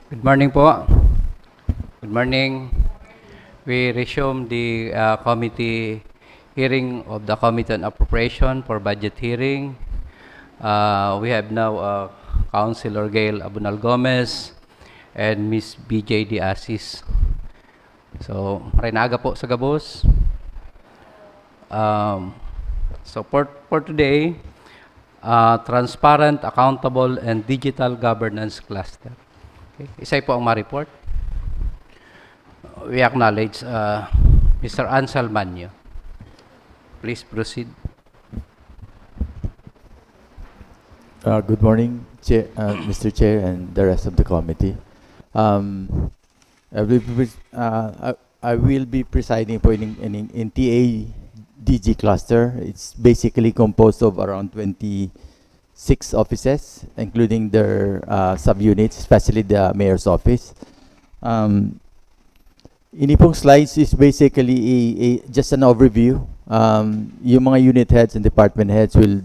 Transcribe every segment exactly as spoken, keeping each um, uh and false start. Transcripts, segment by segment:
Good morning po. Good morning. We resume the uh, committee hearing of the Committee on Appropriation for budget hearing. Uh, we have now uh, Councilor Gail Abunal Gomez and Miss B J De Asis. So, maray na aga po sa gabos. Um, so, for, for today, uh, transparent, accountable, and digital governance cluster. Okay. Isay po ang ma-report. We acknowledge uh, Mister Ansel Manyo. Please proceed. Uh, good morning, Chair, uh, Mister Chair, and the rest of the committee. Um, I will be, pres- uh, I, I will be presiding po in, in, in T A D G cluster. It's basically composed of around twenty-six offices, including their uh, subunits, especially the mayor's office. Um, ini pong slides is basically a, a, just an overview. Um, yung mga unit heads and department heads will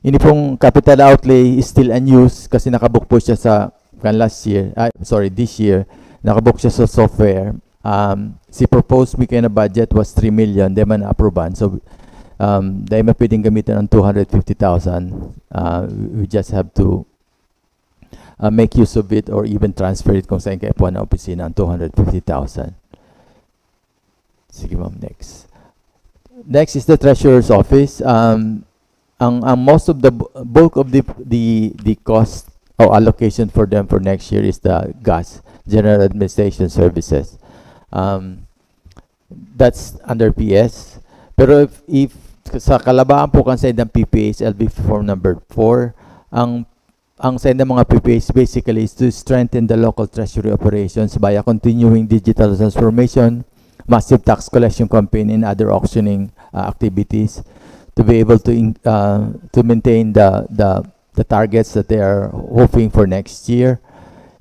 Ini pong capital outlay is still unused kasi nakabook po siya sa, kan last year, ah, sorry, this year, nakabook siya sa software. Um, si proposed mi kayo na budget was three million, di man na-approvean. So, um, di man pwedeng gamitin ang two hundred fifty thousand. Uh, we just have to uh, make use of it or even transfer it kung saan kaipuhan ng opisina ang two hundred fifty thousand. Sige, ma'am, next. Next is the treasurer's office. Um, ang, ang most of the bu- bulk of the, the, the cost or allocation for them for next year is the GAS, General Administration Services. Um, that's under P S. Pero if, if sa kalabaan po kan sa idang P P H, L B form number four, ang ang sa idang mga P P H basically is to strengthen the local treasury operations via continuing digital transformation, massive tax collection campaign, and other auctioning uh, activities to be able to in, uh, to maintain the the the targets that they are hoping for next year.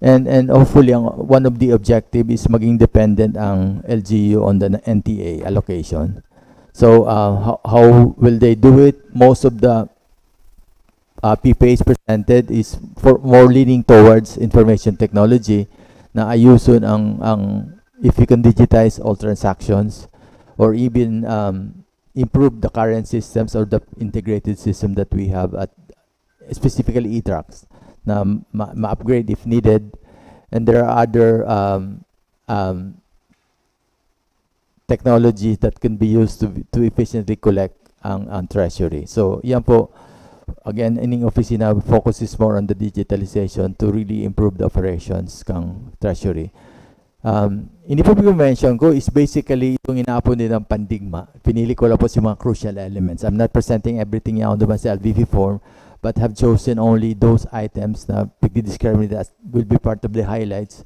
And and hopefully ang one of the objective is maging dependent ang L G U on the N T A allocation. So uh, how, how will they do it? Most of the uh, P P H presented is for more leaning towards information technology na ayuson ang ang if you can digitize all transactions or even um, improve the current systems or the integrated system that we have at specifically e-Trax na ma- ma-upgrade if needed. And there are other um, um, technology that can be used to to efficiently collect ang ang treasury. So, yan po, again, ining opisina focuses more on the digitalization to really improve the operations kang treasury. Um, ini po yung mention ko is basically itong inaapon nilang pandigma. Pinili ko lang po si mga crucial elements. I'm not presenting everything yan on the sa L V V form, but have chosen only those items na pagdi-describe nila as will be part of the highlights,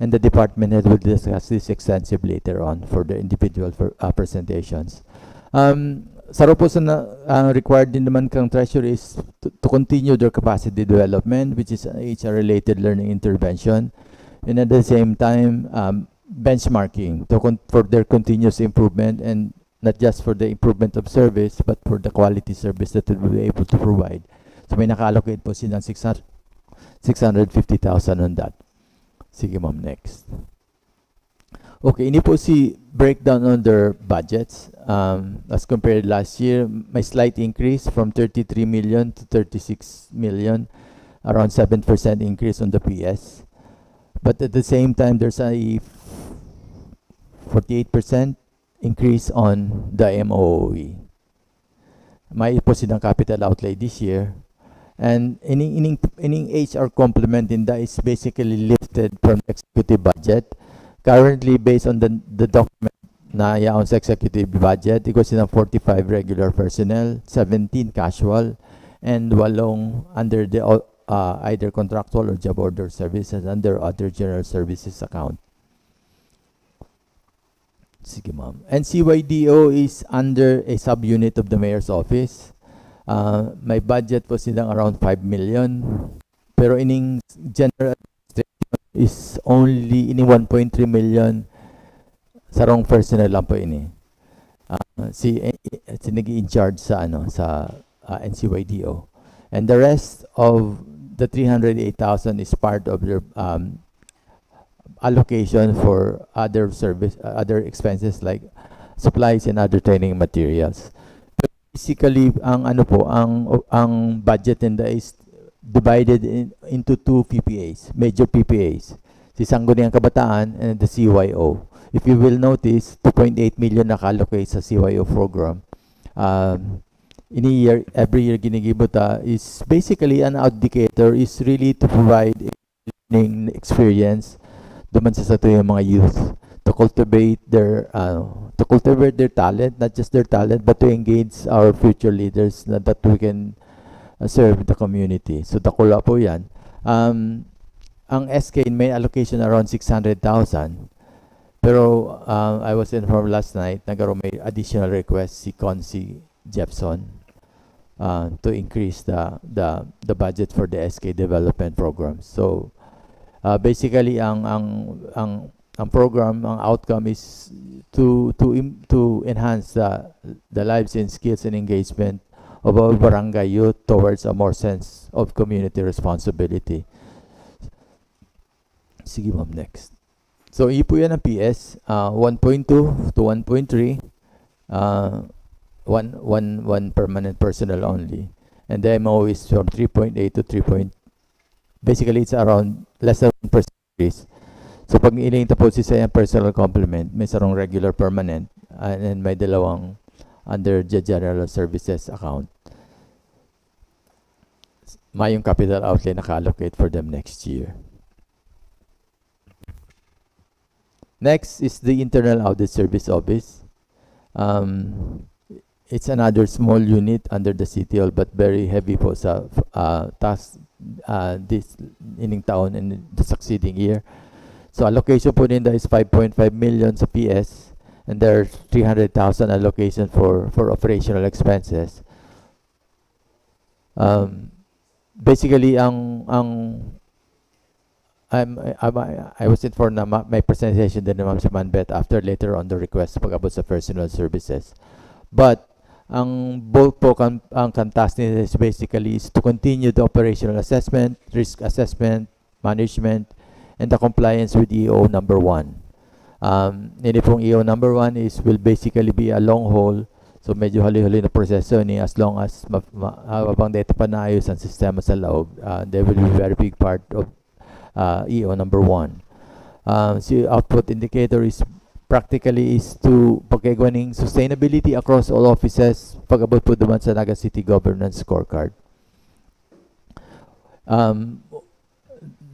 and the department head will discuss this extensively later on for the individual for, uh, presentations. Um, saro po sa na, ang required din naman kang treasury is to, to continue their capacity development, which is an H R-related learning intervention, and at the same time, um, benchmarking to con- for their continuous improvement, and not just for the improvement of service, but for the quality service that we will be able to provide. So may naka-allocate po silang six hundred, six hundred fifty thousand on that. Sige, ma'am, next. Okay, ini po si breakdown on their budgets. Um, as compared last year, may slight increase from thirty-three million to thirty-six million, around seven percent increase on the P S. But at the same time, there's a forty-eight percent increase on the M O O E. May po silang capital outlay this year. And ining, ining, ining H R complement ninda is basically lifted from the executive budget. Currently, based on the, the document na yaon sa executive budget, igwa silang forty-five regular personnel, seventeen casual, and walong under the uh, either contractual or job order services under other general services account. Sige, ma'am. And C Y D O is under a subunit of the mayor's office. Uh, may budget po silang around five million. Pero ining general administration is only ini one point three million. Sarong personnel lang po ini. Uh, si, si nag-i-in-charge sa, ano, sa uh, N C Y D O. And the rest of the three hundred eight thousand is part of their um, allocation for other service, uh, other expenses like supplies and other training materials. Basically, ang ano po, ang ang budget ninda is divided in, into two P P As, major P P As. Si Sangguniang Kabataan and the C Y O. If you will notice, two point eight million naka-allocate sa C Y O program. Um, ini year, every year ginigibo ta is basically an indicator is really to provide a learning experience duman sa satuyang mga youth to cultivate their uh, to cultivate their talent, not just their talent, but to engage our future leaders na that we can uh, serve the community. So dakula po 'yan. Um, ang S K may allocation around six hundred thousand. Pero uh, I was informed last night, nagkaroon may additional request si Consi Jepson uh, to increase the the the budget for the S K development program. So uh, basically ang ang ang ang program, ang outcome is to to im- to enhance the the lives and skills and engagement of our barangay youth towards a more sense of community responsibility. Sige, ma'am, next. So, iyo po yan ang P S, ah, one point two to one point three, ah, one, one, one permanent personnel only. And the M O is from three point eight to three point, basically, it's around less than one percent increase. So, pag ining tapos isa yung personal complement, may sarong regular permanent, and then may dalawang under the general services account. Mayong capital outlay naka-allocate for them next year. Next is the Internal Audit Service Office. Um, it's another small unit under the City Hall, but very heavy po sa, uh, task, uh, this ining taon and the succeeding year. So, allocation po ninda is five point five million sa P S, and there are three hundred thousand allocation for, for operational expenses. Um, basically, ang, ang, I'm, I'm, I was informed na ma-, may presentation din ni Ma'am si Manbet after, later on, the request pag-abot sa personal services. But, ang bulk po kan, ang kan task nila is basically is to continue the operational assessment, risk assessment, management, and the compliance with E O number one. Um, ini pong E O number one is, will basically be a long haul. So, medyo haloy-haloy na proseso ni, as long as ma-, ma-, ah, habang dito pa naayos ang sistema sa laog, ah, there will be very big part of, ah, E O number one. Ah, si output indicator is practically is to pagkaigwa ning sustainability across all offices, pag-abot po duman sa Naga City Governance Scorecard. Um,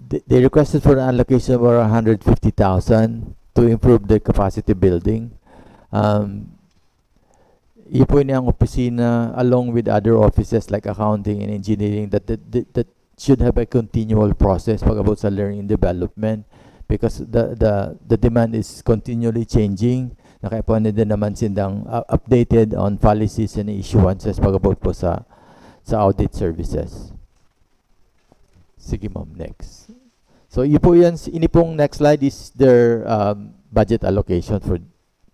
they, they requested for an allocation of around hundred fifty thousand to improve the capacity building. Um, iyo po ini ang opisina along with other offices like accounting and engineering that, that, that, that should have a continual process pag-abot sa learning and development, because the, the, the demand is continually changing. Na kaipuhan din naman sindang, uh, updated on policies and issuances pag-abot po sa, sa audit services. Sige, ma'am, next. So, iyo po yan, ini pong next slide is their, um, budget allocation for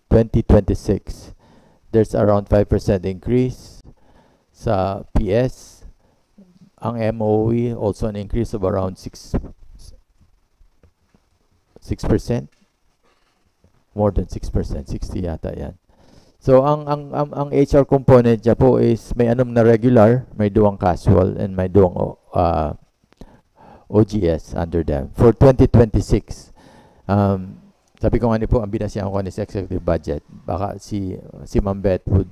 twenty twenty-six. There's around five percent increase sa P S. Ang M O E, also an increase of around six, six percent. More than six percent, sixty yata yan. So, ang, ang, ang, ang H R component niya po is may anom na regular, may duwang casual, and may duwang, o-, ah, O G S under them. For twenty twenty-six, um, sabi ko nga ni po, ang binasihan ko ni sa executive budget. Baka si, si Ma'am Beth would,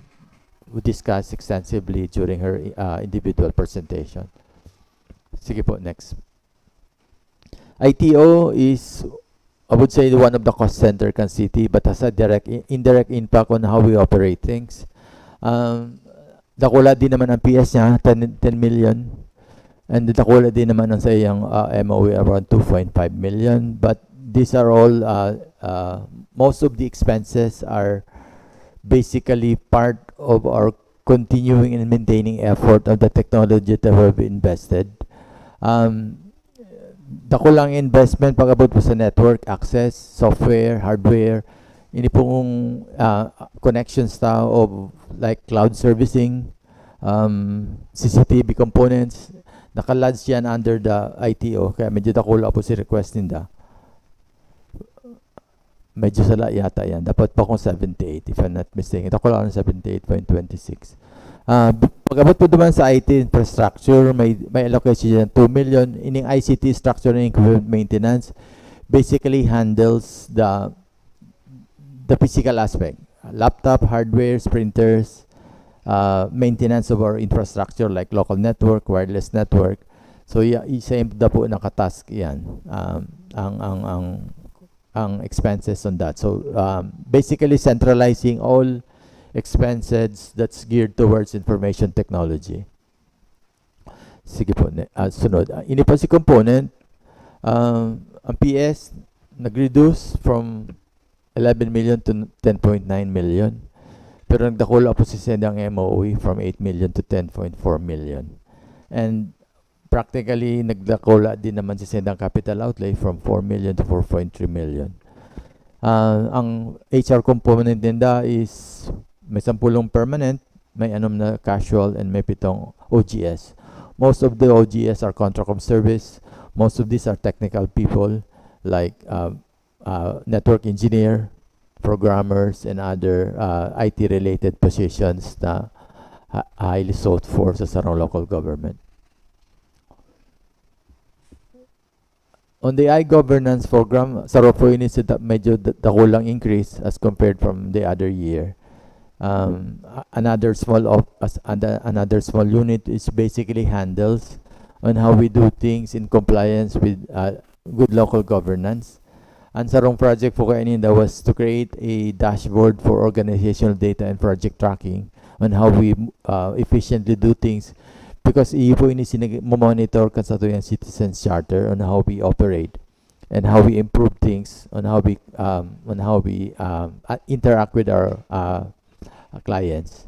would discuss extensively during her, ah, individual presentation. Sige po, next. I T O is, I would say, one of the cost center kan city, but has a direct, indirect impact on how we operate things. Um, dakula din naman ang P S niya, ten, ten million. And dakula din naman ang sa iyang, uh, M O E, around two point five million. But these are all, uh, uh, most of the expenses are basically part of our continuing and maintaining effort of the technology that we have invested. Um, dakulang investment pag-abot po sa network access, software, hardware, ini pong, ah, connections ta of, like, cloud servicing, um, C C T V components, naka-lodge yan under the I T O, kaya medyo dakula po si request ninda. Medyo sala yata yan. Dapat pa kung seventy-eight, if I'm not mistaken. Dakula ng seventy-eight point twenty-six. Ah, b-, pag-abot po naman sa I T infrastructure, may, may allocation dyan, two million. Ining I C T structure and equipment maintenance basically handles the, the physical aspect. Laptop, hardware, printers, ah, maintenance of our infrastructure like local network, wireless network. So, ya-, isa yung dapo nakatask yan. Um, ang, ang, ang, ang expenses on that. So, um, basically centralizing all expenses that's geared towards information technology. Sige po, ne-, ah, sunod. Ah, ini pa si component, um, ang P S nag-reduce from eleven million to ten point nine million. Pero nagdakula po si sendang M O E from eight million to ten point four million. And practically, nagdakula din naman si sendang capital outlay from four million to four point three million. Ah, ang H R component ninda is may sampulong permanent, may anom na casual, and may pitong O G S. Most of the O G S are contract of service. Most of these are technical people like, uh, uh, network engineer, programmers, and other, uh, I T-related positions na ha-, highly sought for sa sarong local government. On the e-governance program, saro po ini sa da-, medyo da-, dakulang increase as compared from the other year. Um, a-, another small of-, as-, and, uh, another small unit is basically handles on how we do things in compliance with, uh, good local governance. Ang sarong project po kaninda was to create a dashboard for organizational data and project tracking on how we, uh, efficiently do things, because iyo po ini sinag-, monitor kan satuyang Citizens Charter on how we operate and how we improve things, on how we, um, on how we, um, uh, interact with our, uh, clients.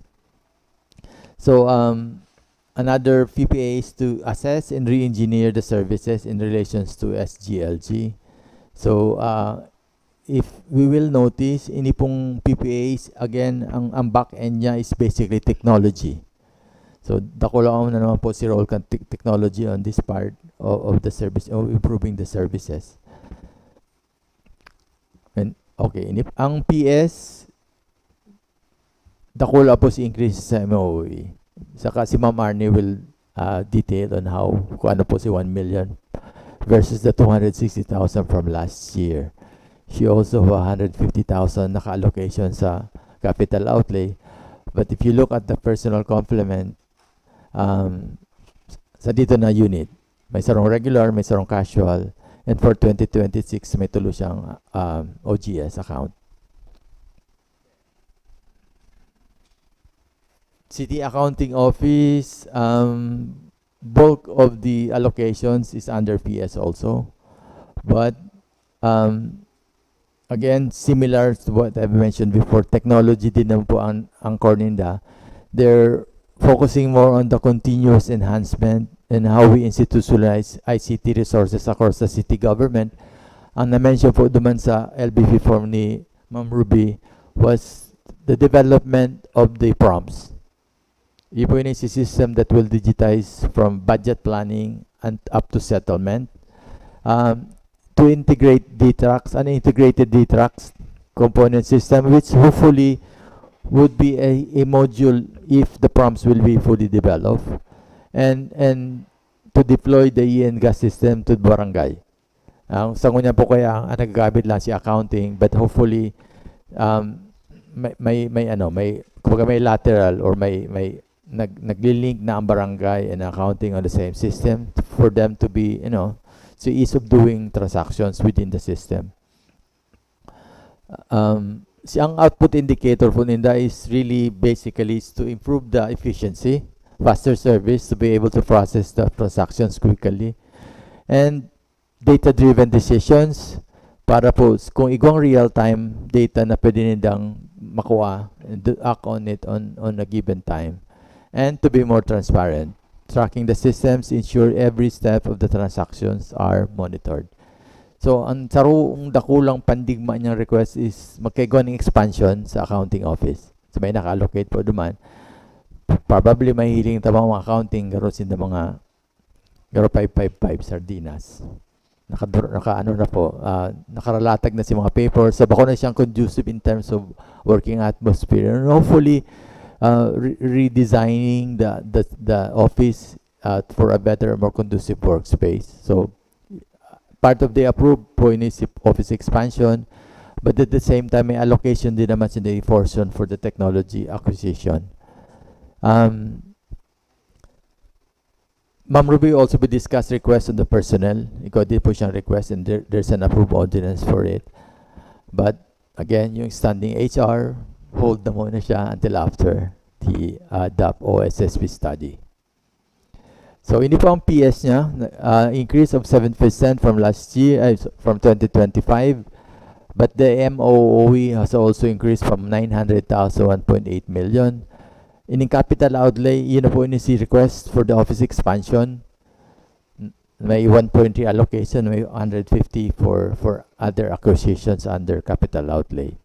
So, um, another P P A is to assess and re-engineer the services in relations to S G L G. So, uh, if we will notice, ini pong P P As, again, ang, ang back end niya is basically technology. So, dakula na naman po si role kan tech-, technology on this part of, of the service, of improving the services. And, okay, ini, ang P S, dakula po si increase sa M O E. Saka si Ma'am Arnie will, uh, detail on how, kung ano po si one million versus the two hundred sixty thousand from last year. She also have one hundred fifty thousand naka-allocation sa capital outlay. But if you look at the personal complement, um, sa dito na unit, may sarong regular, may sarong casual, and for twenty twenty-six, may tulo siyang, um, O G S account. City Accounting Office, um, bulk of the allocations is under P S also. But, um, again, similar to what I've mentioned before, technology din naman po ang, ang core ninda. They're focusing more on the continuous enhancement and how we institutionalize I C T resources across the city government. Ang na-mention po duman sa L B P form ni Ma'am Ruby was the development of the prompts. Iyo po ini si system that will digitize from budget planning and up to settlement. Um, to integrate D-Trax, an integrated D-Trax component system, which hopefully would be a, a module if the prompts will be fully developed. And, and to deploy the E N gas system to barangay. Ang sa ngunyan po kaya, ang nagagamit lang si accounting, but hopefully, um, may, may, may ano, may, kumbaga may lateral or may, may nag-, nagli-link na ang barangay and accounting on the same system for them to be, you know, so ease of doing transactions within the system. Um, si, ang output indicator po ninda is really basically is to improve the efficiency, faster service, to be able to process the transactions quickly, and data-driven decisions para po s-, kung igwang real-time data na pwede nindang makuha and do, act on it on, on a given time. And to be more transparent, tracking the systems, ensure every step of the transactions are monitored. So, ang sarong dakulang pandigma niyang request is magkaigwa ning expansion sa accounting office. So, may naka-allocate po duman. Probably, mahihiling ta mga accounting, garo sinda mga, garo five five five sardinas. Naka-, naka-, ano na po, ah, nakaralatag na si mga papers. So, bako na siyang conducive in terms of working atmosphere. And hopefully, ah, re-, redesigning the, the, the office, ah, for a better, more conducive workspace. So, part of the approve po ini si office expansion, but at the same time, may allocation din naman sa portion for the technology acquisition. Um, Ma'am Ruby also will discuss request on the personnel. Ikaw din po siyang request and there, there's an approved ordinance for it. But again, yung standing H R, hold na muna siya until after the, uh, D A P O S S P study. So, ini po ang P S niya, uh, increase of seven percent from last year, ay, from twenty twenty-five. But the M O O E has also increased from nine hundred thousand to one point eight million. Ining capital outlay, yun na po ini si request for the office expansion. N-, may one point three allocation, may hundred fifty for, for other acquisitions under capital outlay.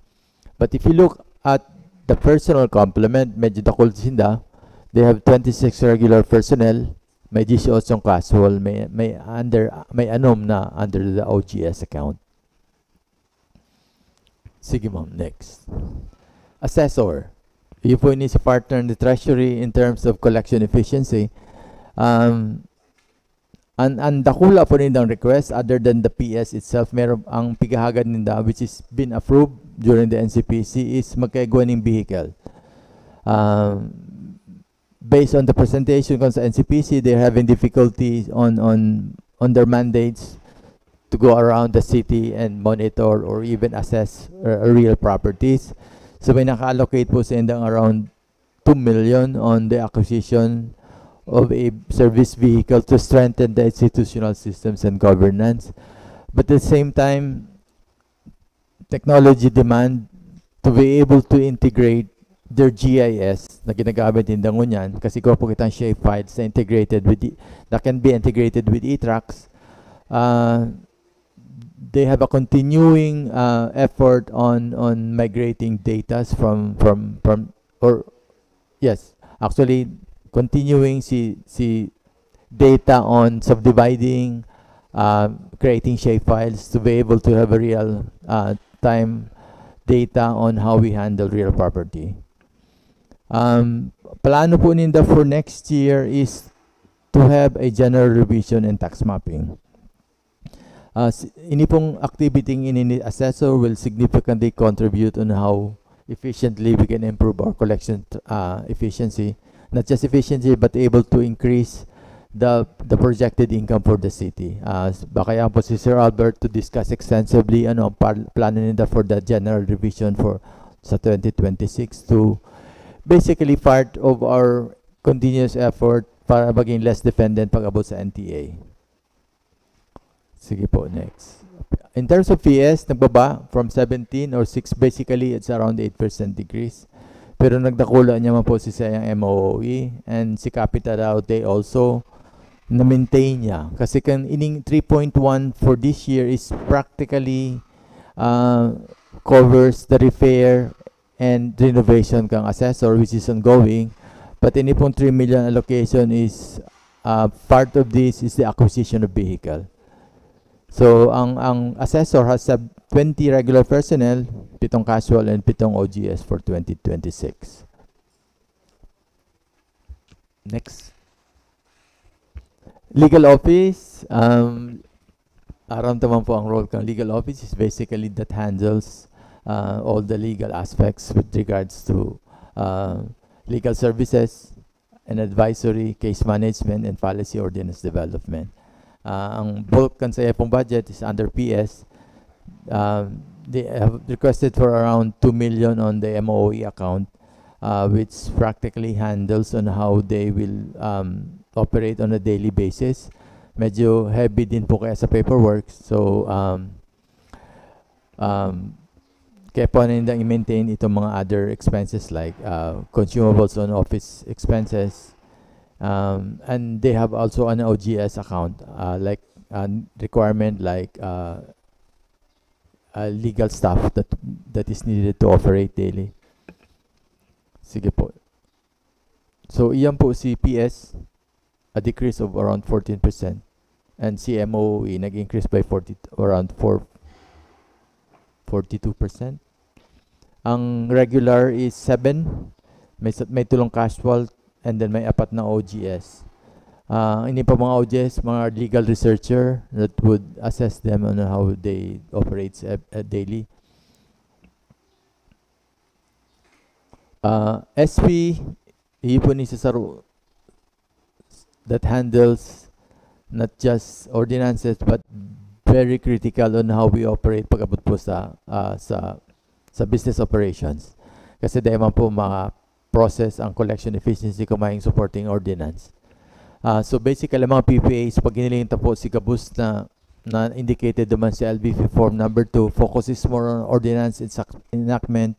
But if you look at the personal complement, medyo dakul sinda. They have twenty-six regular personnel, may eighteen casual, may, may under, may anom na under the O G S account. Sige, ma'am. Next. Assessor. Iyo po ini si partner in the treasury in terms of collection efficiency. Um, ang, ang dakula po nindang request, other than the P S itself, meron ang pighahagad ninda, which is been approved during the N C P C, is magkaigwa ning vehicle. Um, based on the presentation kan sa N C P C, they're having difficulty on, on, on their mandates to go around the city and monitor or even assess, uh, real properties. So, may naka-allocate po sa indang around two million on the acquisition of a service vehicle to strengthen the institutional systems and governance. But at the same time, technology demand to be able to integrate their G I S na ginagamit ninda ngunyan, kasi igwa po kitang shape files na integrated with the, that can be integrated with e-Trax. Uh, they have a continuing, uh, effort on, on migrating datas from, from, from, or, yes, actually, continuing si, si data on subdividing, uh, creating shape files to be able to have a real, uh, time data on how we handle real property. Um, plano po ninda for next year is to have a general revision and tax mapping. Uh, s-, ini pong activity ini ni assessor will significantly contribute on how efficiently we can improve our collection, uh, efficiency. Not just efficiency, but able to increase the, the projected income for the city. Uh, s-, baka yan po si Sir Albert to discuss extensively ano ang par-, plano nila for the general revision for sa twenty twenty-six to basically part of our continuous effort para maging less dependent pag-abot sa N T A. Sige po, next. In terms of P S, nagbaba from seventeen or six, basically, it's around eight percent decrease. Pero nagdakula niya man po si sayang M O O E and si Capital Outlay also na-maintain niya. Kasi kan ining three point one for this year is practically, uh, covers the repair and renovation kan assessor, which is ongoing. But ini pong three million allocation is, uh, part of this is the acquisition of vehicle. So, ang, ang assessor has sab-, twenty regular personnel, pitong casual, and pitong O G S for twenty twenty-six. Next. Legal office, um, aram ta man po ang role kan legal office is basically that handles, uh, all the legal aspects with regards to, uh, legal services and advisory, case management, and policy ordinance development. Uh, ang bulk kan saiya pong budget is under P S. Um, they have requested for around two million on the M O O E account, uh, which practically handles on how they will, um, operate on a daily basis. Medyo heavy din po kaya sa paperwork. So, um, um, kaya po nindang i-maintain itong mga other expenses like, uh, consumables on office expenses. Um, and they have also an O G S account, uh, like, uh, requirement like, uh, uh, legal staff that, that is needed to operate daily. Sige po. So, iyan po si P S, a decrease of around fourteen percent. And si M O O E, nag-increase by forty, around four, forty-two percent. Ang regular is seven, may sa-, may tulong casual, and then may apat na O G S. Ah, ini pa mga O G S, mga legal researcher that would assess them on how they operates ev-, uh, daily. Ah, S P, iyo po ni sa saro that handles not just ordinances but very critical on how we operate pag-abot po sa, ah, sa, sa business operations. Kasi dahil man po ma-process ang collection efficiency kung mayong supporting ordinance. Ah, so basically, mga P P As, pag hiniling ta po si gabos na, na indicated naman sa L B P Form number two, focuses more on ordinance ensac-, enactment,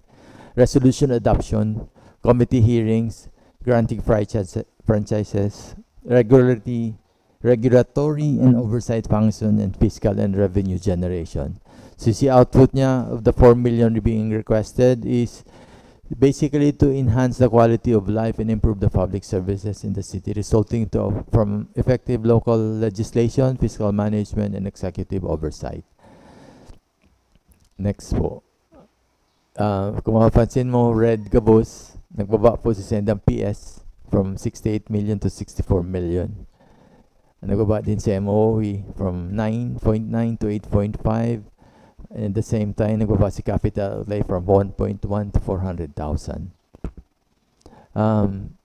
resolution adoption, committee hearings, granting franchise-, franchises, regularity, regulatory and oversight function, and fiscal and revenue generation. So, si output niya of the four million being requested is Basically, to enhance the quality of life and improve the public services in the city, resulting to, from effective local legislation, fiscal management, and executive oversight. Next po. Ah, kung mapapansin mo, red gabos, nagbaba po si sendang P S from sixty-eight million to sixty-four million. Nagbaba din si M O E from nine point nine to eight point five. And at the same time, nagbaba si capital outlay from one point one to four hundred thousand. Um,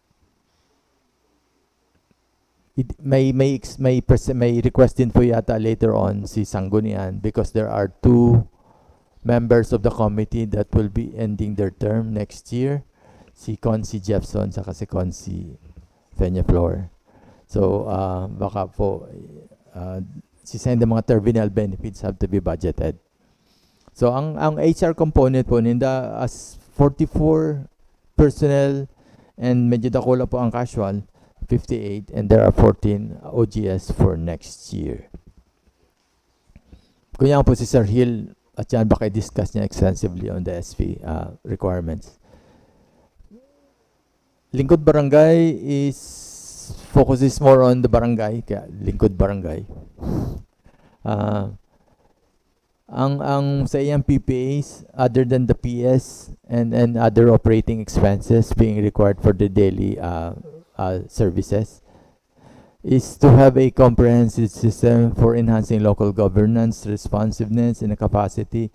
it, may, may, ex- may, pres- may request din po yata later on si Sanggunian because there are two members of the committee that will be ending their term next year, si Consi Jefferson saka si Consi Peñaflor. So, ah, baka po, ah, si sendang mga terminal benefits have to be budgeted. So, ang, ang H R component po ninda as forty-four personnel and medyo dakula po ang casual, fifty-eight, and there are fourteen O G S for next year. Kunya po si Sir Hill, at yan baka i-discuss niya extensively on the S P, ah, requirements. Lingkod Barangay is focuses more on the barangay, kaya Lingkod Barangay. Ah, ang, ang sa iyang P P As, other than the P S and, and other operating expenses being required for the daily, ah, ah, services, is to have a comprehensive system for enhancing local governance, responsiveness, and capacity,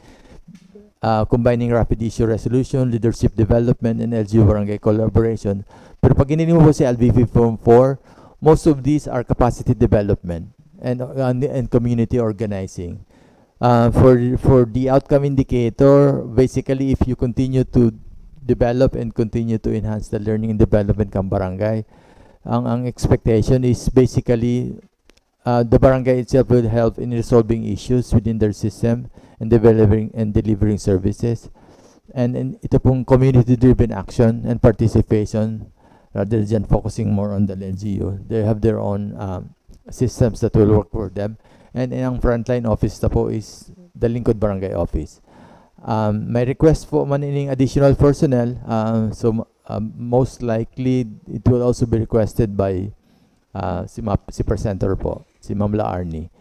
uh, combining rapid issue resolution, leadership development, and L G U barangay collaboration. Pero pag ginili mo po si L V P Form four, most of these are capacity development and, and, and community organizing. Uh, for, for the outcome indicator, basically, if you continue to develop and continue to enhance the learning and development kan barangay, ang, ang expectation is basically, uh, the barangay itself will help in resolving issues within their system and delivering, and delivering services. And, and ito pong community-driven action and participation, rather than focusing more on the L G U, they have their own, um, systems that will work for them. And ang frontline office na po is the Lingkod Barangay Office. Um, may request po man ining additional personnel. Uh, so, um, most likely, it will also be requested by, uh, si, Map, si Presenter po, si Ma'am La Arnie.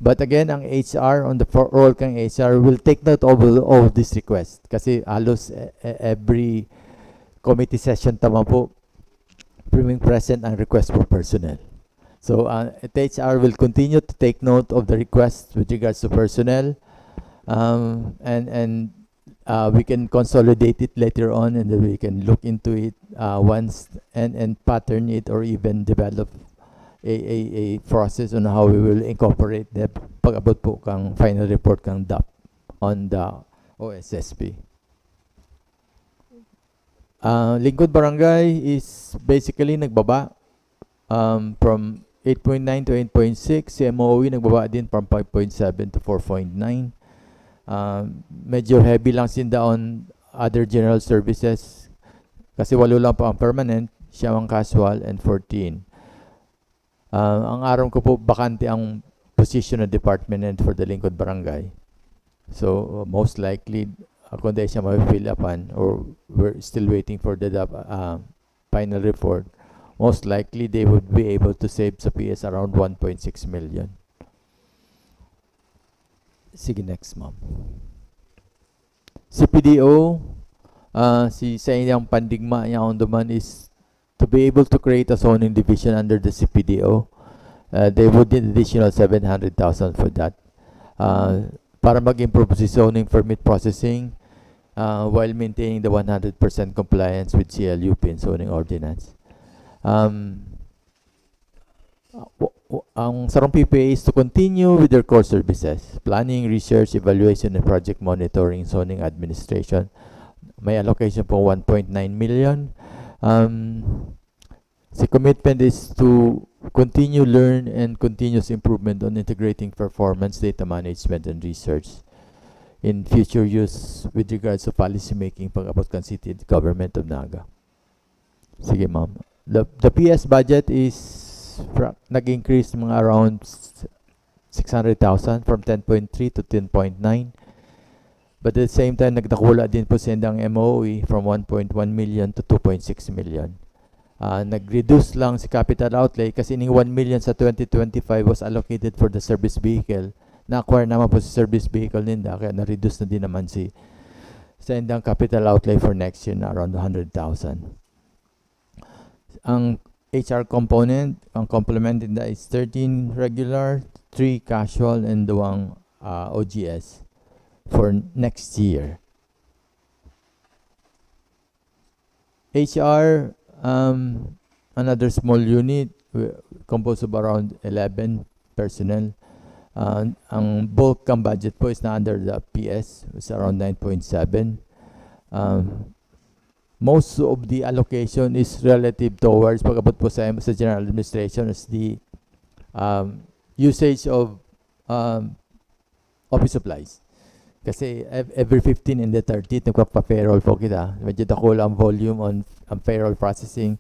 But again, ang H R, on the for, role kang H R, will take note of all of this request. Kasi halos, eh, eh, every committee session tama po, being present ang request for personnel. So, uh, H R will continue to take note of the request with regards to personnel, um, and, and, uh, we can consolidate it later on, and then we can look into it, uh, once and, and pattern it or even develop a, a, a process on how we will incorporate the pag-abot po kang final report kang D A P on the O S S P. Ah, Lingkod Barangay is basically nagbaba, um, from eight point nine to eight point six. Si M O E nagbaba din from five point seven to four point nine. Ah, medyo heavy lang sinda on other general services. Kasi walo lang po ang permanent, siyam ang casual, and fourteen. Ah, ang aram ko po, bakante ang position ng department head for the Lingkod Barangay. So, uh, most likely, uh, kung dahil siya ma-fill upan, or we're still waiting for the, uh, final report, most likely they would be able to save sa P S around one point six million. Sige, next, ma'am. C P D O, ah, si, sa inyong pandigma niya on demand is to be able to create a zoning division under the C P D O. Uh, they would need additional seven hundred thousand for that. Uh, para mag-improve si zoning permit processing, uh, while maintaining the one hundred percent compliance with C L U P and zoning ordinance. Um, w-, w-, ang sarong P P A is to continue with their core services, planning, research, evaluation, and project monitoring, zoning administration. May allocation po one point nine million. Um, the commitment is to continue learn and continuous improvement on integrating performance, data management, and research in future use with regards to policy making pag-abot kan city government of Naga. Sige, ma'am. The, the P S budget is fra-, nag-increase mga around s-, six hundred thousand, from ten point three to ten point nine. But at the same time, nagdakula din po sindang M O E from one point one million to two point six million. Ah, nag-reduce lang si capital outlay kasi ining one million sa twenty twenty-five was allocated for the service vehicle. Na-acquire naman po si service vehicle ninda, kaya na-reduce na din naman si sindang capital outlay for next year na around one hundred thousand. Ang H R component, ang complement ninda is thirteen regular, three casual, and duwang, ah, O G S for next year. H R, um, another small unit, w-, composed of around eleven personnel. Uh, ang bulk ng budget po is na under the P S, it's around nine point seven. Um, most of the allocation is relative towards pag-abot po sa, sa general administration is the, um, usage of, um, office supplies. Kasi ev-, every fifteen and the thirtieth, nagpapa-payroll po kita. Medyo dakula ang volume on, on payroll processing.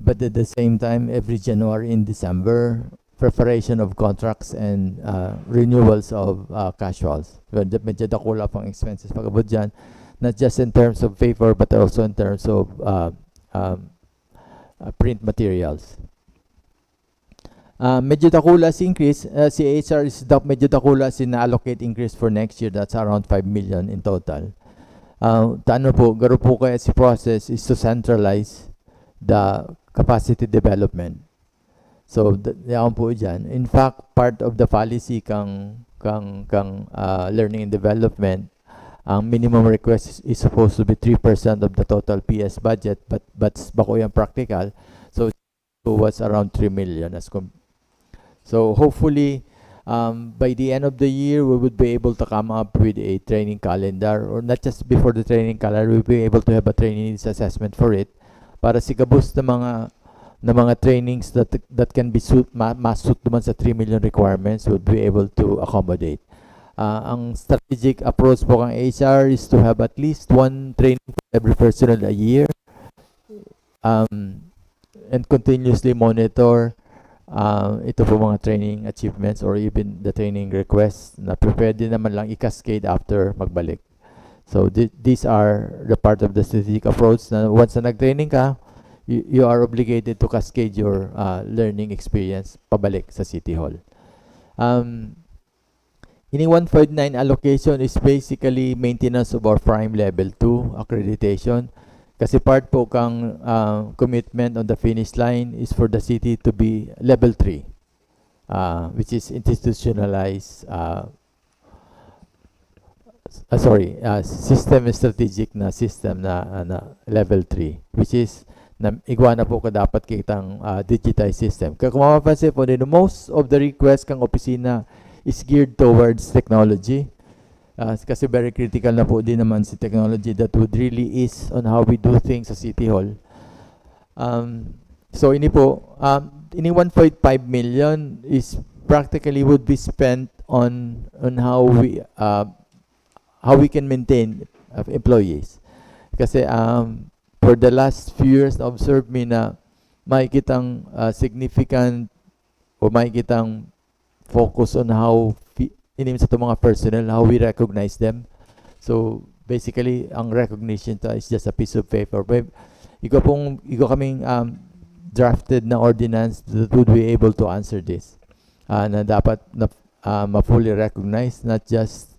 But at the same time, every January and December, preparation of contracts and, uh, renewals of, uh, casuals. Medyo, medyo dakula pang expenses pag-abot dyan. Not just in terms of paper, but also in terms of, uh, um, uh, print materials. Ah, medyo dakula si increase, ah, si H R is da-, medyo dakula si na-allocate increase for next year, that's around five million in total. Ah, ta-, ano po, garo po kaya si process is to centralize the capacity development. So, d-, yaon po dyan. In fact, part of the policy kang, kang, kang, ah, learning and development, ang minimum request is, is supposed to be three percent of the total P S budget, but, but bako yung practical. So, was around three million as com-, so hopefully, um, by the end of the year, we would be able to come up with a training calendar, or not just before the training calendar, we'll be able to have a training needs assessment for it para si gabos na mga, na mga trainings that, that can be suit, ma-, ma-suit naman sa three million requirements would be able to accommodate. Ah, ang strategic approach po kang H R is to have at least one training for every personnel a year. Um, and continuously monitor, ah, ito po mga training achievements or even the training requests na pwede naman lang i-cascade after magbalik. So, thi-, these are the part of the strategic approach na once na nag-training ka, you, you are obligated to cascade your, ah, learning experience pabalik sa City Hall. Um, Ini one point nine allocation is basically maintenance of our prime level two accreditation. Kasi part po kang, ah, commitment on the finish line is for the city to be level three, ah, which is institutionalized, ah, s-, ah, sorry, ah, system strategic na system na, ah, na level three, which is na igwa na po ka dapat kitang, ah, digitized system. Kaya kung mapapansin po ninyo, most of the request kang opisina is geared towards technology. Ah, kasi very critical na po din naman si technology that would really ease on how we do things sa City Hall. Um, so, ini po, um, ini one point five million is practically would be spent on, on how we, uh, how we can maintain, uh, employees. Kasi, um, for the last few years, na-observe mi na may kitang, uh, significant o may kitang focus on how fi-, ini sa itong mga personnel, how we recognize them. So, basically, ang recognition ta is just a piece of paper. May, igwa pong, igwa kaming, um, drafted na ordinance that would be able to answer this. Ah, na dapat na, ah, ma-fully recognize, not just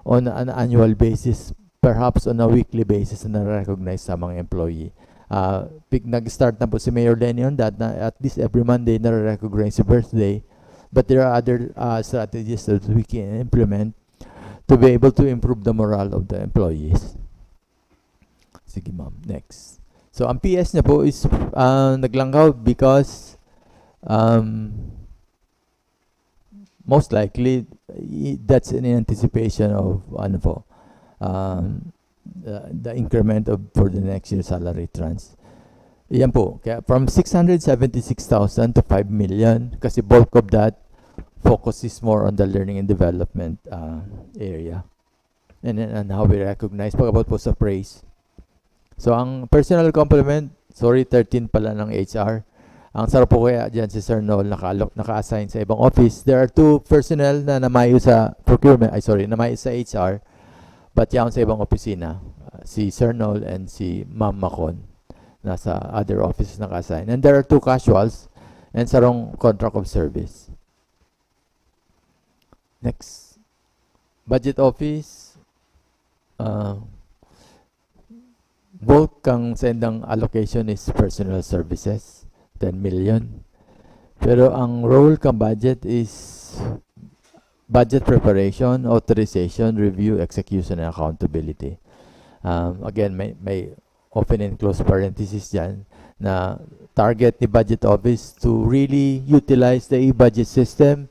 on an annual basis, perhaps on a weekly basis na na-recognize sa mga employee. Ah, pig-, nag-start na po si Mayor Leni on that, na at least every Monday nare-recognize si birthday. But there are other, ah, strategies that we can implement to be able to improve the morale of the employees. Sige, ma'am. Next. So, ang P S niya po is, ah, naglangkaw because, um, most likely, i-, that's in anticipation of, ano po, um, the, the increment of, for the next year salary trends. Yan po. Kaya from six hundred seventy-six thousand to five million, kasi bulk of that focus is more on the learning and development, uh, area. And, and, and how we recognize, pag-abot po sa praise. So, ang personal complement, sorry, thirteen pala ng H R. Ang sarap po kaya dyan si Sir Noel, naka-alloc-, naka-assign sa ibang office. There are two personnel na namayo sa procurement, ay, sorry, namayo sa H R. But yaon sa ibang opisina, uh, si Sir Noel and si Ma'am Macon, nasa other offices naka-assign. And there are two casuals and sarong contract of service. Next. Budget office, uh, bulk kan saindang allocation is personal services, ten million. Pero ang role kan budget is budget preparation, authorization, review, execution, and accountability. Um, again, may, may open and close parenthesis dyan na target ni budget office to really utilize the e-budget system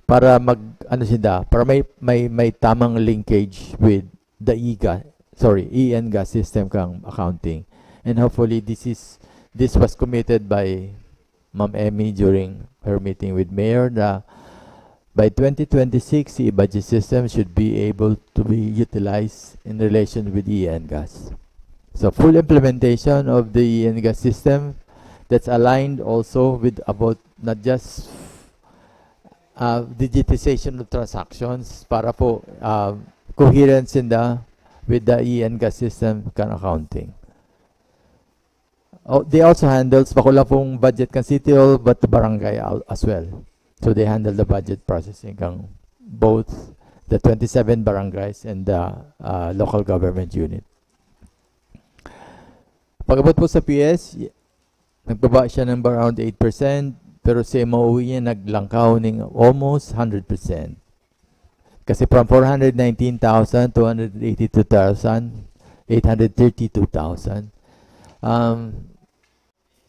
para mag, ano sila, para may, may, may tamang linkage with the e-ga-, sorry, e-engas system kan accounting. And hopefully, this is, this was committed by Ma'am Emmy during her meeting with Mayor na by twenty twenty-six, the e-budget system should be able to be utilized in relation with e-engas. So, full implementation of the e-engas system that's aligned also with about not just, uh, digitization of transactions para po, uh, coherence in the, with the e-engas system kan accounting. Oh, they also handles, bako lang pong budget kan City Hall, but the barangay al-, as well. So they handle the budget processing kan both the twenty-seven barangays and the, uh, local government unit. Pag-abot po sa P S, y-, nagbaba siya ng around eight percent, pero si M O E niya naglangkaw ning almost hundred percent. Kasi from four hundred nineteen thousand, two hundred eighty-two thousand, eight hundred thirty-two thousand. Um,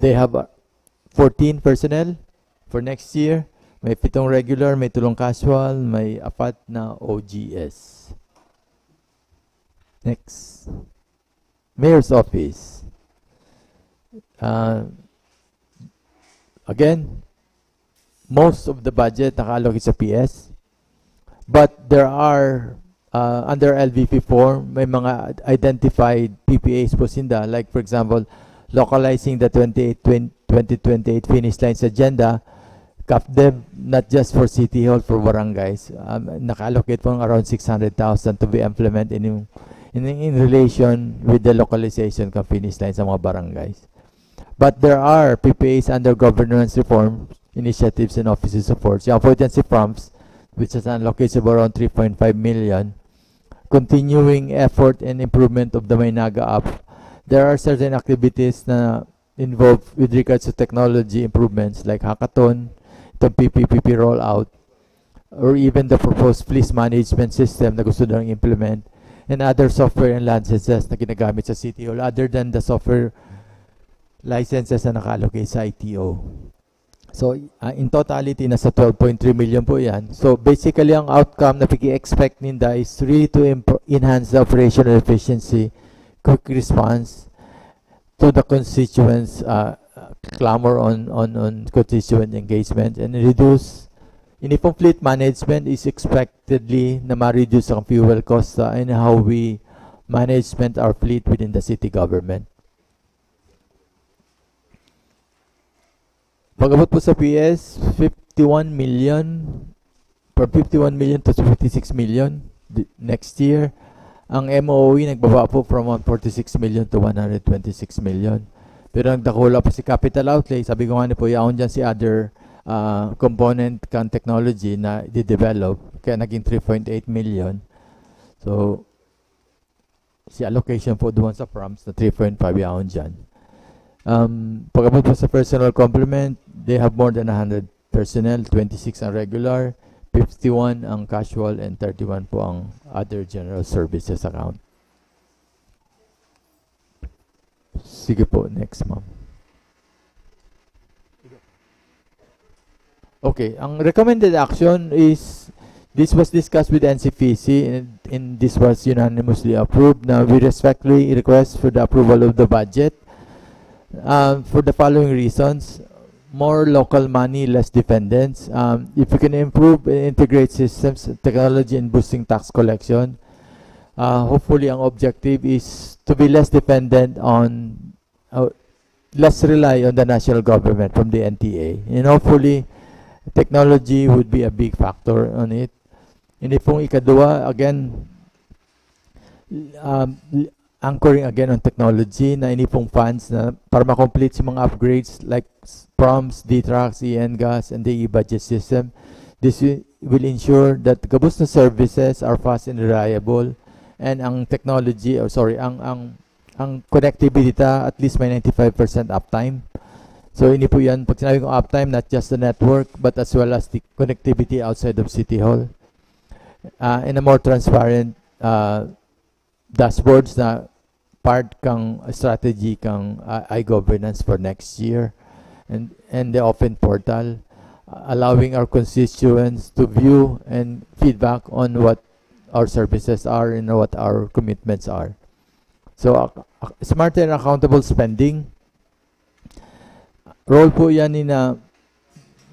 they have, uh, fourteen personnel for next year. May pitong regular, may tulong casual, may apat na O G S. Next. Mayor's Office. Uh, again, most of the budget naka-allocate sa P S. But there are, uh, under L V P four, may mga identified P P As po sinda. Like, for example, localizing the twenty-eight, twen-, twenty twenty-eight finish lines agenda, CAFDEB, not just for City Hall, for barangays. Um, naka-allocate po ng around six hundred thousand to be implemented in, in, in relation with the localization kan finish line sa mga barangays. But there are P P As under governance reform initiatives and offices support. Siya po dyan si PROMS, which has an allocation of around three point five million. Continuing effort and improvement of the Maynaga app. There are certain activities na involved with regards to technology improvements like hackathon, itong P P P P rollout, or even the proposed fleece management system na gusto nilang implement, and other software and licenses na ginagamit sa City Hall other than the software licenses na naka-allocate sa I T O. So, uh, in totality, nasa twelve point three million po yan. So, basically, ang outcome na pag-i-expect ninda is really to imp-, enhance the operational efficiency, quick response to the constituents, uh, clamor on, on, on constituent engagement, and reduce, ini pong fleet management is expectedly na ma-reduce ang fuel cost, uh, and how we management our fleet within the city government. Pag-abot po sa P S, fifty-one million, from fifty-one million to fifty-six million di-, next year. Ang M O E nagbaba po from one forty-six million to one hundred twenty-six million. Pero nagdakula pa si capital outlay. Sabi ko nga ni po, yaon dyan si other, ah, component kan technology na di-develop. Kaya naging three point eight million. So, si allocation po doon sa PROMS na three point five yaon dyan. Um, pag-abot po sa personal complement, they have more than a hundred personnel, twenty-six ang regular, fifty-one ang casual, and thirty-one po ang other general services account. Sige po, next, ma'am. Okay, ang recommended action is, this was discussed with N C P C and, and this was unanimously approved. Now, we respectfully request for the approval of the budget, um, for the following reasons. More local money, less dependence. Um, if you can improve and integrate systems, technology, and boosting tax collection, uh, hopefully, ang objective is to be less dependent on, uh, less rely on the national government from the N T A. And hopefully, technology would be a big factor on it. And if pong ikadua, again, um, anchoring again on technology na ini pong funds na para ma-complete sa mga upgrades like s- proms, D-Trax, E N gas, and the e-budget system. This wi- will ensure that gabos na services are fast and reliable, and ang technology, or sorry, ang ang ang connectivity ta at least may ninety-five percent uptime. So ini po yan, pag sinabi kong uptime, not just the network but as well as the connectivity outside of City Hall. Uh, in a more transparent uh, dashboards na part kang strategy kang uh, iGovernance for next year and and the open portal, uh, allowing our constituents to view and feedback on what our services are and what our commitments are. So uh, uh, smarter and accountable spending, role po yan ni na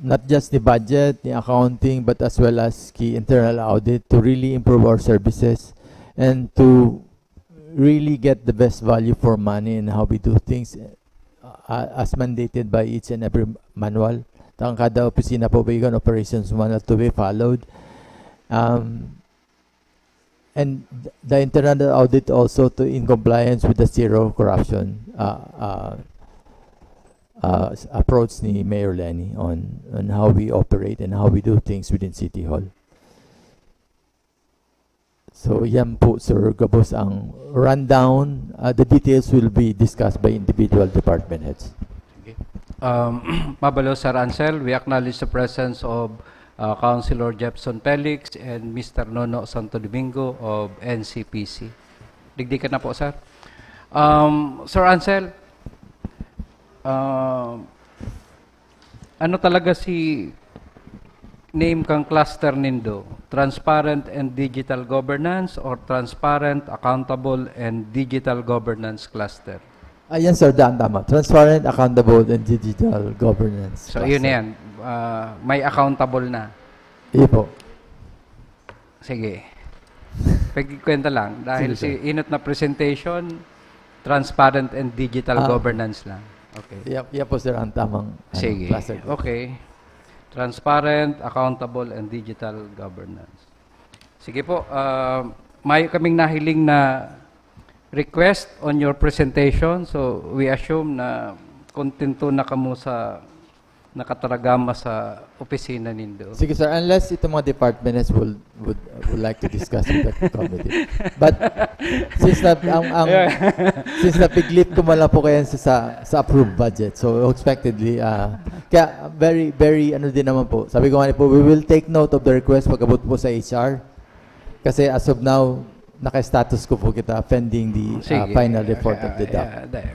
not just the budget, the accounting, but as well as the internal audit to really improve our services and to really get the best value for money in how we do things uh, as mandated by each and every manual. Ang kada opisina po, we can operations manual to be followed. Um, and the internal audit also to in compliance with the zero corruption uh, uh, uh, approach ni Mayor Leni on on how we operate and how we do things within City Hall. So yan po, sir, gabos ang rundown. Uh, the details will be discussed by individual department heads. Okay. Um, Mabalo, Sir Ansel, we acknowledge the presence of uh, Councilor Jepson Felix and Mister Nono Santo Domingo of N C P C. Digdi ka na po, sir. Um, Sir Ansel, um, ano talaga si name kang cluster nindo? Transparent and Digital Governance or Transparent, Accountable, and Digital Governance Cluster? Ayan, sir, daan tama. Transparent, accountable, and digital governance. So, yun na yan. Uh, may accountable na. Iyo po. Sige. Pagkikwenta lang. Dahil Sige, si inot na presentation, transparent and digital Ah. governance lang. Okay. Yan, yan po, sir, ang tamang ano, Sige. cluster group. Okay. Transparent, accountable, and digital governance. Sige po, ah, mayo kaming nahiling na request on your presentation. So, we assume na kontento na kamo sa nakataragama sa opisina nindo. Sige, sir, unless itong mga department heads will, would, would like to discuss with the committee. But since na, ang, ang, since napiglip ko man lang po kayo sa, sa, sa approved budget. So, expectedly, ah, kaya very, very, ano din naman po. Sabi ko nga po, we will take note of the request pag-abot po sa H R. Kasi as of now, naka-status quo po kita pending the ah, Sige. Final report of the Ah, doc. ah, da- eh,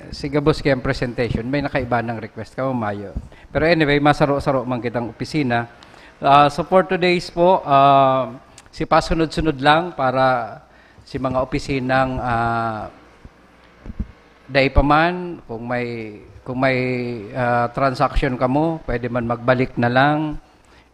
si Gabos kaya ang presentation, may nakaiba ng request ka, mayo. Pero anyway, masaro-saro man kitang opisina. Ah, so for today's po, ah, si pasunod-sunod lang para si mga opisinang ah, dai pa man, kung may kung may ah, transaction kamo, pwede man magbalik na lang.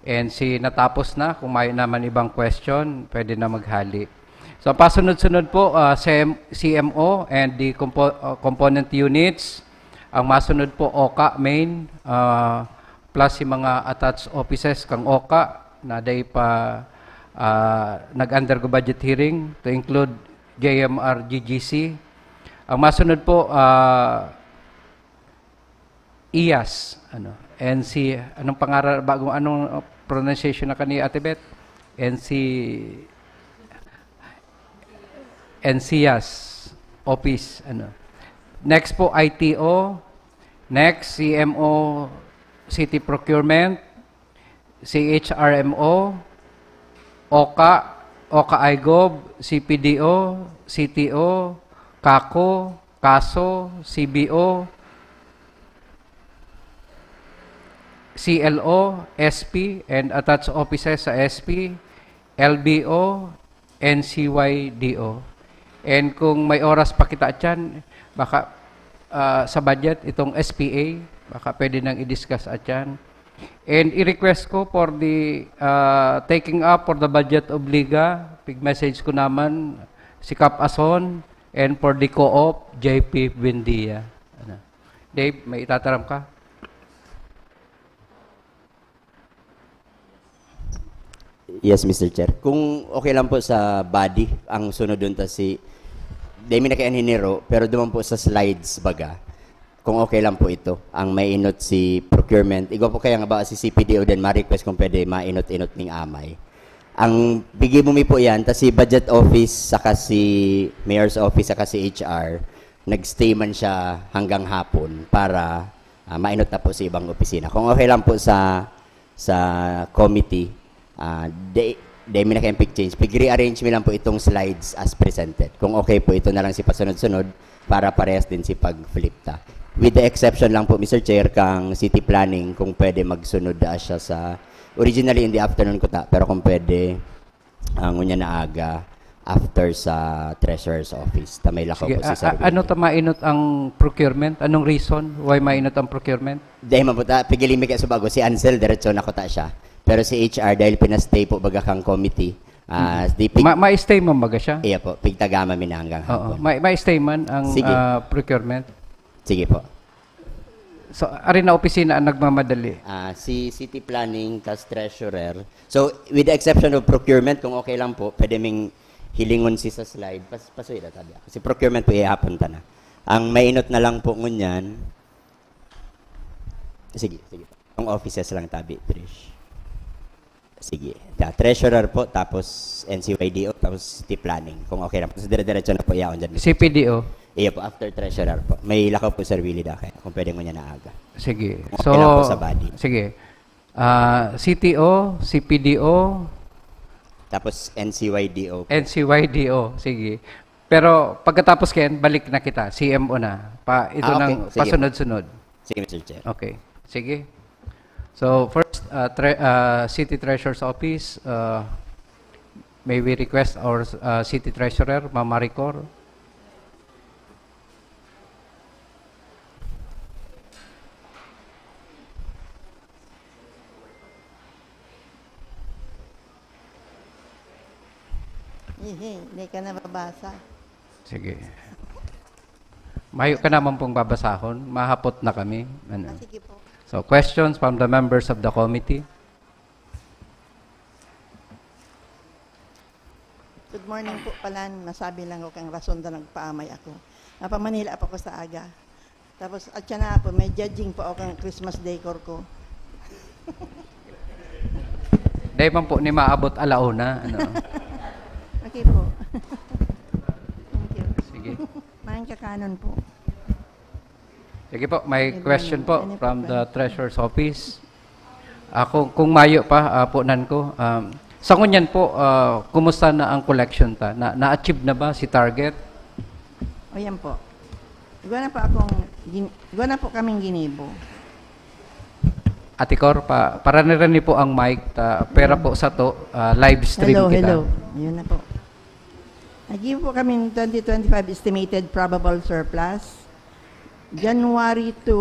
And si natapos na, kung may naman ibang question, pwede na maghali. So, pasunod-sunod po, ah, C M, C M O and the compo- ah, component units. Ang masunod po, OCA main, ah, plus si mga attached offices kang OCA na day pa ah, nag-undergo budget hearing to include J M R G G C. Ang masunod po, ah, IAS, ano, N C, anong pangaral, bagong, anong uh, pronunciation na kani, Ate Beth? N C, N C I A S office, ano. Next po, I T O. Next, C M O City Procurement, C H R M O, OCA, OCA iGov, C P D O, C T O, CACO, CASO, C B O, C L O, S P, and attached offices sa S P, L B O, N C Y D O. And kung may oras pa kita dyan, baka ah, sa budget, itong S P A, baka pwede nang i-discuss at yan. And i-request ko for the ah, taking up for the budget of Liga, pig-message ko naman si Kap Ason, and for the co-op, J P Buendia. Ano? Dave, may itataram ka? Yes, Mister Chair. Kung okay lang po sa body, ang sunod dun ta si, di mi na kaya hiniro, pero duman po sa slides baga, kung okay lang po ito, ang mainot si procurement. Igwa po kaya nga ba si C P D O din ma-request kung pwede mainot-inot ning amay. Ang bigi mo mi po yan, ta si budget office, saka si mayor's office, saka si H R, nag-stay man siya hanggang hapon para ah, mainot na po sa ibang opisina. Kung okay lang po sa sa committee, ah, di, di mi na kayang pig-change. Pig-rearrange mi lang po itong slides as presented. Kung okay po, ito na lang si pasunod-sunod para parehas din si pag-flip ta. With the exception lang po, Mister Chair, kang city planning, kung pwede magsunod na siya sa, originally in the afternoon ko ta, pero kung pwede, ah, ngunyan na aga, after sa treasurer's office. Ta may lakaw Sige, po si a- Sir a- ano Willie. Ta mainot ang procurement? Anong reason why mainot ang procurement? Dahil man po ta, pigili mi kaya sa bago, si Ansel, diretso na ko ta siya. Pero si H R, dahil pinastay po baga kang committee, ah, di pig- Ma- ma-stay man baga siya? Iya po, pigtagama mi na hanggang Oo, hapon. Ma- ma-stay man ang Sige. ah, procurement? Sige po. So, ari na opisina ang nagmamadali. Ah, si City Planning, tas Treasurer. So, with the exception of procurement, kung okay lang po, pwede ming hilingon si sa slide. Pas pasuyo na tabi ako. Si procurement po, ihapon ta na. Ang mainot na lang po ngunyan, sige, sige. Ang offices lang tabi, Trish. Sige. Ta, treasurer po, tapos N C Y D O, tapos city planning. Kung okay lang po. Tapos dire-diretso na po yaon dyan. C P D O. Iyo po, after treasurer po. May lakaw po, Sir Willie, da kaya. Kung pwede mo niya na aga. Sige. Kung okay lang po sa body. Sige. Ah, C T O, C P D O. Tapos N C Y D O po. N C Y D O, sige. Pero pagkatapos kayan, balik na kita. C M O na. Pa, ito Ah, okay. Nang Sige po. Pasunod-sunod. Sige, Mister Chair. Okay. Sige. So, first, uh, tre- uh, City Treasurer's Office, uh, may we request our uh, City Treasurer, Ma'am Maricor? Ihi, hindi ka nababasa. Sige. Mayo ka naman pong babasahon. Mahapot na kami. Ano? Ah, sige po. So, questions from the members of the committee? Good morning po, Palan. Masabi lang ko kang rason na nagpaamay ako. Napa Manila pa ako sa aga. Tapos, at siya na po, may judging po ako kang Christmas decor ko. Dahil man po ni maabot alauna, ano? Okay po. Thank you. Sige. Maayong kakanon po. Sige po, may Good question morning. Po Any from the problem? Treasurer's Office. Ah, kung, kung mayo pa, ah, punan ko, um, sa ngunyan po, ah, kumusta na ang collection ta? Na, na-achieve na ba si target? O yan po. Igwa na po akong, gin- igwa na po kaming ginibo. Ate Cor, pa, paranirani po ang mic, ta, pera po sa to, ah, live stream Hello, kita. Hello. Yun na po. Nag-give po kami ng twenty twenty-five estimated probable surplus. January to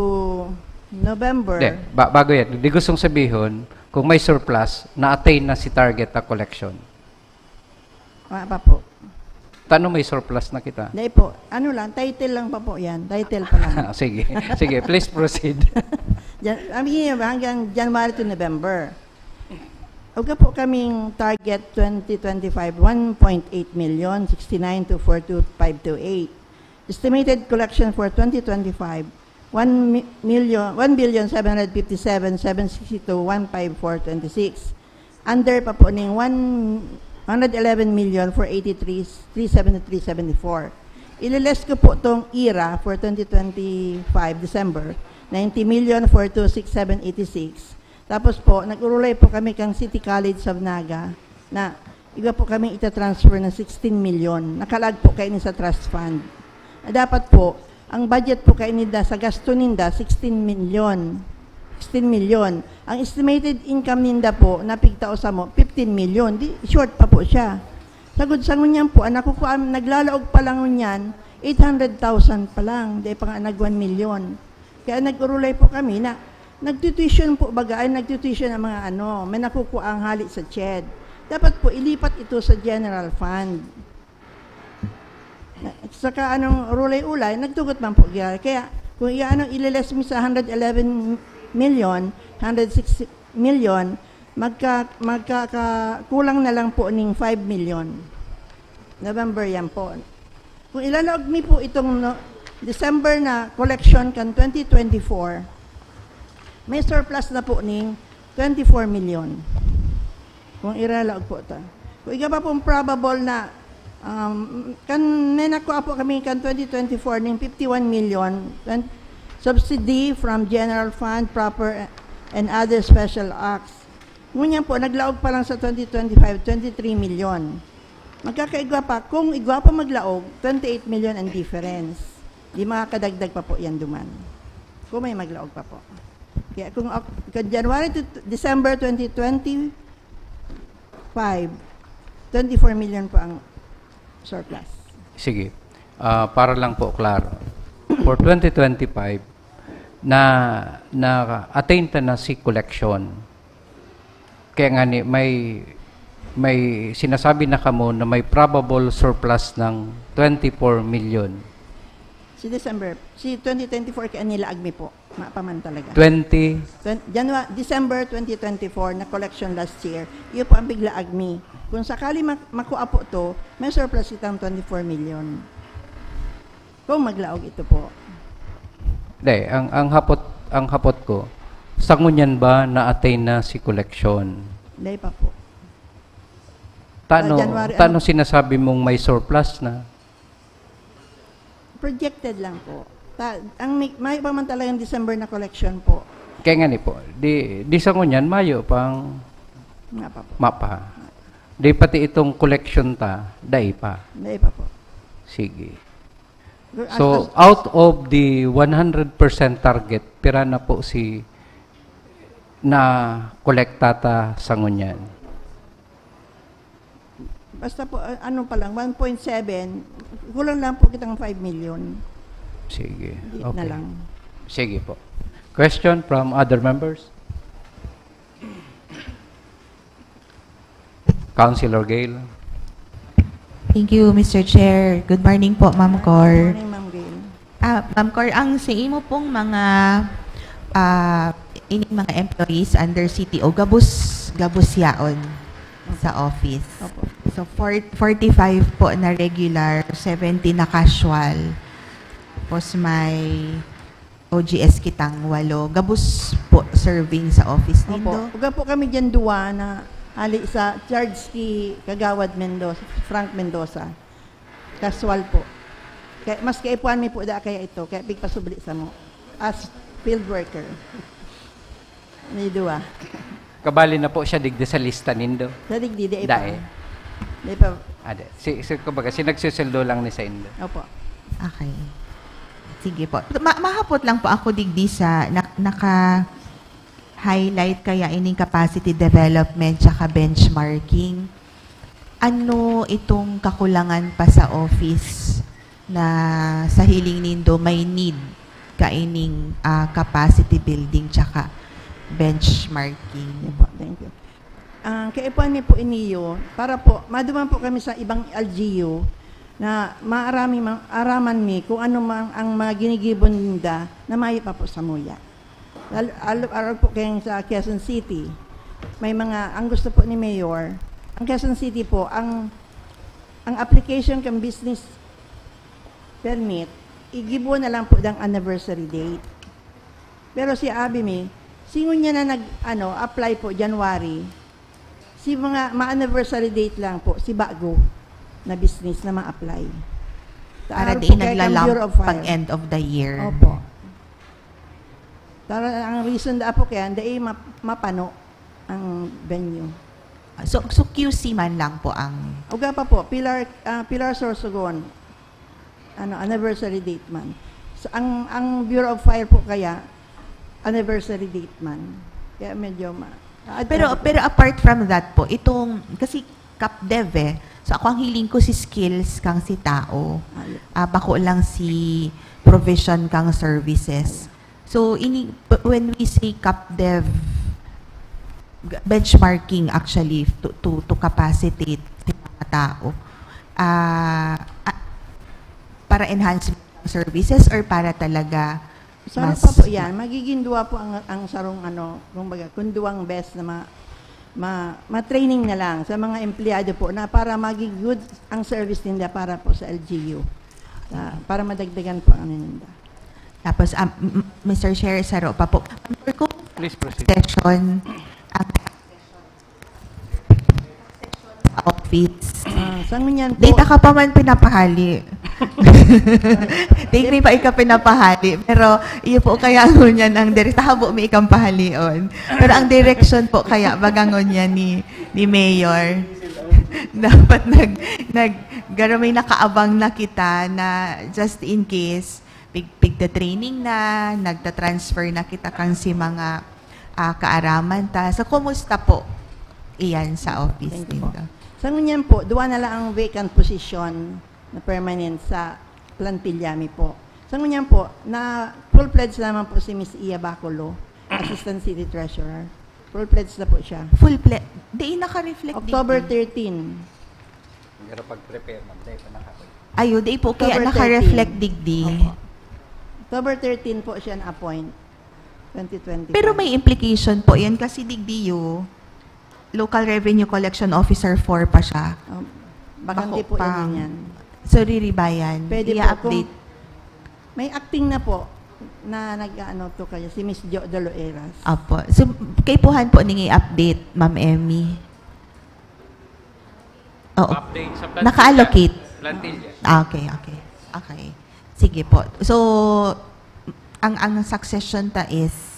November. Hindi, ba- bago yan. Di gustong sabihin, kung may surplus, na-attain na si target na collection. Wala pa po. Tano may surplus na kita? Hindi po. Ano lang, title lang pa po yan. Title pa lang. Sige. Sige, please proceed. Jan- I mean, hanggang January to November. Uga po kaming target twenty twenty-five, one point eight million, sixty-nine to four two five two eight. Estimated collection for twenty twenty-five, one mi- million, one billion seven hundred fifty-seven, seven sixty-two, one five four twenty-six. Under pa po ning one hundred eleven million four eighty-three, three seventy-three seventy-four. Ililess ko po tong ira for twenty twenty-five December, ninety million four two six seven eighty-six. Tapos po, nag-urulay po kami kang City College of Naga na iba po kami ita-transfer ng sixteen million. Nakalag po kayo sa trust fund. Na dapat po, ang budget po kayo ninda sa gasto ninda, sixteen million. Sixteen million. Ang estimated income ninda po, na pigtao sa mo, fifteen million. Di, short pa po siya. Sagod sa ngunyan po, ang nakukuha, naglalaog pa lang ngunyan, eight hundred thousand pa lang. Di pa nga nag one million. Kaya nag-urulay po kami na nagtutuition po baga, ay nagtutuition ang mga ano, may nakukuha ang hali sa CHED. Dapat po ilipat ito sa general fund. Na- Saka anong urulay-ulay, nagtugot man po. Kaya, kaya kung iano, ililes mo sa hundred eleven million, hundred six million, Magka, magkaka, kulang na lang po ning five million. November yan po. Kung ilalaog mi po itong no, December na collection kan twenty twenty-four, may surplus na po ning twenty-four million. Kung ilalaog po ta. Kung iga pa pong probable na, um, kan, may nakuha po kami kan twenty twenty-four ning fifty-one million, twen-, subsidy from general fund, proper, and other special acts. Ngunyan po, naglaog pa lang sa twenty twenty-five, twenty-three million. Magkakaigwa pa, kung igwa pa maglaog, twenty-eight million ang difference. Di makakadagdag pa po yan duman. Kung may maglaog pa po. Kaya kung Oc-, kung January to December twenty twenty-five, twenty-four million po ang surplus. Sige. Ah, para lang po klaro. For twenty twenty-five, na, na-attain ta na si collection. Kaya nga ni, may, may sinasabi na kamo na may probable surplus ng twenty-four million. Si December, si twenty twenty-four kaya nilaag mi po. Mapaman talaga. Twenty? Twen-, January, December twenty twenty-four na collection last year. Iyo po ang piglaag mi. Kung sakali mak-, makuha po to, may surplus kitang twenty-four million. Kung maglaog ito po. Hindi, ang, ang hapot, ang hapot ko, sa ngunyan ba na-attain na si collection? Hindi pa po. Tano, Ah, January, tano ano? Sinasabi mong may surplus na? Projected lang po. Ta-, ang may, may pa man talagang December na collection po. Kaya nga ni po, di, di sa ngunyan, mayo pang Nga pa po. mapa. Di pati itong collection ta, dai pa. Hindi pa po. Sige. Pero So, as- out of the one hundred percent target, pira na po si na kolekta ta sa ngunyan? Basta po, a-, ano pa lang, one point seven, kulang lang po kitang five million. Sige. Di Okay. na lang. Sige po. Question from other members? Councilor Gail. Thank you, Mister Chair. Good morning po, Ma'am Cor. Morning, Ma'am Gail. Ah, Ma'am Cor, ang sa imo pong mga, ah, ining mga employees under C T O, gabos, gabos yaon sa office. Opo. So, for, forty-five po na regular, seventy na casual. Tapos may O G S kitang walo. Gabos po serving sa office nindo. Opo. Uga po kami dyan duwa na hali sa charge ki Kagawad Mendoza, Frank Mendoza. Casual po. Kaya, mas kaipuan mi po da kaya ito, kaya pigpasubli sa mo. As field worker. May duwa. Kabali na po siya digdi sa lista nindo. Sa digdi, di pa. Dai. Di pa. Ade. Si, si, kumbaga, si nagsusueldo lang ni sa indo. Opo. Okay. Sige po. Ma- mahapot lang po ako digdi sa na- naka-highlight kaya ining capacity development tsaka benchmarking. Ano itong kakulangan pa sa office na sa hiling nindo may need kaining, ah, capacity building tsaka benchmarking? Opo, thank you. Ang kaipuan mi po iniyo, para po, maduman po kami sa ibang L G U na maarami, ma-, araman mi kung ano mang ang mga ginigibo ninda na mayo pa po sa muya. Lalo, alo-, alo po kayong sa Quezon City, may mga, ang gusto po ni Mayor, ang Quezon City po, ang, ang application kan business permit, igibo na lang po dang anniversary date. Pero si abi mi, singon niya na nag, ano, apply po January, si mga ma-anniversary date lang po, si bago na business na ma-apply. Para Taaro di po kay kang naglalamp Bureau of Fire. Pag end of the year. Opo. Tara, ang reason da po kaya, dai map-, mapano ang venue. So, so Q C man lang po ang... Uga pa po, Pilar, ah, Pilar Sorsogon, ano, anniversary date man. So, ang, ang Bureau of Fire po kaya, anniversary date man. Kaya medyo ma-, Pero pero apart from that po, itong, kasi CapDev eh. So ako ang hiling ko si skills kang si tao. Ah, yeah. Ah, bako lang si provision kang services. So ini, when we say CapDev, g- benchmarking actually to to, to capacitate si mga tao. Ah, ah, para enhancement ng services or para talaga Sarong mas pa po yan, magiging duwa po ang, ang sarong ano, kumbaga, kung duwang best na ma-, ma-, ma-training na lang sa mga empleyado po na para maging good ang service ninda para po sa L G U. Sa, para madagdagan po ang ano ninda. Tapos, um, m- m- Mister Chair, saro pa po. Under kung Please proceed. session, ang office. Ah, sa ngunyan po, Data ka pa man pinapahali. Di mi pa ika pinapahali. Pero iyo po kaya ngunyan ang direkta habo mi ikang pahalion. Pero ang direction po kaya baga ngunyan ni, ni Mayor. Dapat nag, nag, garo may nakaabang na kita na just in case, pig, pigta-training na, nagta-transfer na kita kan si mga ah, kaaraman ta. So, kumusta po iyan sa office Thank you po. ninyo? Sa ngunyan po, duwa na lang ang vacant position na permanent sa plantilla mi po. Sa ngunyan po, na full-fledged naman po si Miss Iya Baculo, Assistant City Treasurer. Full-fledged na po siya. Full play. Di naka-reflect October digdi. thirteen. Pero pag-prepare, ma'am, dahil pa nakapoy. Ayo, di po kaya October naka-reflect thirteen. Digdi. Opo. October thirteen po siya na-appoint. twenty twenty. Pero may implication po yan kasi Digdi, oh, Local Revenue Collection Officer four pa siya. Um, bakante Bako po yan pang- yan. So, riribayan. Pwede po I-update. Kung may acting na po na nag-ano to kayo, si Miss Jo Doloeras. Apo. So, kaipuhan po ning i-update, Ma'am Emmy. Oo. Update sa plantilla. Naka-allocate. Plantilla. Ah, okay, okay. Okay. Sige po. So, ang ang succession ta is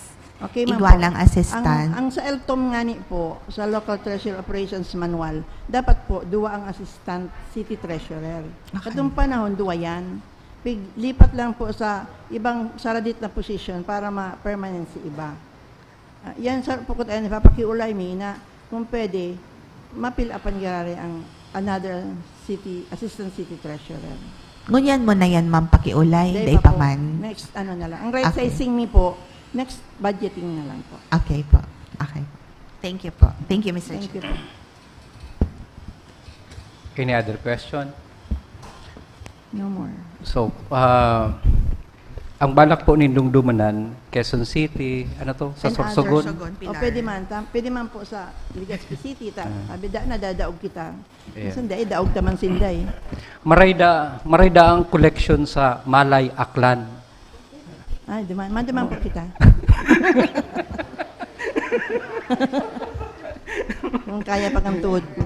Okay, ma'am igwa po. lang assistant. Ang, ang sa L T O M nga ni po, sa Local Treasury Operations Manual, dapat po, duwa ang assistant city treasurer. Okay. Katong panahon, duwa yan. Pig, lipat lang po sa ibang saradit na position para ma-permanent si iba. Ah, yan sa po ko tayo, napapakiulay mi na kung pwede, mapilapan garari ang another city, assistant city treasurer. Ngunyan mo na yan, ma'am, pakiulay. Day pa man. Next, ano na lang. Ang right Okay. sizing mi po, next budgeting na lang po. Okay po. Okay. Thank you po. Thank you, Mister Thank you Chair. po. Any other question? No more. So, ah, ang balak po nindong dumanan, Quezon City, ano to, sa And Sorsogon? Sorsogon, O Pilar. pwede man, tam, pwede man po sa Legazpi City, ta, Ah. sabi da, nadadaog kita. Yeah. Minsan dai, daog ta man sinda eh. Marayda, marayda ang collection sa Malay, Aklan. Ay, di man, man, di man po kita. Kung kaya pa kang tuhod ko.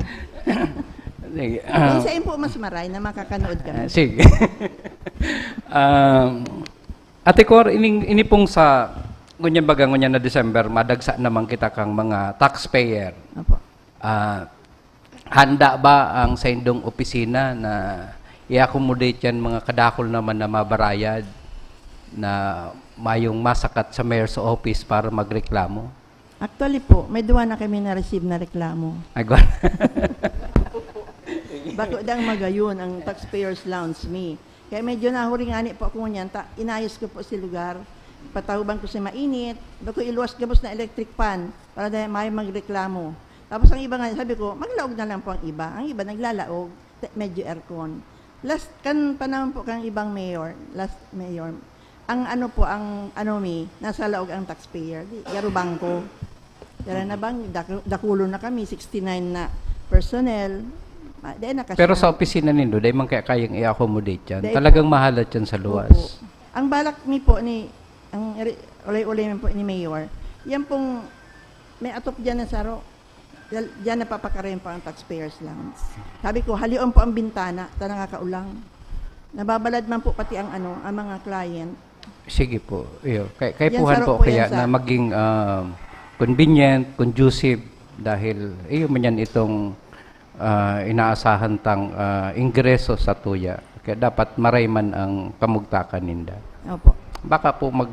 Sige, Kung ah, sa po mas maray na makakanood kami. ah, sige. Um, Ate Cor, ining, ini pong sa, ngunyan baga, ngunyan na December, madagsa naman kita kang mga taxpayer. Opo. Ah, handa ba ang saindong opisina na i-accommodate yan mga kadakol naman na mabarayad na mayong masakat sa mayor's office para magreklamo? Actually po, may duwa na kami na-receive na reklamo. Ay, gwan. Bako dang magayon ang taxpayers lounge mi. Kaya medyo nahuringani po ako ngunyan, ta, inayos ko po si lugar. Patahuban ko si mainit, bako iluwas gabos na electric fan para dahil may magreklamo. Tapos ang iba nga, sabi ko, maglaog na lang po ang iba. Ang iba naglalaog, te- medyo aircon. Last, kan panahon po kang ibang mayor, last mayor, ang ano po, ang ano mi, nasa laog ang taxpayer, di, garo bangko. Dala na bang, dak- dakulo na kami, sixty-nine na personnel. Ma- di na kasya. Pero sa opisina nindo, dahil man kaya kayang i-accommodate yan. Dahil Talagang po- mahalat yan sa Opo. luwas. Ang balak mi po ni, ang ri- ulay-ulay man po ni Mayor, yan pong may atop dyan na saro. Dal- Diyan napapakarayon po ang taxpayers lounge. Sabi ko, halion po ang bintana, ta nangakaulang. Nababalad man po pati ang ano, ang mga client. Sige po. Iyo. Kay, kay Yan, puhan sarap po po kaya yan sa na maging um, convenient, conducive, dahil iyo man yan itong ah, inaasahan tang ah, ingreso sa tuya. Kaya dapat maray man ang kamugtakan ninda. Opo. Baka po mag...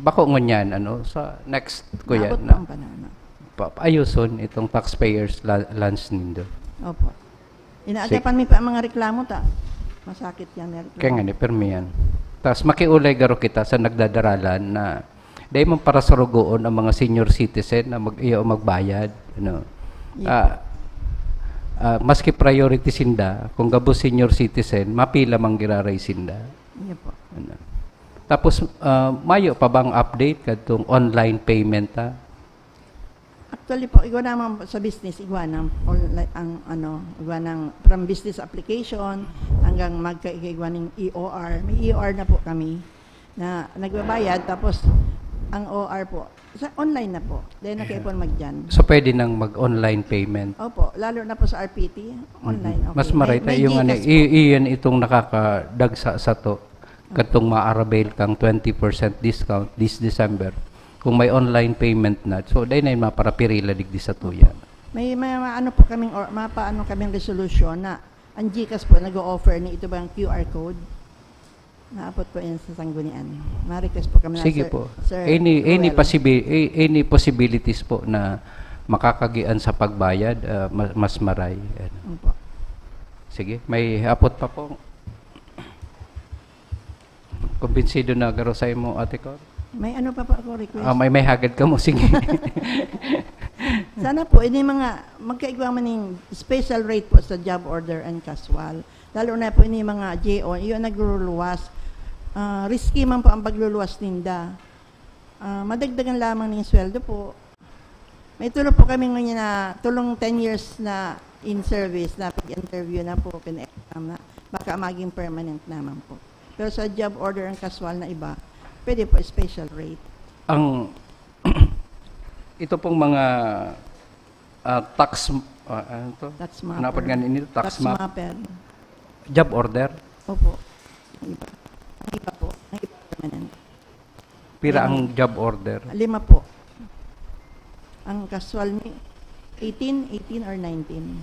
bako ngunyan, ano, sa next ko yan Naabot na po ang panahon. pa- ayuson itong taxpayers la- lunch nindo. Opo. Inaagapan mi pa ang mga reklamo ta. Masakit yan, may reklamo. Kaya nga ni, permi yan. Tapos makiulay garo kita sa nagdadaralan na dahil man para surugoon ang mga senior citizen na mag iyo magbayad. Ano. Yeah. Ah, ah, maski priority sinda, kung gabo senior citizen, mapila man giraray sinda. Iya po. Ano. Tapos, ah, mayo pa bang update kadtong online payment, ha? Actually po, igwa naman sa business, igwa ng online, ang ano, igwa ng from business application hanggang magkaigwa ng E O R. May E O R na po kami na nagbabayad, tapos ang O R po, sa online na po. Then, nakaipon magdiyan. So, pwede nang mag-online payment. Opo, lalo na po sa R P T, online. Okay. Mas maray May tayo yung ano, GCash po. i- iyan itong nakaka-dagsa sato katong ma-avail kang twenty percent discount this December. Kung may online payment na, so dahil na yung maparapirila digdi sa tuya. May, may, may ano po kaming, or, mapaano kaming resolution na ang GCash po nag-o-offer ni ito bang Q R code? Naabot po yan sa Sanggunian. Ma-request po kami na, Sige Sir, po. Sir Any any Roel. possibi- a- any possibilities po na makakagian sa pagbayad, ah, ma- mas maray. Ano. Opo. Sige, may apot pa po. Kumbinsido na garo sa imo, Ate Cor? May ano pa po ako request? Ah, may may hagad ka mo, sige. Sana po, ini mga magkaigwa man ning special rate po sa job order and casual. Lalo na po ini mga J O, yun nagluluwas. Ah, risky man po ang pagluluwas ninda. Ah, madagdagan lamang ning sweldo po. May tulo po kami ngayon na tulong ten years na in service, na pag-interview na po, pina-exam na. Baka maging permanent naman po. Pero sa job order and casual na iba, pwede po special rate. Ang ito pong mga ah, tax ah, ano to? Tax mapper. Napad nga nito, tax, Tax map. mapper. Job order. Opo. Ang iba. Ang iba po. Ang iba permanent. Pira Lima. Ang job order? Lima po. Ang casual ni eighteen, eighteen or nineteen.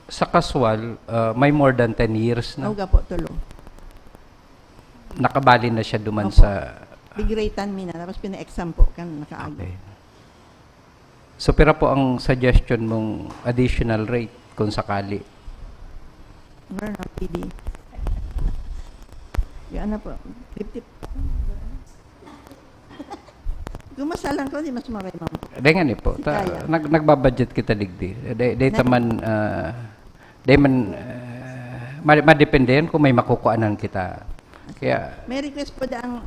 Sa casual, ah, may more than ten years na. Auga po, tulo. Nakabali na siya duman Opo. Sa Big rate mi na, tapos pina-exam po kan nakaagi. Okay. So, pira po ang suggestion mong additional rate kung sakali? Meron ang P D. Yung ano po, fifty. Gumasalan ko, di mas maray man po. Dahil nga ni po, Si ta, Kaya. nag, nagbabudget kita digdi. Day, day Na- taman, ah, day man, ah, ma- madepende yan kung may makukuanan kita. Kaya, May request po daang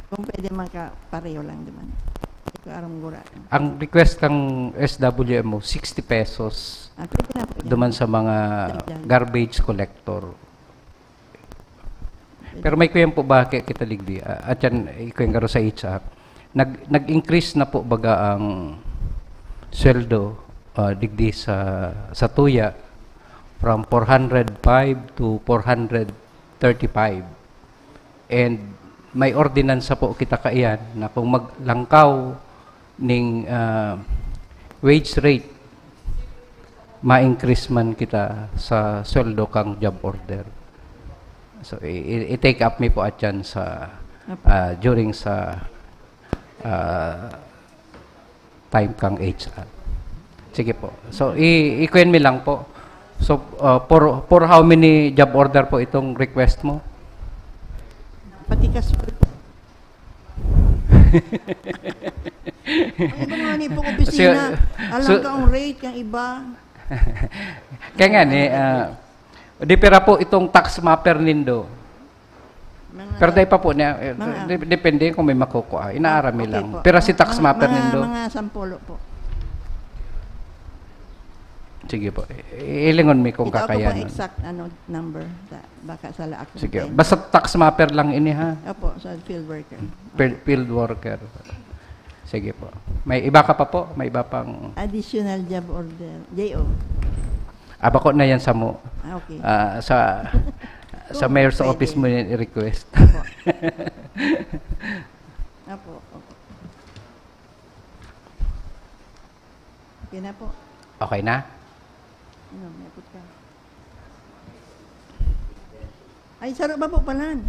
kung pwede magkapareho lang naman. Hindi ko aram gura. ang request kang S W M O, sixty pesos Ah, pwede na po yan. duman sa mga Dagdag. Garbage collector. Pwede. Pero may kuyan po ba kaya kita digdi? Ah, at yan, ikuyan garo sa H R. Nag, nag-increase na po baga ang sweldo ah, digdi sa, sa tuya from four hundred five to four hundred thirty-five. And may ordinansa po kita kaiyan na kung maglangkaw ning ah, wage rate, ma-increase man kita sa sweldo kang job order. So, i- i- i-take up mi po at yan sa Apo. ah, during sa ah, time kang H R. Sige po. So, i- i-queen mi lang po. So, ah, for, for how many job order po itong request mo? Patikas po. Ang iba nga ni pong opisina, So, alam so- ka ang rate, kang iba. Kaya nga ni, ah, di pira po itong tax mapper nindo. Mga Pero dahil pa po niya, eh, Mga- de- depende kung may makukuha. Inaaram mi Okay lang. po. Pero si tax Mga- mapper mga, nindo. Mga sampulo po. Sige po. I- Ilingon mi kung Ito ako po kakayanan. Exact ano, number. Sa, baka sa laak ng Sige. time. Basta tax mapper lang ini ha. Opo, sa field worker. Field, field worker. Sige po. May iba ka pa po? May iba pang... Additional job order. J O. Abako na yan sa mo. Ah, okay. Ah, sa sa Kung mayor's pwede. Office mo yan i-request. Opo. Opo, opo. Okay na po. Okay na? Ano, may apot ka? Ay, saro ba po pala?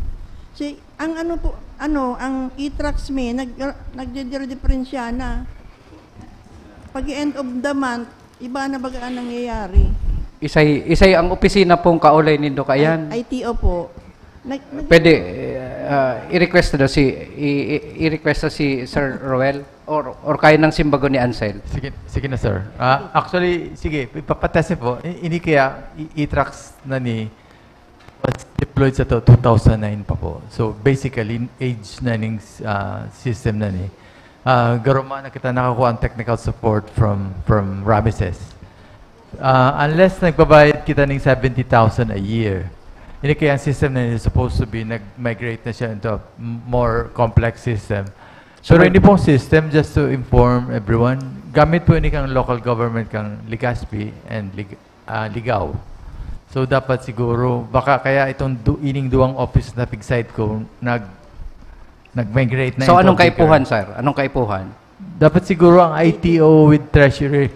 Si, ang ano po, ano, ang e-tracks mi, nag, nagdidiferensya na. Pag end of the month, iba na baga ang nangyayari. Isay, isay ang opisina pong kaulay nindo kayan. I T O po. Nag, nag- Pwede, ah, i-request daw si, i- i- i-request daw si Sir Roel or, or kaya nang simbagon ni Ansel. Sige, sige na, sir. Ah, actually, sige, ipapatest po. I- Ini kaya i- e-tracks na ni was deployed sa to two thousand nine pa po. So basically, age na ning ah, system na ni. Ah, garo man na kita nakakuha ang technical support from, from Ramesses. Ah, unless nagbabayad kita ning seventy thousand a year, ini kaya ang system na is supposed to be nag-migrate na siya into a m-, more complex system. Pero So, hindi pong system, just to inform everyone, gamit po ini kang local government kang Legazpi and Lig-, ah, Ligao. So, dapat siguro, baka kaya itong du-, ining duwang office na pig-site ko, nag-, nag-migrate na So, into anong a bigger kaipuhan, sir? Anong kaipuhan? Dapat siguro ang I T O with Treasury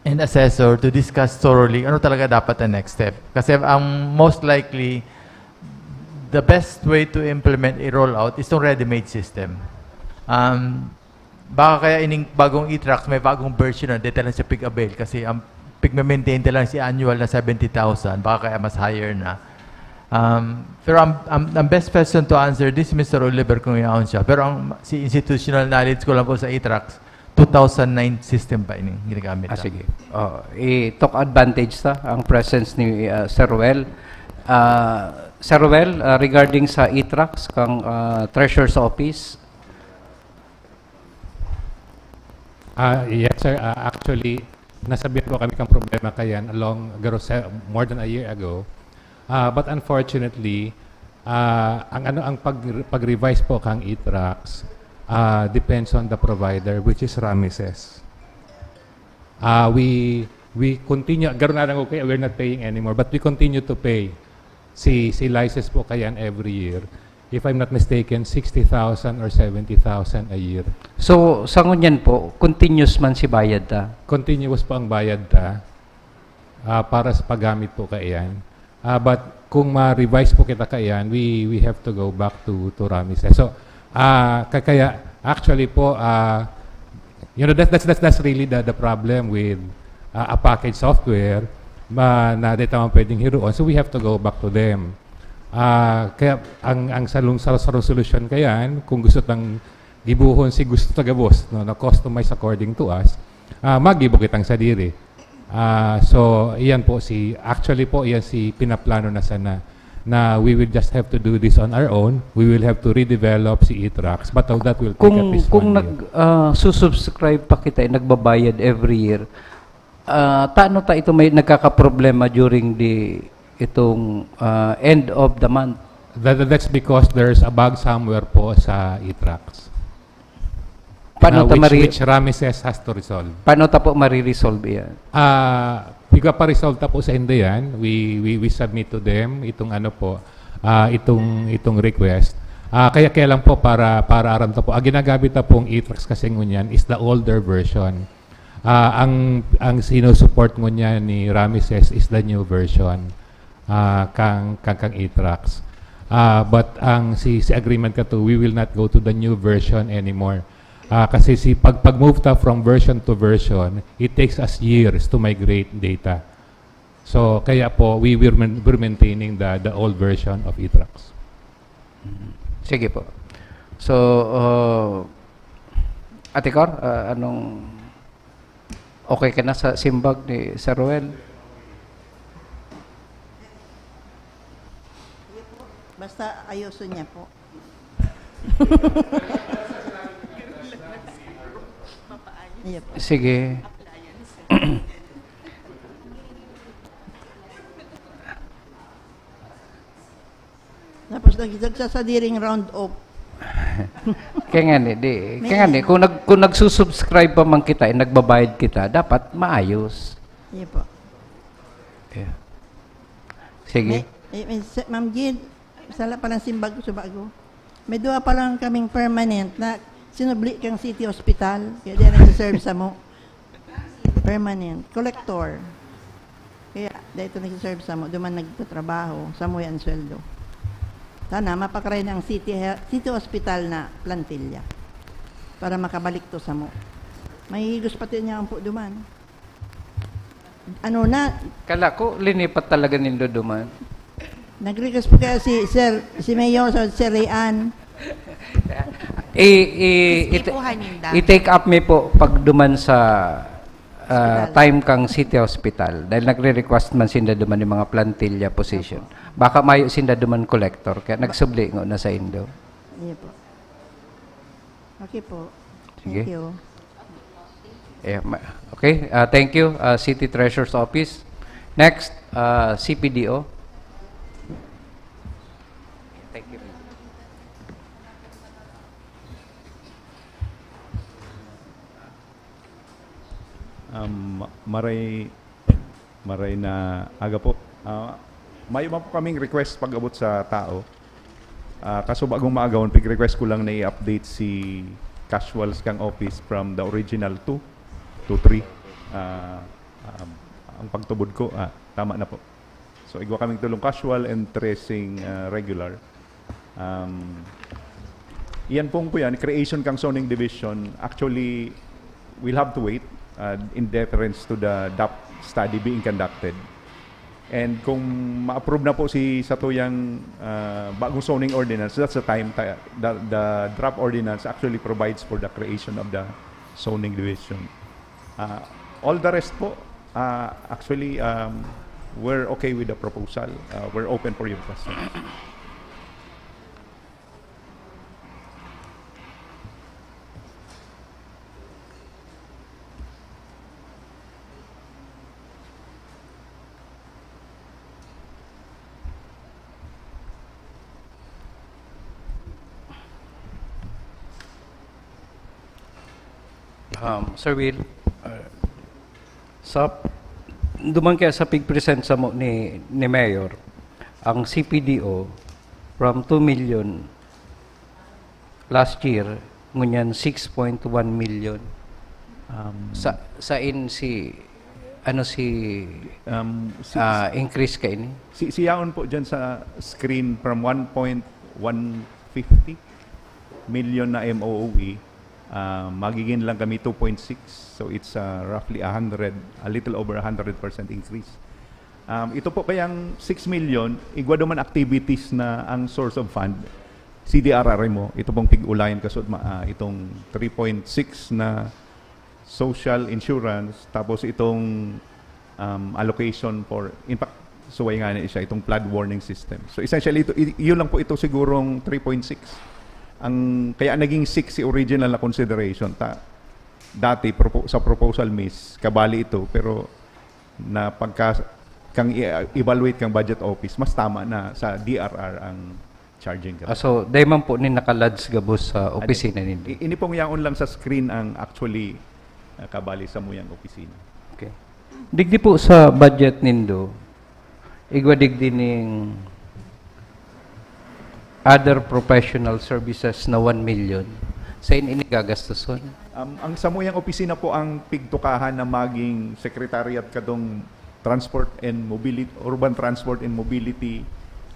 and Assessor to discuss thoroughly ano talaga dapat ang next step. Kasi ang most likely, the best way to implement a rollout is itong ready-made system. Um, baka kaya ining bagong e-Trax, may bagong version na detail lang siya pig-avail kasi ang pigme-maintain ta lang si annual na seventy thousand, baka kaya mas higher na. Um, pero ang, ang, ang best person to answer this, Mister Oliver, kung yaon siya. Pero ang, si institutional knowledge ko lang po sa e-Trax, two thousand nine system pa ini ginagamit Ah, na. Sige. Oh, i-took advantage ta ang presence ni, ah, Sir Well. Ah, Sir Well, ah, regarding sa e-Trax kang, ah, Treasurer's Office. Ah, yes, sir. Ah, actually, nasabihan po kami kang problema kayan along garo se-, more than a year ago. Ah, but unfortunately, ah, ang ano, ang pag-, pag-revise po kang e-Trax, ah, depends on the provider, which is Ramesses. Ah, we, we continue, garo na lang, okay, we're not paying anymore, but we continue to pay si, si license po kayan every year. If I'm not mistaken, sixty thousand or seventy thousand a year. So, sa ngunyan po, continuous man si bayad ta? Continuous po ang bayad ta, ah, para sa paggamit po kayan. Ah, but kung ma-revise po kita kayan, we, we have to go back to, to Ramesses. So, ah, ka-, kaya, actually po, ah, you know, that, that's, that's, that's really the, the problem with, ah, a package software ma-, na di ta man pwedeng hiroon. So, we have to go back to them. Ah, kaya ang, ang salung-, sa, sa resolution kayan, kung gusto tang gibohon si gusto ta gabos, no, na customize according to us, ah, magibo kitang sadiri. Ah, so, iyan po si, actually po, iyan si pinaplano na sana, na we will just have to do this on our own. We will have to redevelop si e-Trax, but all that will take at Kung, least kung one year. nag, ah, susubscribe pa kita, eh, nagbabayad every year, ah, tano ta ito may nagkakaproblema during the, itong, ah, end of the month? That, that's because there's a bug somewhere po sa e-Trax. Paano Na ta which, mari-, which Ramesses has to resolve. Paano ta po mariresolve iyan? Ah, pigpapa-resolve ta po sa inda yan. We, we, we submit to them itong ano po, ah, itong, itong request. Ah, kaya, kaya lang po para, para aram ta po. Ang ginagamit na pong e-Trax kasi ngunyan is the older version. Ah, ang, ang sinusupport ngunyan ni Ramesses is the new version, ah, kang, kang, kang e-Trax. Ah, but ang si, si agreement kato, we will not go to the new version anymore. Ah, kasi si pag, pag-move ta from version to version, it takes us years to migrate data. So, kaya po, we will man-, we're maintaining the, the old version of e-Trax. Sige po. So, uh, Ate Cor, uh, anong, okay ka na sa simbag ni Sir Ruel? Basta ayusin niya po. Yep. Sige. Tapos nag-, nagsasadiring round off. Kaya nga ni, di, kaya nga ni, kung nag-, kung nagsusubscribe pa man kita, eh, nagbabayad kita, dapat maayos. Yun po. Yeah. Sige. May, may, may, sa-, Ma'am Jean, sala pa lang simbag ko sa bago. May duwa pa lang kaming permanent na sinubli kang city hospital, kaya di na nagsiserve samo. Permanent. Collector. Kaya, dahil ito nagsiserve samo, duman nagtatrabaho, samo yan sweldo. Sana, mapakaray na ang city, he-, city hospital na plantilla. Para makabalik to samo. May higos pati niya ang po duman. Ano na? Kala ko, linipat talaga nindo duman. Nag-request po kaya si Sir, si Mayor, so Sir Rayan. I, i, Istipuhan i, ninda. I-take up mi po pag duman sa, ah, Hospital. Time kang city hospital. Dahil nagre-request man sinda duman yung mga plantilla position. Opo. Baka mayo sinda duman collector, kaya nagsubli nga na sa indo. Iya po. Okay po. Thank you. Yeah, ma-, okay, uh, thank you, uh, City Treasurer's Office. Next, uh, C P D O. Thank you. Um, ma- maray, maray na aga po. Ah, mayo man po kaming request pag-abot sa tao. Ah, kaso bagong maagawon, pig-request ko lang na i-update si casuals kang office from the original two to three. Ah, um, ang pagtubod ko, ah, tama na po. So, igwa kaming tulong casual and tracing, ah, regular. Um, iyan pong po yan, creation kang zoning division. Actually, we'll have to wait, uh, in deference to the DAP study being conducted. And kung ma-approve na po si satuyang, uh, bagong zoning ordinance, that's the time, ta- the, the draft ordinance actually provides for the creation of the zoning division. Uh, all the rest po, uh, actually, um, we're okay with the proposal. Uh, we're open for your questions. Um, Sir Will, uh, sa, duman kaya sa pig-present samo ni, ni Mayor, ang C P D O from two million last year, ngunyan six point one million. Um, Sa, sa in si, ano si, um, si, ah, increase ka ini? si, si yaon po dyan sa screen from one point one fifty million na M O O E, ah, magiging lang kami two point six. So it's, ah, roughly a hundred, a little over a hundred percent increase. Um, ito po kayang six million, igwa duman activities na ang source of fund, C D R R M O, ito pong pig-ulayan kasud ma, ah, itong three point six na social insurance, tapos itong, um, allocation for, in fact, suway nga na siya, itong flood warning system. So essentially, ito, i- yun lang po ito sigurong three point six. Ang, kaya naging six si original na consideration. Ta, dati, propo, sa proposal, miss, kabali ito, pero na pagka kang i-, evaluate kang budget office, mas tama na sa D R R ang charging ka. Ah, so, dai man po ni nakalads gabos sa opisina nindo? I- ini pong yaon lang sa screen ang actually, ah, kabali sa muyang opisina. Okay. Digdi po sa budget nindo, igwa digdi ning other professional services na one million, sa in ini gagastuson? Um, ang samuyang opisina po ang pigtukahan na maging secretariat katong Transport and Mobility, Urban Transport and Mobility,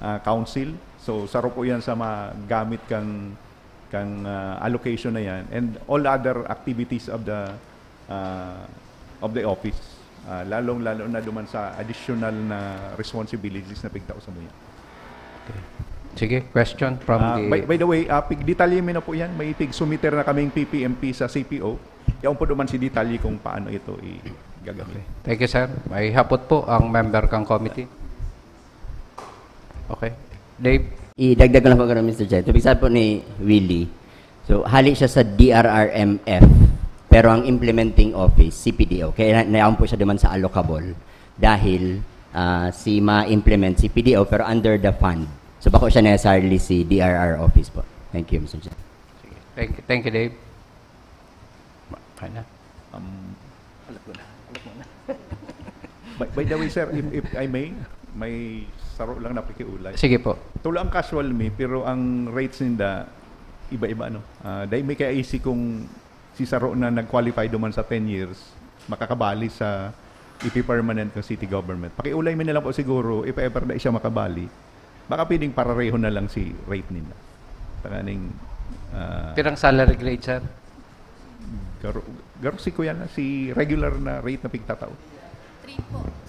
ah, Council. So, saro po yan sa magamit kang, kang, ah, allocation na yan. And all other activities of the, ah, of the office. Ah, lalong-lalo na duman sa additional na responsibilities na pigtao samuya. Sige, question from Ah, the... by, by the way, ah, pigdetalye mi na po yan. May pig-sumiter na kaming P P M P sa C P O. Yaon po duman si detalye kung paano ito i-gagamit. Thank you, sir. May hapot po ang member kang committee. Okay. Dave? Idagdag ko lang po, Mister Chair. Sabi po ni Willie, so, hali siya sa D R R M F, pero ang implementing office, C P D O. Kaya na, nayaon po siya duman sa allocable dahil, ah, si ma-implement C P D O pero under the fund. So, bako siya necessarily si D R R office po. Thank you, Mister Chair. Thank you, thank you, Dave. Ma-, kaya na. Um, by, by the way, sir, if, if I may, may saro lang na pakiulay. Sige po. Tulo ang casual mi, pero ang rates ninda, iba-iba, no? Ah, dahil may kaya isi kung si saro na nag-qualify duman sa ten years, makakabali sa ipi-permanent ng city government. Pakiulay mi na lang po siguro, if ever na siya makabali, baka pwedeng parareho na lang si rate nila. Tanganing, ah, Pirang salary grade, sir? Garo, garo si kuya na, si regular na rate na pigtatao.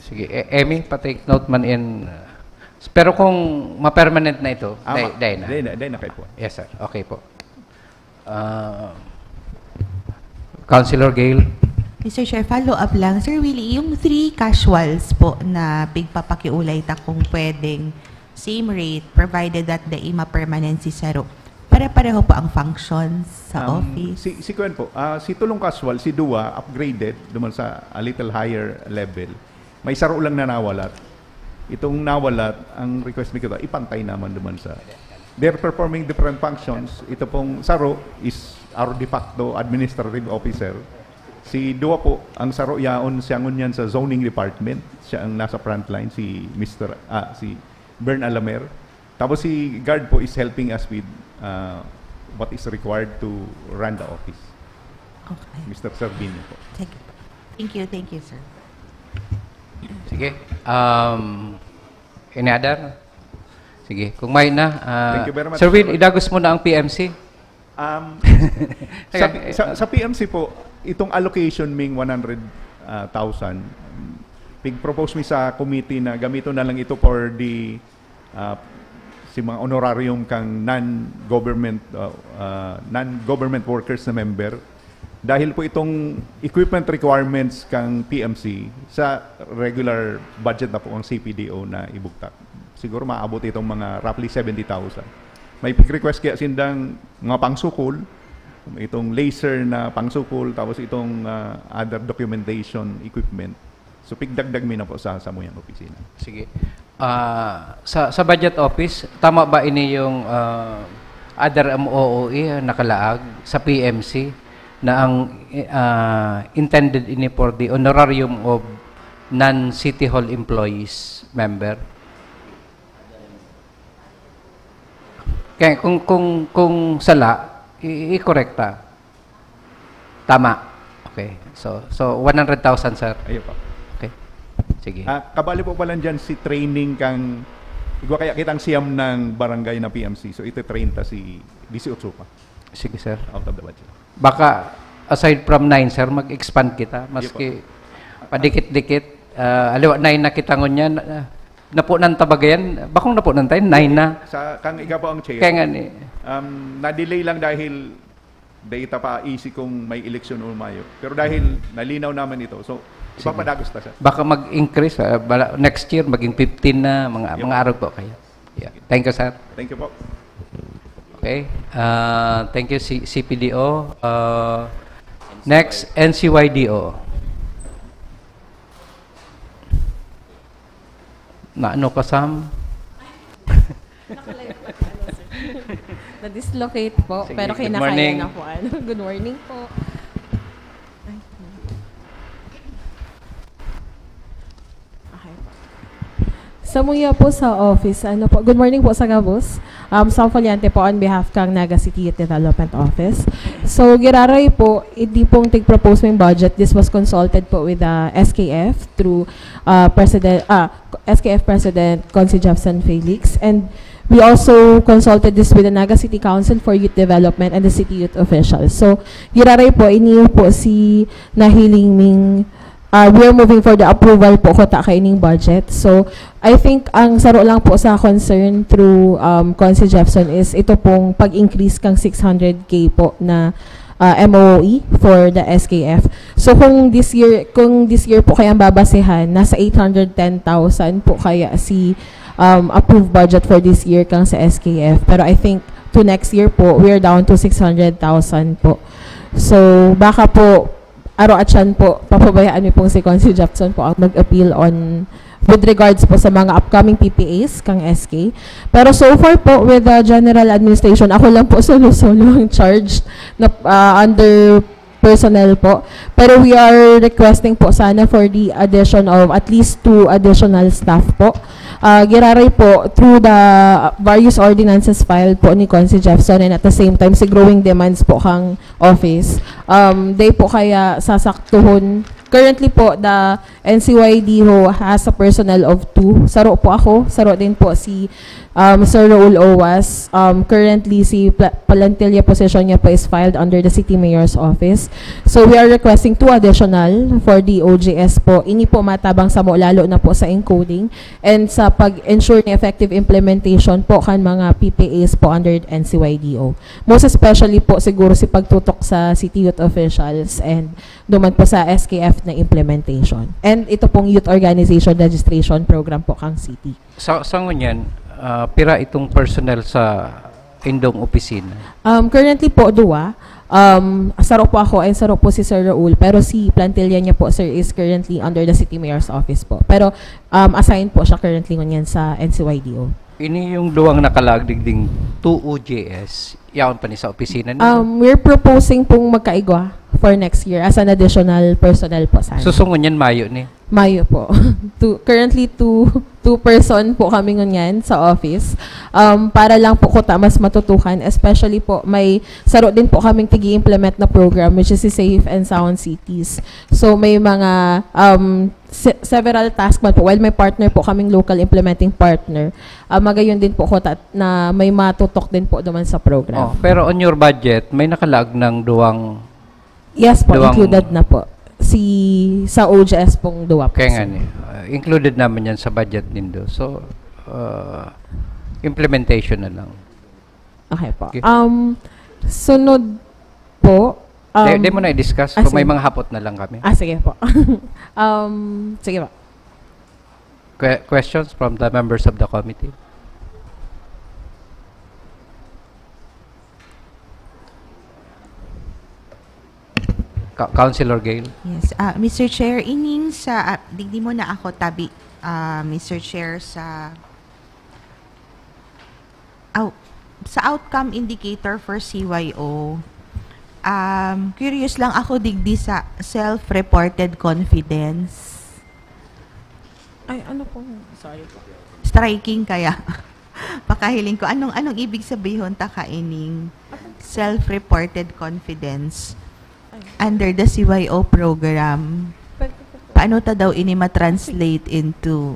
Sige, e- Emmy, pa-take note man in... uh, pero kung ma-permanent na ito, Ah, day, ma- day na. Day na, day na kayo po. Yes, sir. Okay po. Uh, Councilor Gail? Mister Chair, follow up lang. Sir Willie, yung three casuals po na pigpapakiulay ta kung pwedeng same rate provided that the ima permanent si Saro. Pare-pareho po ang functions sa Um, office. Si, si Kuan po, ah, si Tulong Casual, si Dua, upgraded duman sa a little higher level. May saro lang na nawalat. Itong nawalat, ang request mi kita, ipantay naman duman sa... They're performing different functions. Ito pong saro is our de facto administrative officer. Si Dua po, ang saro yaon siya ngunyan sa zoning department. Siya ang nasa frontline, si Mister, ah, si Bern Alamer. Tapos si Guard po is helping us with uh, what is required to run the office. Okay. Mister Servino po. Thank you. Thank you, thank you, sir. Sige. Um, any other? Sige. Kung may na, ah, Thank you very much, Sir Will, Sir. Idagos mo na ang P M C. Um, Kaya, sa, sa, sa P M C po, itong allocation ming one hundred thousand, pig-propose mi sa committee na gamiton na lang ito for the uh, si mga honorarium kang non-government uh, uh, non-government workers na member. Dahil po itong equipment requirements kang P M C, sa regular budget na po ang C P D O na ibugtak. Siguro maabot itong mga roughly seventy thousand. May pig-request kaya sindang mga pangsukol, itong laser na pangsukol, tapos itong uh, other documentation equipment. So pigdagdag mi na po sa samuyang opisina. Sige. Ah, sa sa budget office, tama ba ini yung ah, other M O O E nakalaag sa P M C na ang ah, intended ini for the honorarium of non-City Hall employees member? Kaya kung kung kung sala, i- i-correct ta. Tama. Okay. So so one hundred thousand, sir. Ayun po. Okay. Sige. Ah, kabali po pala dyan si training kang igwa kaya kitang siyam ng barangay na P M C. So ito treinta si dieciocho pa Sige, sir. out of the budget. Baka aside from nine, sir, mag-expand kita. Maski padikit-dikit, ah, aliwa nine na kita ngunyan. Ah, napunan ta ba yan? Bakong napunan tayo? Nine na. Sa kang ikaw po ang chair. Kaya nga ni, Um, na-delay lang dahil data pa easy kung may eleksyon o Mayo. Pero dahil nalinaw naman ito, so ipapadagos ta, sir. Baka mag-increase, ah, bala- next year maging fifteen na, mga Yep. mga arog po kayo. Yeah. Thank you, sir. Thank you po. Okay. Ah, thank you, C- CPDO. Ah, next, NCYDO. Na ano ka, Sam? Na-dislocate po, Sige, pero good kinakaya morning. Na po. Ano. Good morning po. Ay. Okay po. Samuya po sa office. Ano po? Good morning po sa gabos. Um, Sam Foliante po on behalf kang Naga City Youth Development Office. So, giraray po, hindi pong tig-propose mong budget. This was consulted po with the SKF through uh, President, ah, SKF President Consi Jefferson Felix. And we also consulted this with the Naga City Council for Youth Development and the City Youth Officials. So, giraray po, iniyo po si nahiling ming uh, we are moving for the approval po ko ta kaining budget. So, I think ang saro lang po sa concern through um, Consi Jefferson is ito pong pag-increase kang six hundred K po na uh, MOE for the SKF. So kung this year, kung this year po kaya ang babasehan, nasa eight hundred ten thousand po kaya si um, approved budget for this year kang sa SKF. Pero I think to next year po, we are down to six hundred thousand po. So baka po aro at siyan po, papabayaan mi pong si Consi Jefferson po ang mag-appeal on with regards po sa mga upcoming PPAs kang SK. Pero so far po, with the general administration, ako lang po solo-solo ang charged na, ah, under personnel po. Pero we are requesting po sana for the addition of at least two additional staff po. Ah, giraray po through the various ordinances filed po ni Consi Jefferson and at the same time si growing demands po kang office. Um, they po kaya sasaktuhon. Currently po, the NCYD ho has a personnel of two. Saro po ako, saro din po si um, Sir Raul Owas. Um, currently, si Pla- Palantilla position niya po is filed under the City Mayor's Office. So, we are requesting two additional for the OJS po. Ini po matabang sa mo, lalo na po sa encoding and sa pag-ensure ni effective implementation po kan mga PPAs po under NCYDO. Most especially po siguro si pagtutok sa City Youth Officials and duman po sa SKF na implementation. And ito pong Youth Organization Registration Program po kang City. Sa sa ngunyan, ah, pira itong personnel sa indong opisina? Um, currently po, duwa. Um, saro po ako and saro po si Sir Raul. Pero si plantilla niya po, sir, is currently under the City Mayor's office po. Pero um, assigned po siya currently ngunyan sa N C Y D O. Ini yung duwang nakalaag digding two O J S, yaon pa ni sa opisina niyo? Um, we're proposing pong magkaigwa for next year as an additional personnel po sana. Susungon yan, Mayo ni? Mayo po. Two, currently, two, two person po kami ngunyan sa office. Um, para lang po kuta mas matutukan, especially po may saro din po kaming tigi-implement na program, which is si Safe and Sound Cities. So may mga um, se- several task man po, while may partner po kaming local implementing partner, ah, magayon din po kuta na may matutok din po duman sa program. Oh, pero on your budget, may nakalaag ng duwang Yes po, Duwang- included na po. Si sa O J S pong duwa po, Kaya nga sir. ni, uh, included naman yan sa budget nindo. So, uh, implementation na lang. Okay po. Okay. Um, sunod po. Um, Di, di mo na i-discuss ah, kung may sige. Mga hapot na lang kami. Ah, sige po. Um, sige po. Que- questions from the members of the committee? Ka- Councilor Gale? Yes. Ah, Mister Chair, ining sa, ah, digdi mo na ako tabi, ah, Mister Chair, sa, aw, sa outcome indicator for C Y O, um, curious lang ako digdi sa self-reported confidence. Ay, ano po? Sorry po. Striking kaya. Pakahiling ko, anong, anong ibig sabihin ta kaining self-reported confidence under the C Y O program? Paano ta daw ini ma-translate into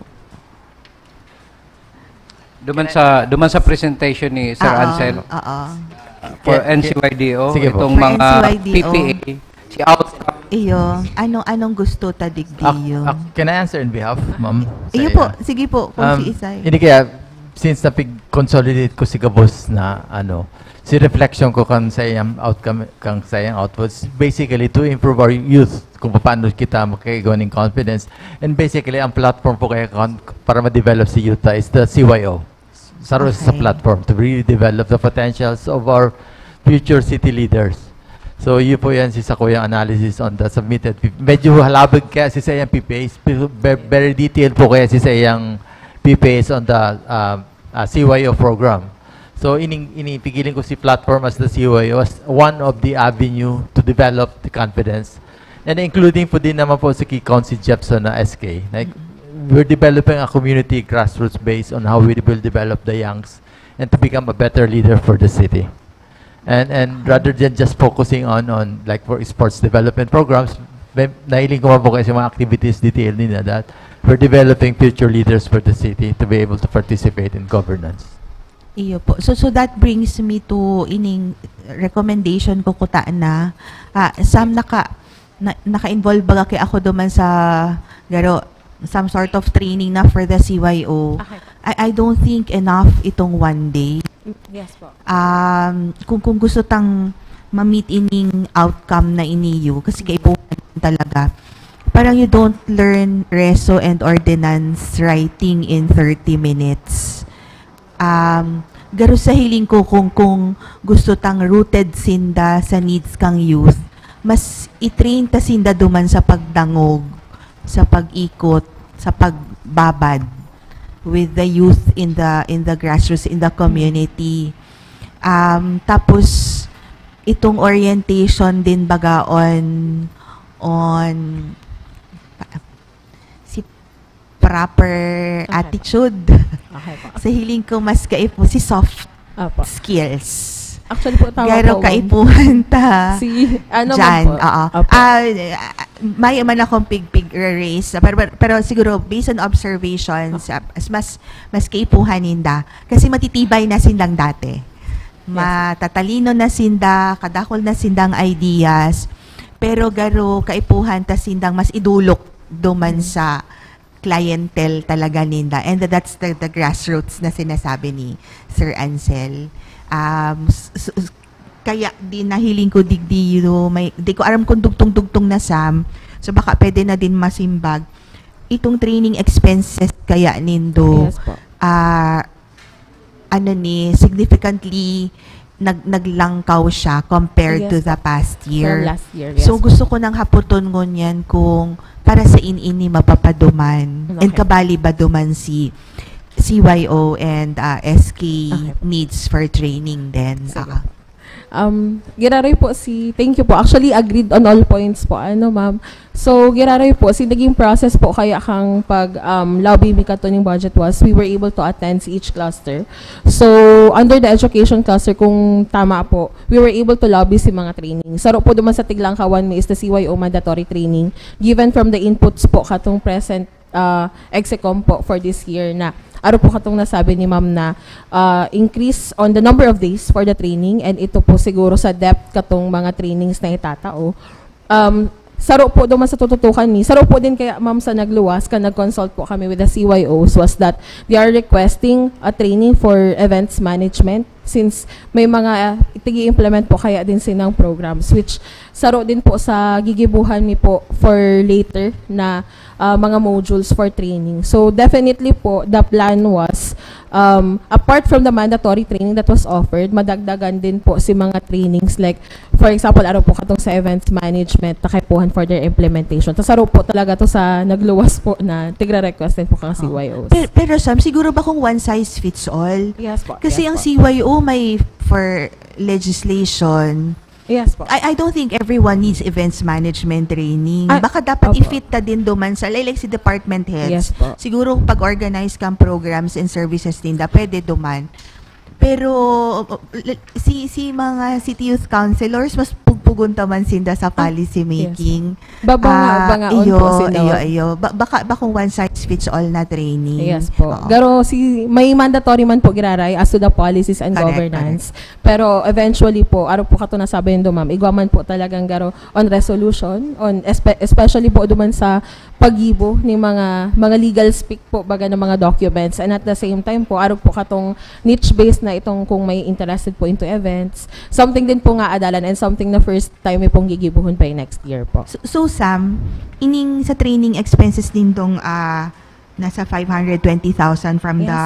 Duman sa duman sa presentation ni Sir Oo, Ansel Oo. for Kaya- N C Y D O, Sige po. itong For mga N C Y D O. P P A, si outcome. Iyo, ano anong gusto ta digdi Ak- iyo? ak- can I answer in behalf, ma'am? Iyo Sa po, iya? sige po, kung Um, si Isay. Hindi kaya, since napig-consolidate ko si gabos na, ano, si reflection ko kan sa iyang outcome, kan sa iyang outputs, basically to improve our youth, kung paano kita makikagawa ng confidence. And basically, ang platform po kaya kan- para ma-develop si youth is the C Y O. Saro sa Okay. platform to really develop the potentials of our future city leaders. So, yun po yan si sa kuyang analysis on the submitted. P- Medyo halabig kaya si sa iyang P P As, pero ve- very detailed po kaya si sa iyang P P As on the uh, uh, C Y O program. So, ining, inipigiling ko si platform as the C Y O as one of the avenue to develop the confidence. And including po din naman po si kay Council Jepson na S K. Like, we're developing a community grassroots based on how we will develop the youngs and to become a better leader for the city. And and rather than just focusing on on like for sports development programs, may, nahiling ko man po kasi mga activities detail din na that we're developing future leaders for the city to be able to participate in governance. Iyo po. So so that brings me to ining recommendation ko kuta na ah, some naka na, naka-involve baga kay ako duman sa garo some sort of training na for the C Y O. Okay. I I don't think enough itong one day. Mm, yes po. Um, kung kung gusto tang ma-meet ining outcome na iniyo kasi kaipuhan talaga. Parang you don't learn reso and ordinance writing in thirty minutes. Um, garo sa hiling ko kung kung gusto tang rooted sinda sa needs kang youth, mas i-train ta sinda duman sa pagdangog, sa pag-ikot, sa pagbabad with the youth in the in the grassroots, in the community. Um, tapos itong orientation din baga on on si proper Okay. Attitude. Okay po. Sa hiling ko mas kaipo si soft Opo. Skills. Actually po, tama Garo po, ma'am. Kaipuhan ta. Si, ano man Jan, po. Oo. Opo. Ah, ah, may man akong pig-pig raise, pero, pero, pero siguro based on observations, ah, mas mas mas kaipuhan ninda kasi matitibay na silang dati. Matatalino na sinda, kadakol na sindang ideas, pero garo kaipuhan ta sindang mas idulok duman sa clientele talaga ninda. And that's the, the grassroots na sinasabi ni Sir Ansel. Um, s- s- s- kaya di nahiling ko digdi, you know, may, di ko aram kung dugtong-dugtong na, Sam. So baka pwede na din masimbag. Itong training expenses kaya nindo, Yes po. ah, ano ni, significantly nag-, naglangkaw siya compared Yes to po. the past year. From last year, yes So, po. Gusto ko nang hapoton ngunyan kung para sa in-, ini mapapaduman and Okay. kabali ba duman si C Y O and, ah, S K Okay po. needs for training then. Sige. Ah. Um, giraray po si, thank you po. Actually, agreed on all points po, ano, ma'am. So, giraray po, si naging process po kaya kang pag, um, lobby mi kato ning budget was, we were able to attend si each cluster. So, under the education cluster, kung tama po, we were able to lobby si mga training. Saro po duman sa tiglangkawan mi is the C Y O mandatory training, given from the inputs po katong present, uh, execom po for this year na aro po katong nasabi ni ma'am na, uh, increase on the number of days for the training, and ito po siguro sa depth katong mga trainings na itatao. Um, saro po duman sa tututukan ni, saro po din kaya, ma'am, sa nagluwas, kan nag-consult po kami with the C Y Os, was that they are requesting a training for events management since may mga, uh, tigi-implement po kaya din sinang programs, which saro din po sa gigibuhan mi po for later na, uh, mga modules for training. So, definitely po, the plan was, um, apart from the mandatory training that was offered, madagdagan din po si mga trainings like, for example, aro po katong sa events management, na kaipuhan for their implementation. Tas aro po talaga to sa nagluwas po na tigra-request din po kang Oo. C Y Os. Pero, pero Sam, siguro ba kung one size fits all? Yes po. Kasi Yes ang po. C Y O may for legislation. Yes po. I, I don't think everyone needs events management training. Ah, Baka dapat opo. i-fit ta din duman sa, like, like si department heads. Yes po. Siguro pag-organize kang programs and services ninda, pwede duman. Pero l- si si mga city youth councilors, mas pugpugon ta man sinda sa policy Yes. making. Babanga, Ah, bangaon iyo, po, Senor. iyo, iyo. Ba- baka, baka kung one size fits all na training. Yes po. Oo. Pero si, may mandatory man po giraray as to the policies and Correct, governance. Pero eventually po, aro po kato nasabi nindo, ma'am, igwa man po talagang garo on resolution, on espe- especially po duman sa paggibo ni mga mga legal speak po baga ng mga documents, and at the same time po, aro po katong niche-based na itong kung may interested po into events, something din po nga adalan and something na first time mi pong gigibuhon by next year po. So, so Sam, ining sa training expenses nindong, ah, nasa five hundred twenty thousand from Yes. the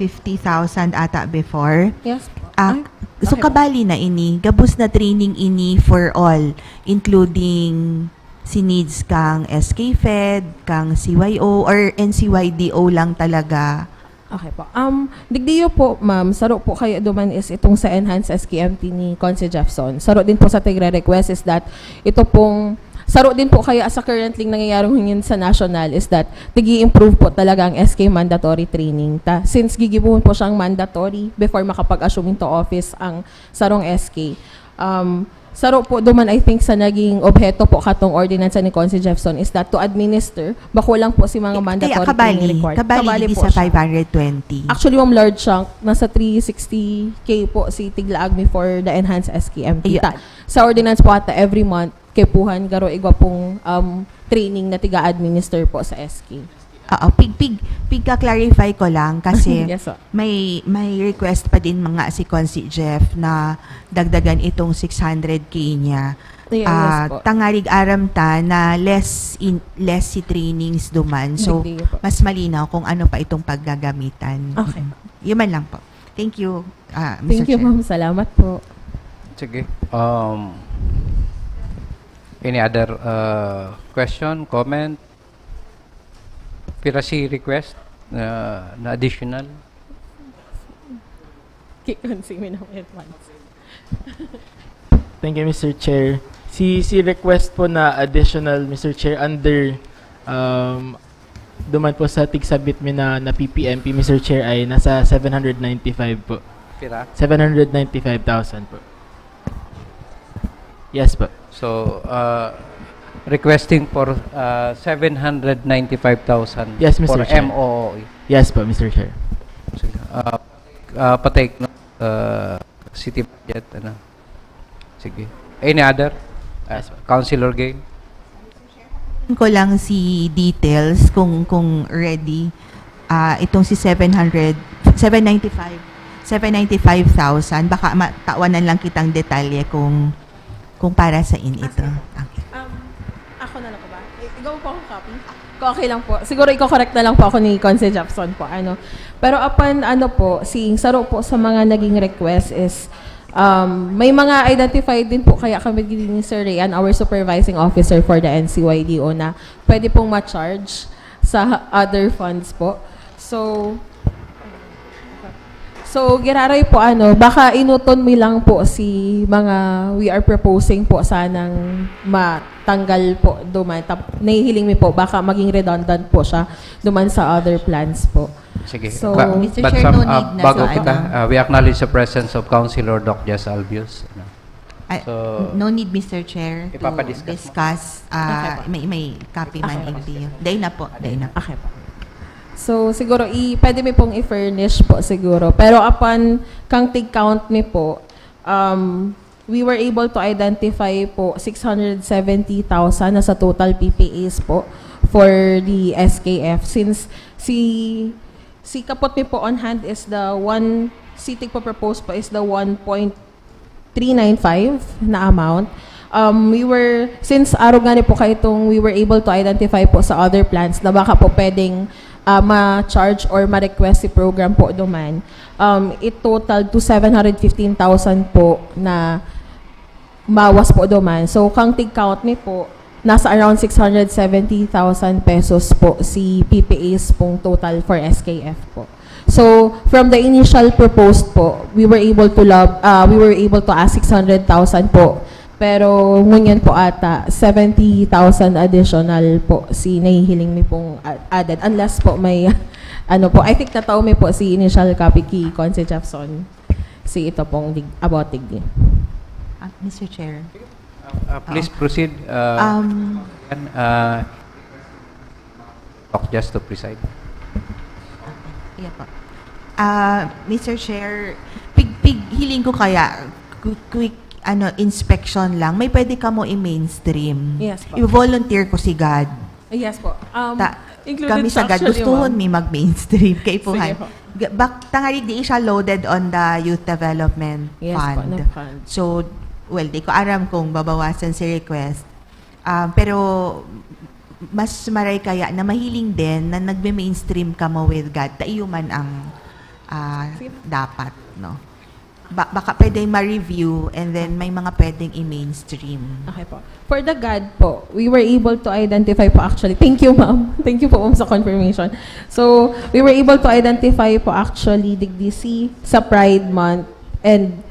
fifty thousand ata before. Yes po. Ah, Ay, so okay po. Kabali na ini, gabos na training ini for all, including si needs kang S K Fed, kang C Y O, or N C Y D O lang talaga? Okay po. Um, digdiyo po, ma'am, saro po kaya duman is itong sa Enhanced S K M T ni Conse Jefferson. Saro din po sa tigre-request is that ito pong, saro din po kaya sa currently nangyayari ngayon sa national is that tigi-improve po talaga ang S K mandatory training. Ta, since gigibuhon po siyang mandatory before makapag-assume into office ang sarong S K. Um, saro po duman, I think, sa naging obheto po katong ordinansa ni Conse Jefferson is that to administer, bako lang po si mga mandatory Kaya kabali, training required. Kabali, Kabali di po sa siya. five hundred twenty. Actually, ma'am, large chunk. Nasa three sixty K po si tiglaag mi for the Enhanced S K M T. Ayun. Ta, sa ordinance po ata, every month, kaipuhan, garo igwa pong, um, training na tiga-administer po sa S K. Oo, pig, pig, pigka-clarify ko lang kasi Yes, sir. may, may request pa din mga si Consi Jeff na dagdagan itong six hundred K niya. Yeah, Ah, yes po. Tangarig aram ta na less in, less si trainings duman. So, Digdi po. Mas malinaw kung ano pa itong paggagamitan. Okay. Yun man lang po. Thank you, ah, Mister Thank you, Chair. Ma'am. Salamat po. Sige. Um, any other uh, question, comment? Pira si request na, na additional? Kikon si Minang Edmans. Thank you, Mister Chair. Si, si request po na additional, Mister Chair, under, um, duman po sa tigsabit mi na, na P P M P, Mister Chair, ay nasa seven hundred ninety-five po. Pira? Seven hundred ninety-five thousand po. Yes po. So, uh, requesting for uh, seven hundred ninety-five thousand Yes, Mister for Chair. M O O E. Yes po, Mister Chair. Sige. Uh, uh, patake note, uh, city budget, ano. Sige. Any other? Uh, Yes, sir. Councilor Gay? Ko lang si details kung, kung ready. Ah, itong si seven hundred, seven ninety-five, seven ninety-five thousand, baka ma-, tawanan lang kitang detalye kung, kung para sa in ito. Okay. Um, ako na lang po ba? Ikaw po ang copy? Okay lang po. Siguro i-correct na lang po ako ni Conse Jefferson po. Ano. Pero apan ano po, si saro po sa mga naging request is um, may mga identified din po kaya kami ni Sir Rayan, our supervising officer for the N C Y D O, na pwede pong ma-charge sa other funds po. So, so giraray po ano, baka inuton mi lang po si mga we are proposing po sanang matanggal po duman. Tap, nahihiling mi po, baka maging redundant po siya duman sa other plans po. Sige. So, Ba- Mister but Chair, some, no uh, need na bago sa kita, ano. Uh, we acknowledge the presence of Councilor Doc Jess Albius. Ano? Ay, So, no need, Mister Chair, to ipapadiscuss mo? Discuss. Ah, Okay po. may, may copy man Okay. in view. Dahil na po, dahil na po. Okay po. So, siguro, i, pwede mi pong i-furnish po siguro. Pero upon kang tig-count mi po, um, we were able to identify po six hundred seventy thousand na sa total P P As po for the S K F. Since si si kapot mi po on hand is the one, si tig-propose po is the one point three nine five na amount. Um, we were, since arog nga ni po kaitong we were able to identify po sa other plans na baka po pwedeng ah, ma-charge or ma-request si program po duman, um, it totaled to seven hundred fifteen thousand po na mawas po duman. So, kang tig-count mi po, nasa around six hundred seventy thousand pesos po si P P As pong total for S K F po. So, from the initial proposed po, we were able to lob, ah, we were able to ask six hundred thousand po. Pero ngunyan po ata, seventy thousand additional po si nahihiling mi pong a- added. Unless po may, ano po, I think natao mi po si initial copy ki Conse Jefferson. Si ito pong dig, about digdi. Ah, Mister Chair. Uh, uh, please proceed. Uh, Um, and, uh, Doc Jess to preside. Iya po. Ah, Mister Chair, pig, pig, hiling ko kaya, qu- quick ano, inspection lang, may pwede ka mo i-mainstream. Yes po. I-volunteer ko si God. Yes po. Um, Ta, included kami siya sa God, actually, gustuhon ma'am. mi mag-mainstream. Kay po, Sige han, po. ga- bak, tangari di siya loaded on the youth development Yes po, fund. na fund. So, well, di ko aram kung babawasan si request. Ah, pero mas maray kaya na mahiling din na nagme-mainstream ka mo with God, ta iyo man ang ah, Sige. Dapat, no? Ba- baka pwede ma-review and then may mga pwedeng i-mainstream. Okay po. For the God po, we were able to identify po actually. Thank you, ma'am. Thank you po, ma'am, sa confirmation. So, we were able to identify po actually digdi si sa Pride Month, and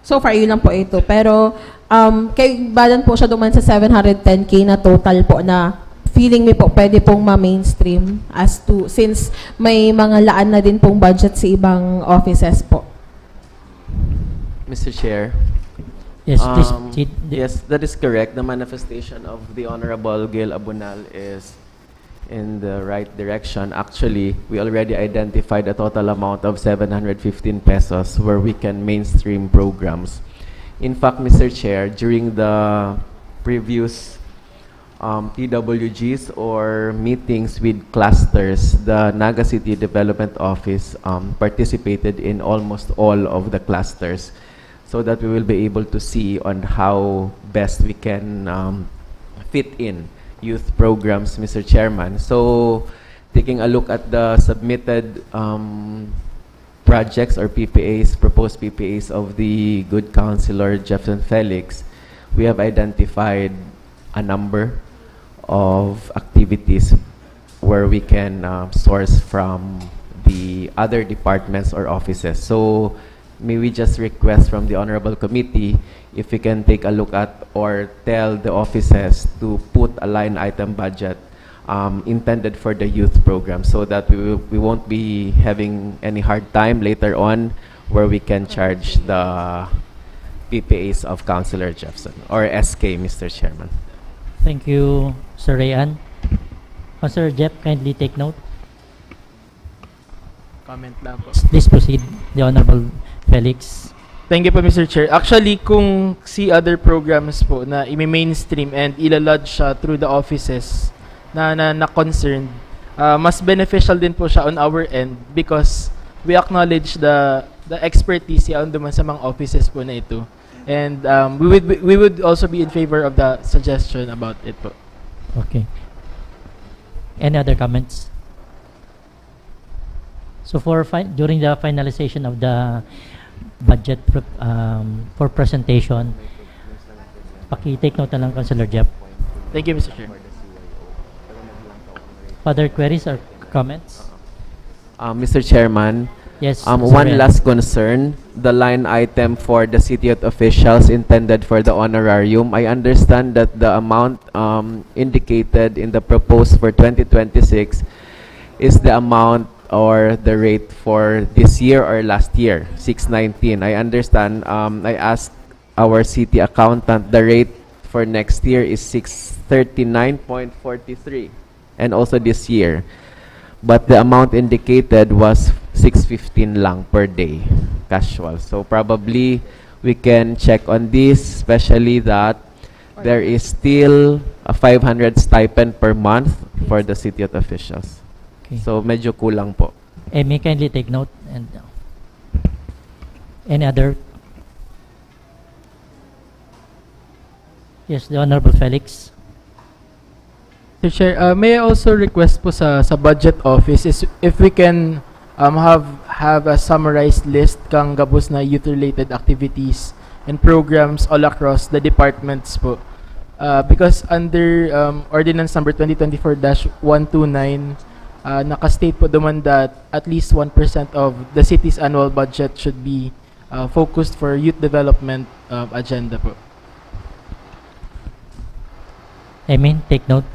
so far, yun lang po ito. Pero, um, kay balan po siya duman sa seven hundred ten K na total po na feeling mi po pwede pong ma-mainstream as to, since may mga laan na din pong budget sa ibang offices po. Mister Chair. Yes, please Um, proceed. Yes, that is correct. The manifestation of the Honorable Gail Abunal is in the right direction. Actually, we already identified a total amount of seven hundred fifteen pesos where we can mainstream programs. In fact, Mister Chair, during the previous um, P W Gs or meetings with clusters, the Naga City Development Office um, participated in almost all of the clusters, so that we will be able to see on how best we can um, fit in youth programs, Mister Chairman. So, taking a look at the submitted um, projects or P P As, proposed P P As of the good councilor Jefferson Felix, we have identified a number of activities where we can uh, source from the other departments or offices. So, may we just request from the Honorable Committee if we can take a look at or tell the offices to put a line item budget um, intended for the youth program, so that we, will, we won't be having any hard time later on where we can charge the P P As of Councilor Jefferson or S K, Mister Chairman. Thank you, Sir Rayan. Councilor Jeff, kindly take note. Comment lang po. Please proceed, the Honorable Felix. Thank you po, Mister Chair. Actually, kung si other programs po na imi-mainstream and ilalodge siya through the offices na, na, na concerned, ah, mas beneficial din po siya on our end because we acknowledge the the expertise yaon duman sa mga offices po na ito. And um, we would we would also be in favor of the suggestion about it po. Okay. Any other comments? So for fin-, during the finalization of the budget pre-, um, for presentation, paki-take note na lang, Councilor Jeff. Thank you, Mister Chair. Further queries or comments? Uh, Mister Chairman, Yes, um, Mister one Ryan. last concern, the line item for the city youth officials intended for the honorarium. I understand that the amount um, indicated in the proposed for twenty twenty-six is the amount or the rate for this year or last year, six nineteen. I understand, um, I asked our city accountant, the rate for next year is six thirty-nine point forty-three, and also this year. But the amount indicated was six fifteen lang per day, casual. So probably we can check on this, especially that there is still a five hundred stipend per month for the city youth officials. Okay. So medyo kulang po. Emmy, kindly take note. And uh, any other? Yes, the Honorable Felix. Mister Chair, uh, may I also request po sa sa budget office is if we can um, have have a summarized list kang gabos na youth-related activities and programs all across the departments po. Uh, because under um, Ordinance Number twenty twenty-four dash one two nine, uh, naka-state po duman that at least one percent of the city's annual budget should be uh, focused for youth development uh, agenda po. Emmy, take note.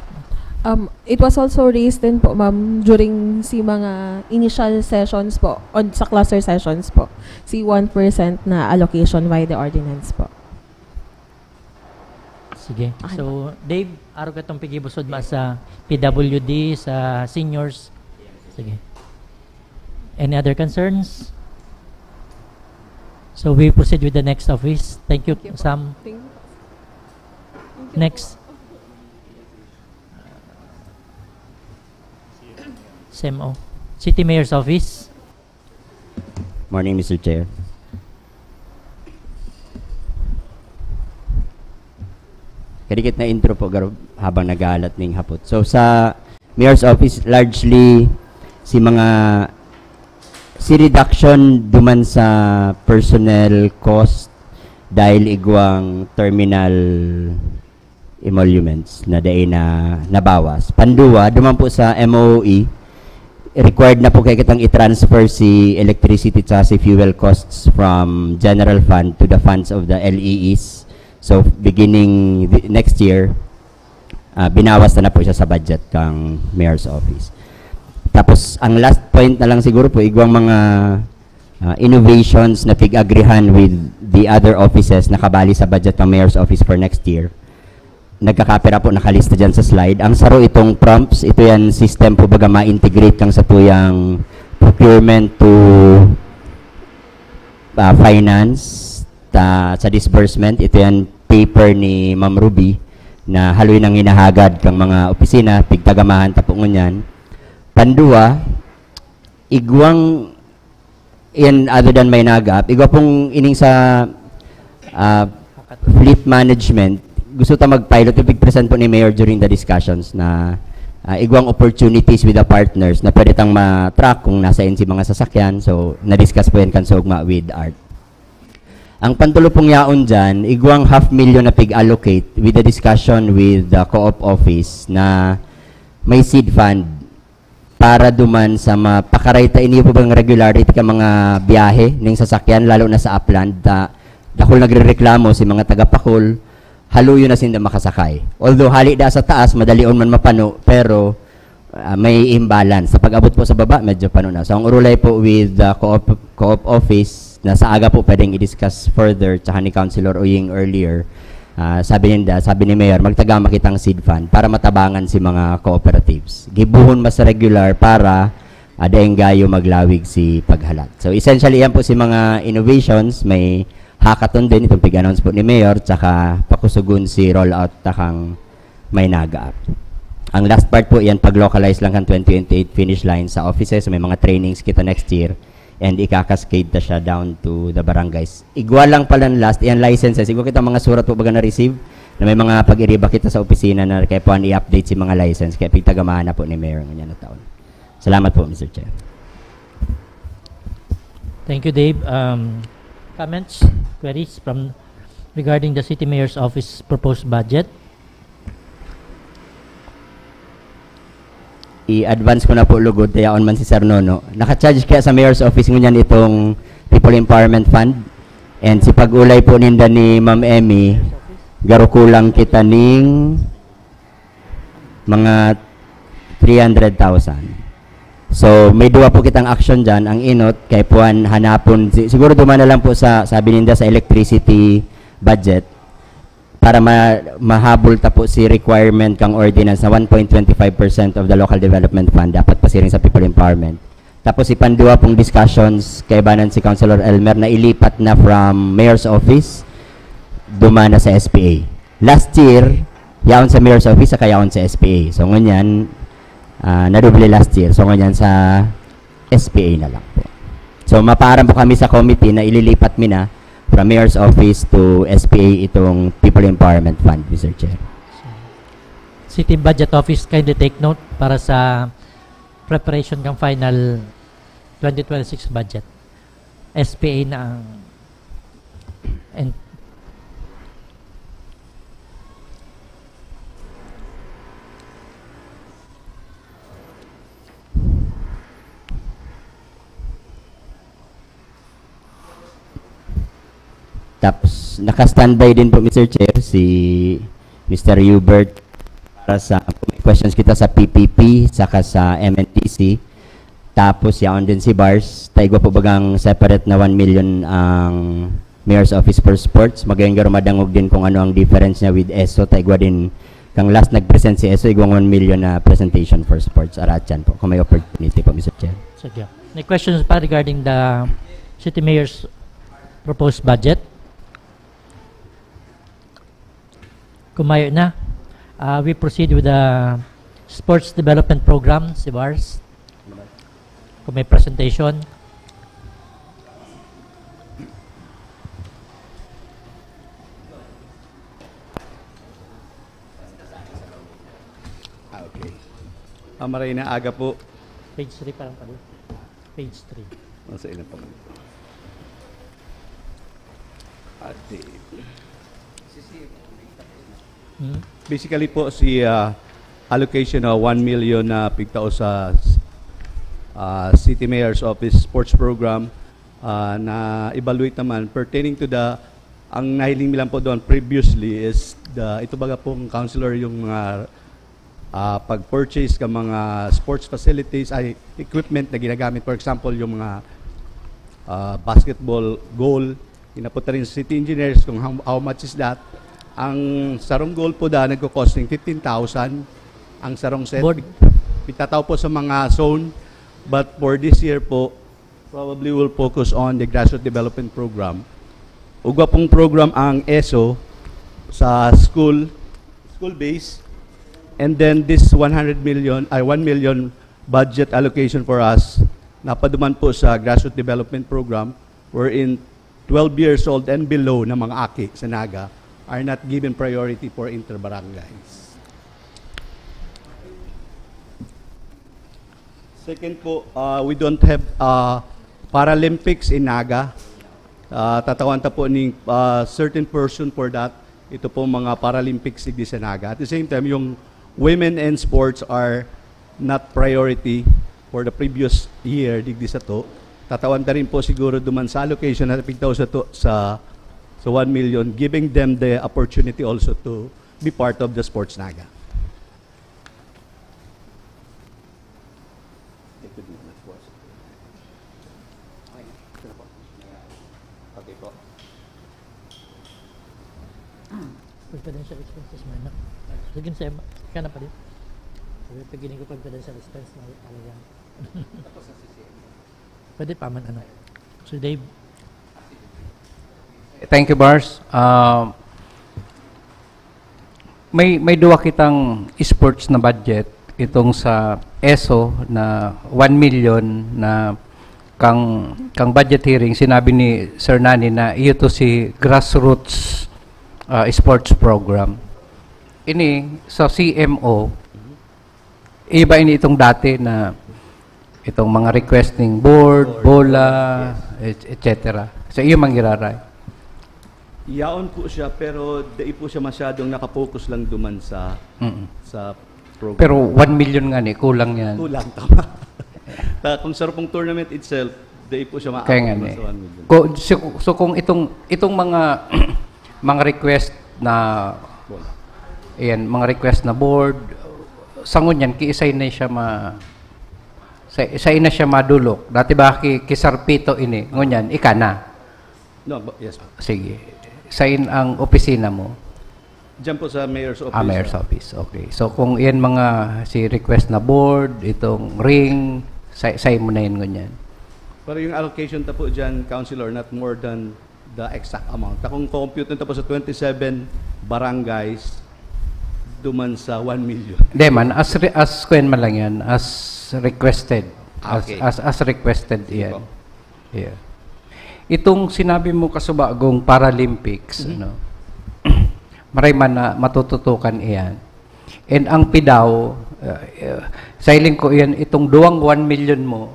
Um, it was also raised din po, ma'am, during si mga initial sessions po, on sa cluster sessions po, si one percent na allocation via the ordinance po. Sige. Okay. So, Dave, arog katong pigibusod ma sa P W D, sa seniors. Sige. Any other concerns? So, we proceed with the next office. Thank you, Thank you po. Sam. Thank you. Thank you Next. Po. S M O. City Mayor's Office. Morning, Mister Chair. Kadikit na intro po, garo, habang naghahalat ning hapot. So, sa Mayor's Office, largely, si mga, si reduction duman sa personnel cost dahil igwang terminal emoluments na dai na nabawas. Panduwa, duman po sa M O E, required na po kaya kitang i-transfer si electricity at si fuel costs from general fund to the funds of the L E Es. So, beginning the, next year, ah, binawas na, na po siya sa budget kang Mayor's Office. Tapos, ang last point na lang siguro po, igwang mga ah, innovations na pig-agrihan with the other offices na kabali sa budget ng Mayor's Office for next year. Nagkakapira po, nakalista dyan sa slide. Ang saro itong prompts, ito yan system po baga ma-integrate kang sa tuyang procurement to ah, finance, ta, sa disbursement. Ito yan paper ni Ma'am Ruby na haloy nang hinahagad kang mga opisina, pigtagamahan ta po ngunyan. Pandua, igwang, in other than May Nagap, igwa pong ining sa ah, fleet management, gusto ta mag-pilot, yung pig-present po ni Mayor during the discussions na ah, igwang opportunities with the partners na pwede tang ma-track kung nasa in si mga sasakyan. So, na-discuss po yan kan sa ugma with Art. Ang pantulo pong yaon dyan, igwang half million na pig-allocate with the discussion with the co-op office na may seed fund para duman sa mapakaray ta. Ini po bang regularity ka mga biyahe ning sasakyan, lalo na sa upland, ta dakul nagrereklamo si mga taga Pacol, haluyo na sinda makasakay. Although hali da sa taas, madalion man mapano, pero ah, may imbalance. Sa pag-abot po sa baba, medyo pano na. So, ang urulay po with the co-op, co-op office, na sa aga po pwedeng i-discuss further, tsaka ni Councilor Uying earlier, ah, sabi ninda, sabi ni Mayor, magtagama kitang seed fund para matabangan si mga cooperatives. Gibuhon mas regular para ah, daing gayo maglawig si paghalat. So, essentially, yan po si mga innovations. May hackathon din, itong pig-announce po ni Mayor, tsaka pakusugon si rollout ta kang May Nagap. Ang last part po, yan, pag-localize lang kan twenty twenty-eight finish line sa offices. May mga trainings kita next year and ikakascade ta siya down to the barangays. Igwa lang pala ang last, yan, licenses. Igwa kita mga surat po baga na-receive. na may mga pag-iriba kita sa opisina na kaya po ang i-update si mga license, kaya pigtagamahan na po ni Mayor ngunyan na taon. Salamat po, Mister Chair. Thank you, Dave. Um, comments, queries from regarding the city mayor's office proposed budget? I-advance ko na po lugod, tayaon man si Sir Nono. Naka-charge kaya sa Mayor's Office ngunyan itong People Empowerment Fund. And si pag-ulay po ninda ni Ma'am Emmy, garo kulang kita ning mga three hundred thousand. So, may duwa po kitang action dyan. Ang inot, kay puan hanapon, si- siguro duman na lang po sa, sabi ninda, sa electricity budget para ma- mahabol ta po si requirement kang ordinance na one point twenty five percent of the local development fund dapat pasiring sa people empowerment. Tapos ipanduwa pong discussions kaibanan si Councilor Elmer na ilipat na from mayor's office, duman na sa S P A. Last year, yaon sa mayor's office, saka yaon sa S P A. So, ngunyan, ah, nadoble last year. So, ngunyan sa S P A na lang po. So, mapaaram po kami sa committee na ililipat mi na from mayor's office to S P A itong People Empowerment Fund, Mister Chair. City Budget Office, kindly take note para sa preparation ng final twenty twenty-six budget. S P A na ang and Tapos, naka-standby din po, Mister Chair, si Mister Hubert para sa kung may questions kita sa P P P saka sa M N D C. Tapos, yaon din si Bars. Taigwa po bagang separate na one million ang Mayor's Office for Sports. Magayon garo madangog din kung ano ang difference niya with ESO. Taigwa din, kang last nag-present si ESO, igwang one million na presentation for sports. Aratyan po, kung may opportunity po, Mister Chair. Sige. May questions pa regarding the city mayor's proposed budget? Kung mayo na, uh, we proceed with the sports development program, si Bars. Kung may presentation. Ah, okay. Ah, maray na aga po. Page three pa lang pala. Page three. Nasa ilan pa man. Ate. Hmm? Basically po, si ah, allocation na one million na pigtao sa ah, City Mayor's Office Sports Program ah, na evaluate naman pertaining to the, ang nahiling mi lang po doon previously is the, ito baga pong councilor yung mga ah, pag-purchase ka mga sports facilities, ay equipment na ginagamit. For example, yung mga ah, basketball goal, inapunta rin sa city engineers kung how, how much is that. Ang sarong goal po da nagko-costing fifteen thousand ang sarong set. Board. Pitataw po sa mga zone. But for this year po, probably will focus on the Grassroots Development Program. Ugwa pong program ang ESO sa school, school base. And then this one hundred million, ay one million budget allocation for us, napaduman po sa Grassroots Development Program, wherein twelve years old and below na mga aki sa Naga are not given priority for inter-barangays. Second po, uh, we don't have uh, Paralympics in Naga. Uh, tatawan ta po ning uh, certain person for that. Ito po mga Paralympics digdi sa Naga. At the same time, yung women and sports are not priority for the previous year digdi sa to. Tatawan ta rin po siguro duman sa allocation na pigtao sa to, sa sa one million, giving them the opportunity also to be part of the sports Naga. Ito din, of course. Okay po. Confidential expenses man na. Sige, sa ka na pa din. Sabi, pag ko confidential expense na talaga. Pwede pa man, ano. So, Dave, Thank you, Bars. Uh, may may duwa kitang sports na budget, itong sa ESO na one million na kang kang budget hearing, sinabi ni Sir Nani na iyo to si grassroots uh, sports program. Ini sa C M O, iba ini itong dati na itong mga request ning board, bola, et cetera. Sa iyo mangiraray. Yaon po siya, pero dai po siya masyadong nakapokus lang duman sa Mm. sa program. Pero one million nga ni, kulang yan. Kulang, tama. Ta, kung sa pong tournament itself, dai po siya maabot Kaya nga naman ni. sa one million. Ko, so, so kung itong itong mga mga request na Bola. ayan, mga request na board, sa ngunyan kiisay na siya ma sa, sa ina siya madulok. Dati ba ki, ki Sarpito ini, ngunyan ika na. No, bo- yes po. Sige. Sa in ang opisina mo? Diyan po sa mayor's office. Ah, mayor's ah. office. Okay. So kung iyan mga si request na board, itong ring, sa sa mo na yun ngunyan. Pero yung allocation ta po dyan, Councilor, not more than the exact amount. Ta kung compute nito po sa twenty-seven barangays, duman sa one million. Hindi man, as re- as kwen man lang yan, as requested. Ah, As okay. as, as requested Sige yan. po. Yeah. Itong sinabi mo kasubagong Paralympics, Mhm. ano, maray man na matututukan iyan. And ang PDAW, uh, uh, sa hiling ko iyan, itong duwang one million mo,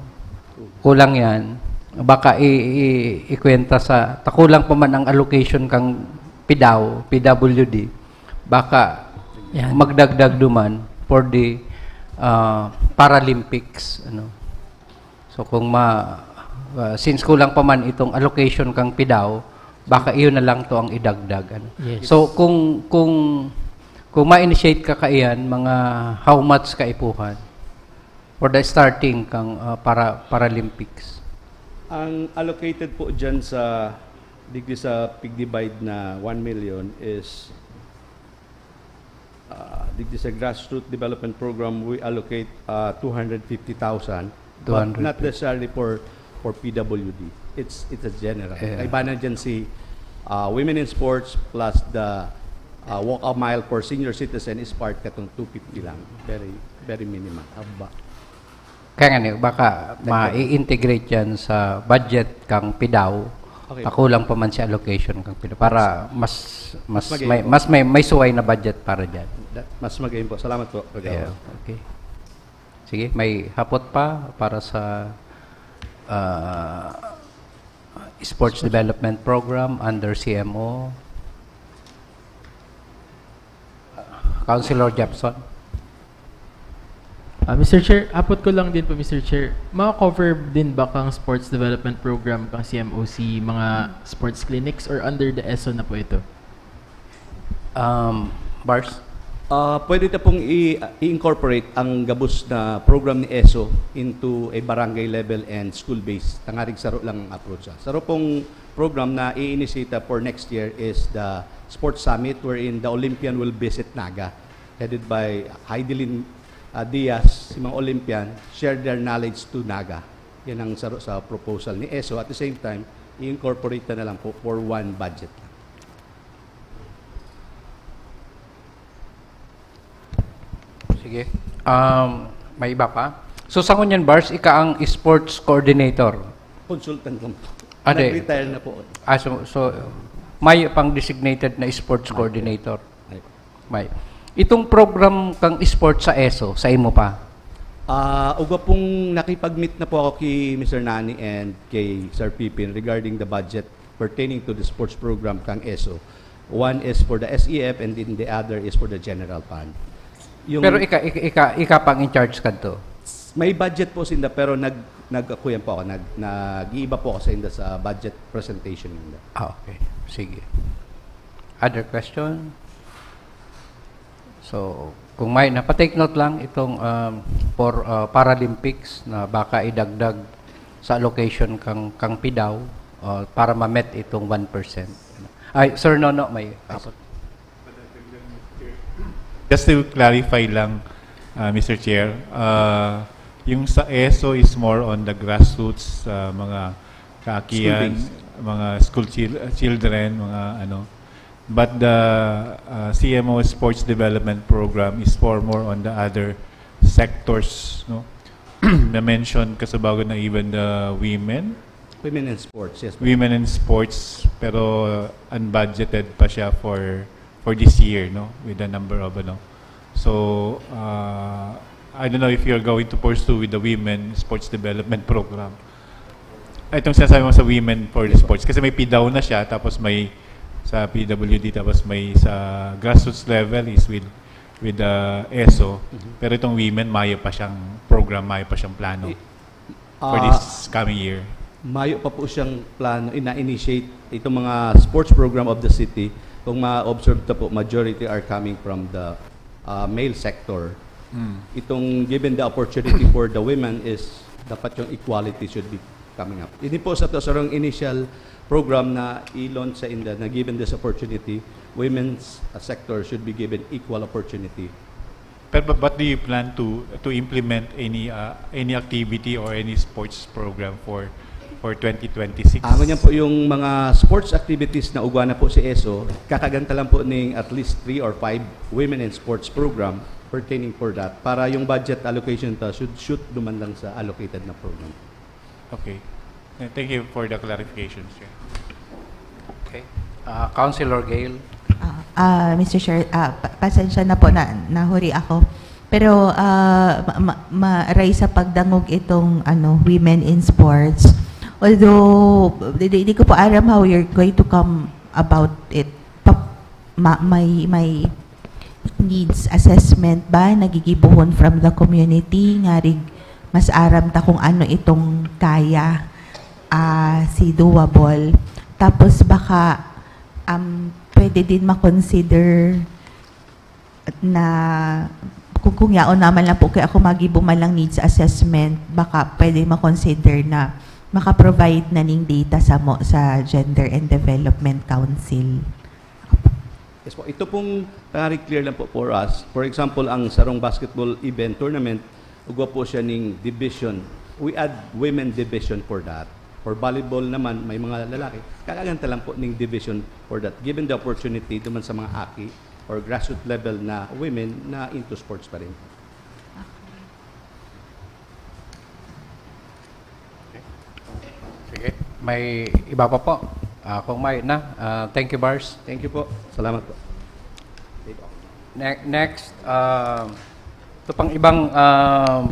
kulang yan. Baka i, i, ikwenta sa, takulang pa man ang allocation kang PDAW, P W D, baka Yan. magdagdag duman for the uh, Paralympics. Ano. So kung ma, uh, since kulang pa man itong allocation kang PDAW, baka iyon na lang to ang idagdag. Ano. Yes. So kung kung kung ma-initiate ka kaiyan, mga how much kaipuhan for the starting kang uh, para Paralympics? Ang allocated po dyan sa digdi sa pig-divide na one million is uh, digdi sa grassroots development program, we allocate uh, two hundred fifty thousand, but not Two hundred fifty. Necessarily for for P W D. It's it's a general. Yeah. Kaibanan dyan si uh, Women in Sports plus the uh, Walk a Mile for Senior Citizen is part katong two fifty lang. Very very minimal. Haba. Kaya nga ni, baka ma-integrate yan sa budget kang PDAW. Okay. Kakulang pa man si allocation kang PDAW para mas mas Mas maging may mas may may suway na budget para diyan. That, mas magayon po. Salamat po, Kagawad. Yeah, okay. Sige, may hapot pa para sa ah, Sports Development Program under C M O. Councilor Jepson. Ah, Mister Chair, hapot ko lang din po, Mister Chair. Ma-cover din ba kang sports development program kang C M O C mga sports clinics or under the ESO na po ito? Um, Bars? Ah, pwede ta pong i- i-incorporate ang gabos na program ni ESO into a barangay level and school-based. Tangarig saro lang ang approach. Ah. Saro pong program na i-initiate for next year is the Sports Summit wherein the Olympian will visit Naga, headed by Heidelin uh, Diaz, si mga Olympian, share their knowledge to Naga. Yan ang saro sa proposal ni ESO. At the same time, i-incorporate na lang po for one budget lang. Sige. Um, may iba pa? So, sa ngunyan, Bars, ika ang sports coordinator. Consultant lang po. Ah, di. Nag-retire na po. Ah, so, so may pang designated na sports coordinator. Ay. May. Itong program kang sports sa ESO, sa imo pa? Ah, ugwa pong nakipag-meet na po ako kay Mister Nani and kay Sir Pipin regarding the budget pertaining to the sports program kang ESO. One is for the S E F and then the other is for the general fund. Yung Pero ika, ika, ika, ika pang in charge kadto. May budget po sinda pero nag nag-kuyan po ako, nag nag-iiba po ako sa inda sa budget presentation ninda. Ah, okay. Sige. Other question? So, kung may, napa-take note lang itong um, for uh, Paralympics na baka idagdag sa allocation kang kang PDAW uh, para ma-met itong one percent. Ay, Sir Nono, may Just to clarify lang, uh, Mister Chair, uh, yung sa ESO is more on the grassroots, uh, mga kaakian, School-based. Mga school chil- uh, children, mga ano. But the uh, C M O Sports Development Program is for more on the other sectors, no? Na-mention kasabago na even the women, Women in sports, yes. women in sports, pero unbudgeted pa siya for for this year, no? With the number of, ano. So, uh, I don't know if you're going to pursue with the Women Sports Development Program. Itong sinasabi mo sa Women for the Sports, kasi may PDAW na siya, tapos may sa P W D, tapos may sa grassroots level is with with the ESO. Mhm. Pero itong women, mayo pa siyang program, mayo pa siyang plano I- for Ah, this coming year. Mayo pa po siyang plano, ina-initiate itong mga sports program of the city. Kung ma-observe ta po, majority are coming from the, ah, male sector. Mm. Itong given the opportunity for the women is dapat yung equality should be coming up. Ini po sa to, sarong initial program na i-launch sa inda na given this opportunity, women's, ah, sector should be given equal opportunity. Pero but, but do you plan to to implement any uh, any activity or any sports program for for twenty twenty-six? Ah, ngunyan po yung mga sports activities na ugwa na po si ESO, kakaganta lang po ning at least three or five women in sports program pertaining for that para yung budget allocation ta should shoot duman lang sa allocated na program. Okay. Eh, thank you for the clarification, sir. Okay. Ah, Councilor Gail. Ah, ah, Mister Chair, ah, pa- pasensya na po na nahuri ako. Pero ah, ma- ma- maray sa pagdangog itong ano, women in sports. Although, di, di, di ko po alam how you're going to come about it. Pa- ma- may, may needs assessment ba nagigibohon from the community? Ngarig mas aram ta kung ano itong kaya, ah, si doable. Tapos baka, um, pwede din ma-consider na kung, kung yaon naman lang po kaya ako magibo man lang needs assessment, baka pwede ma-consider na maka-provide na ning data sa mo, sa Gender and Development Council. Yes po. Ito pong, tangari clear lang po for us. For example, ang sarong basketball event tournament, ugwa po siya ning division. We add women division for that. For volleyball naman, may mga lalaki. Kakaganta lang po ning division for that. Given the opportunity naman sa mga aki or grassroots level na women na into sports pa rin. Okay. Sige. May iba pa po? Ah, kung may na, ah, thank you, Bars. Thank you po. Salamat po. Ne- next, ah, ito pang ibang, ah,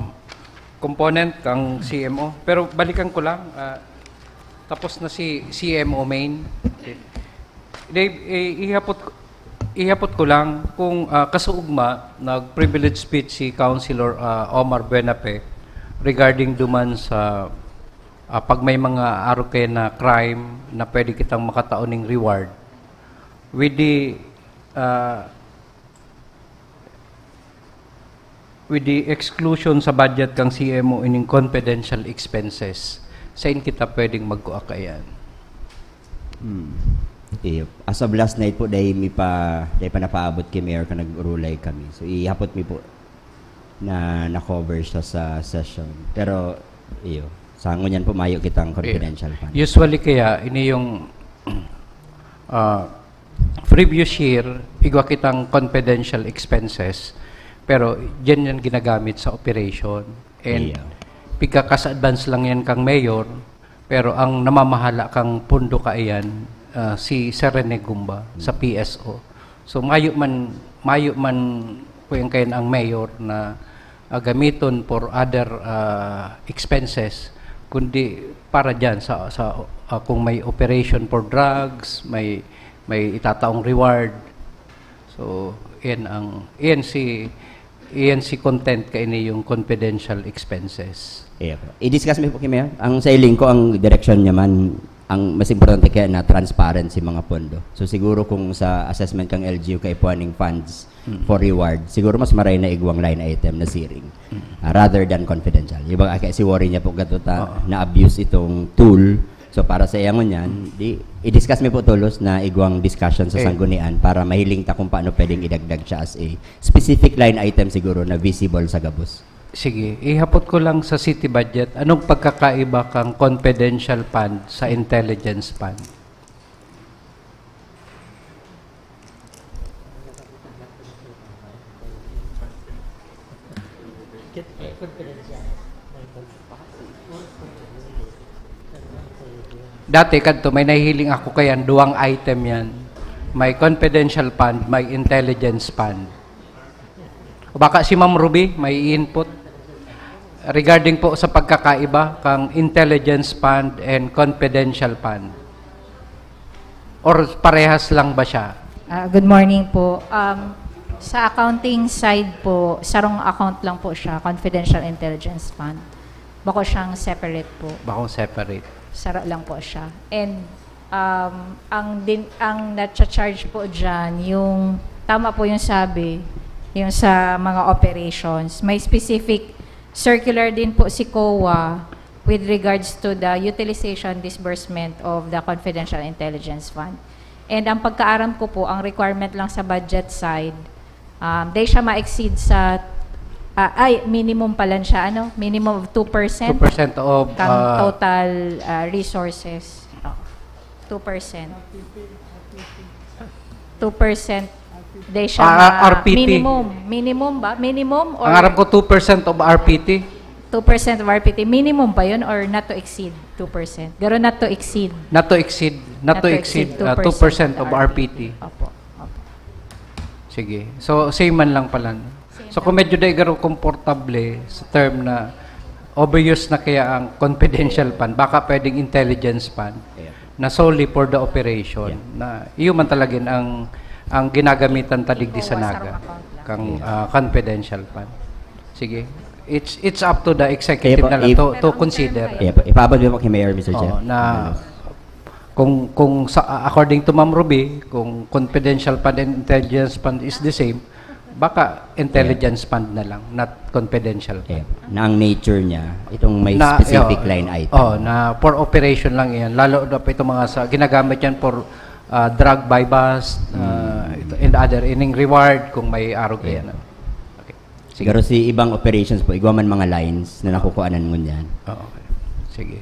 component kang C M O. Pero balikan ko lang, ah, tapos na si C M O main. Okay. Dave, eh, ihapot ko, ihapot ko lang kung, ah, kasuugma, nag-privilege speech si Councilor, ah, Omar Buenafe regarding duman sa, ah, pag may mga aroke na crime na pwede kitang makatao ning reward. With the, ah, with the exclusion sa budget kang C M O ining confidential expenses, sain kita pwedeng magkua kaiyan? Hmm. Iyo. As of last night po, dahil mi pa, dahil pa napaabot kay Mayor ka nag-urulay kami. So, ihapot mi po na na-cover siya sa session. Pero, iyo, sa ngunyan po, mayo kitang confidential fund. Usually kaya, ini yung, ah, previous year, igwa kitang confidential expenses, pero diyan yan ginagamit sa operation. And Iya. pigkakas advance lang yan kang mayor, pero ang namamahala kang pondo kaiyan, ah, si Sir Rene Gumba sa P S O. So, mayo man, mayo man po yung kayan ang mayor na, ah, gamiton for other, ah, expenses, kundi para dyan sa, sa, ah, kung may operation for drugs, may, may itataong reward. So, yan ang, yan si, yan si content kaini yung confidential expenses. Iya po. I-discuss mi po kay Mayor. Ang sa iling ko, ang direksyon niya man, ang mas importante kaya na transparent si mga pondo. So, siguro kung sa assessment kang L G U kay puwaning funds Mm. for reward, siguro mas maray na igwang line item na siring. Mm. Ah, rather than confidential. Yung baka kaya si worry niya po gato ta, Oo. na-abuse itong tool. So, para sa iya ngunyan, Mm. di, i-discuss mi po tulos na igwang discussion sa Eh. sanggunian para mahiling ta kung paano pwedeng idagdag siya as a specific line item siguro na visible sa gabos. Sige, ihapot ko lang sa city budget, anong pagkakaiba kang confidential fund sa intelligence fund? Dati kadto, may nahihiling ako kayan, duwang item yan. May confidential fund, may intelligence fund. O baka si Ma'am Ruby may input regarding po sa pagkakaiba kang intelligence fund and confidential fund. Or parehas lang ba siya? Ah, good morning po. Um, sa accounting side po, sarong account lang po siya, confidential intelligence fund. Bako siyang separate po. Bakong separate. Saro lang po siya. And um, ang din ang na-charge po diyan, yung tama po yung sabi, yung sa mga operations. May specific circular din po si COA with regards to the utilization disbursement of the confidential intelligence fund. And ang pagkaaram ko po, ang requirement lang sa budget side, um, di siya ma-exceed sa, ah, ay, minimum pa lang siya, ano? Minimum of two percent Two percent of kang uh, total uh, resources. Oh, two percent. Two percent. Di siya Ah, ma- R P T. Minimum. Minimum ba? Minimum or Ang aram ko two percent of R P T. two percent of R P T? Minimum pa yun or not to exceed two percent? Pero not to exceed. Not to exceed, not, to exceed uh, two percent of R P T. Opo. Opo. Sige. So, same man lang pala. No? So, kung medyo daigaro komportable sa term na obvious na kaya ang confidential fund, baka pwedeng intelligence fund Yeah. na solely for the operation, Yeah. na iyo man talaga ang ang ginagamitan ta digdi sa Ikaw, Naga sarong account lang. kang Yeah. ah, confidential fund. Sige. It's it's up to the executive Kaya po, na lang if- to, to consider. Yeah, po. Ipaabot mo po kay Mayor, Mister Chair. Oo, na kung kung sa according to Ma'am Ruby, kung confidential fund and intelligence fund is the same, baka intelligence fund na lang, not confidential fund. Yeah. Na ang nature niya, itong may Na- specific oh, line item. Oh, na for operation lang 'yan. Lalo na pa itong mga sa ginagamit 'yan for uh, drug buy bust uh, ito- and other ining reward kung may arog Yeah. yan. Okay. Sige. Pero si ibang operations po, igwa man mga lines na nakukuanan ngunyan. Oh, okay. Sige.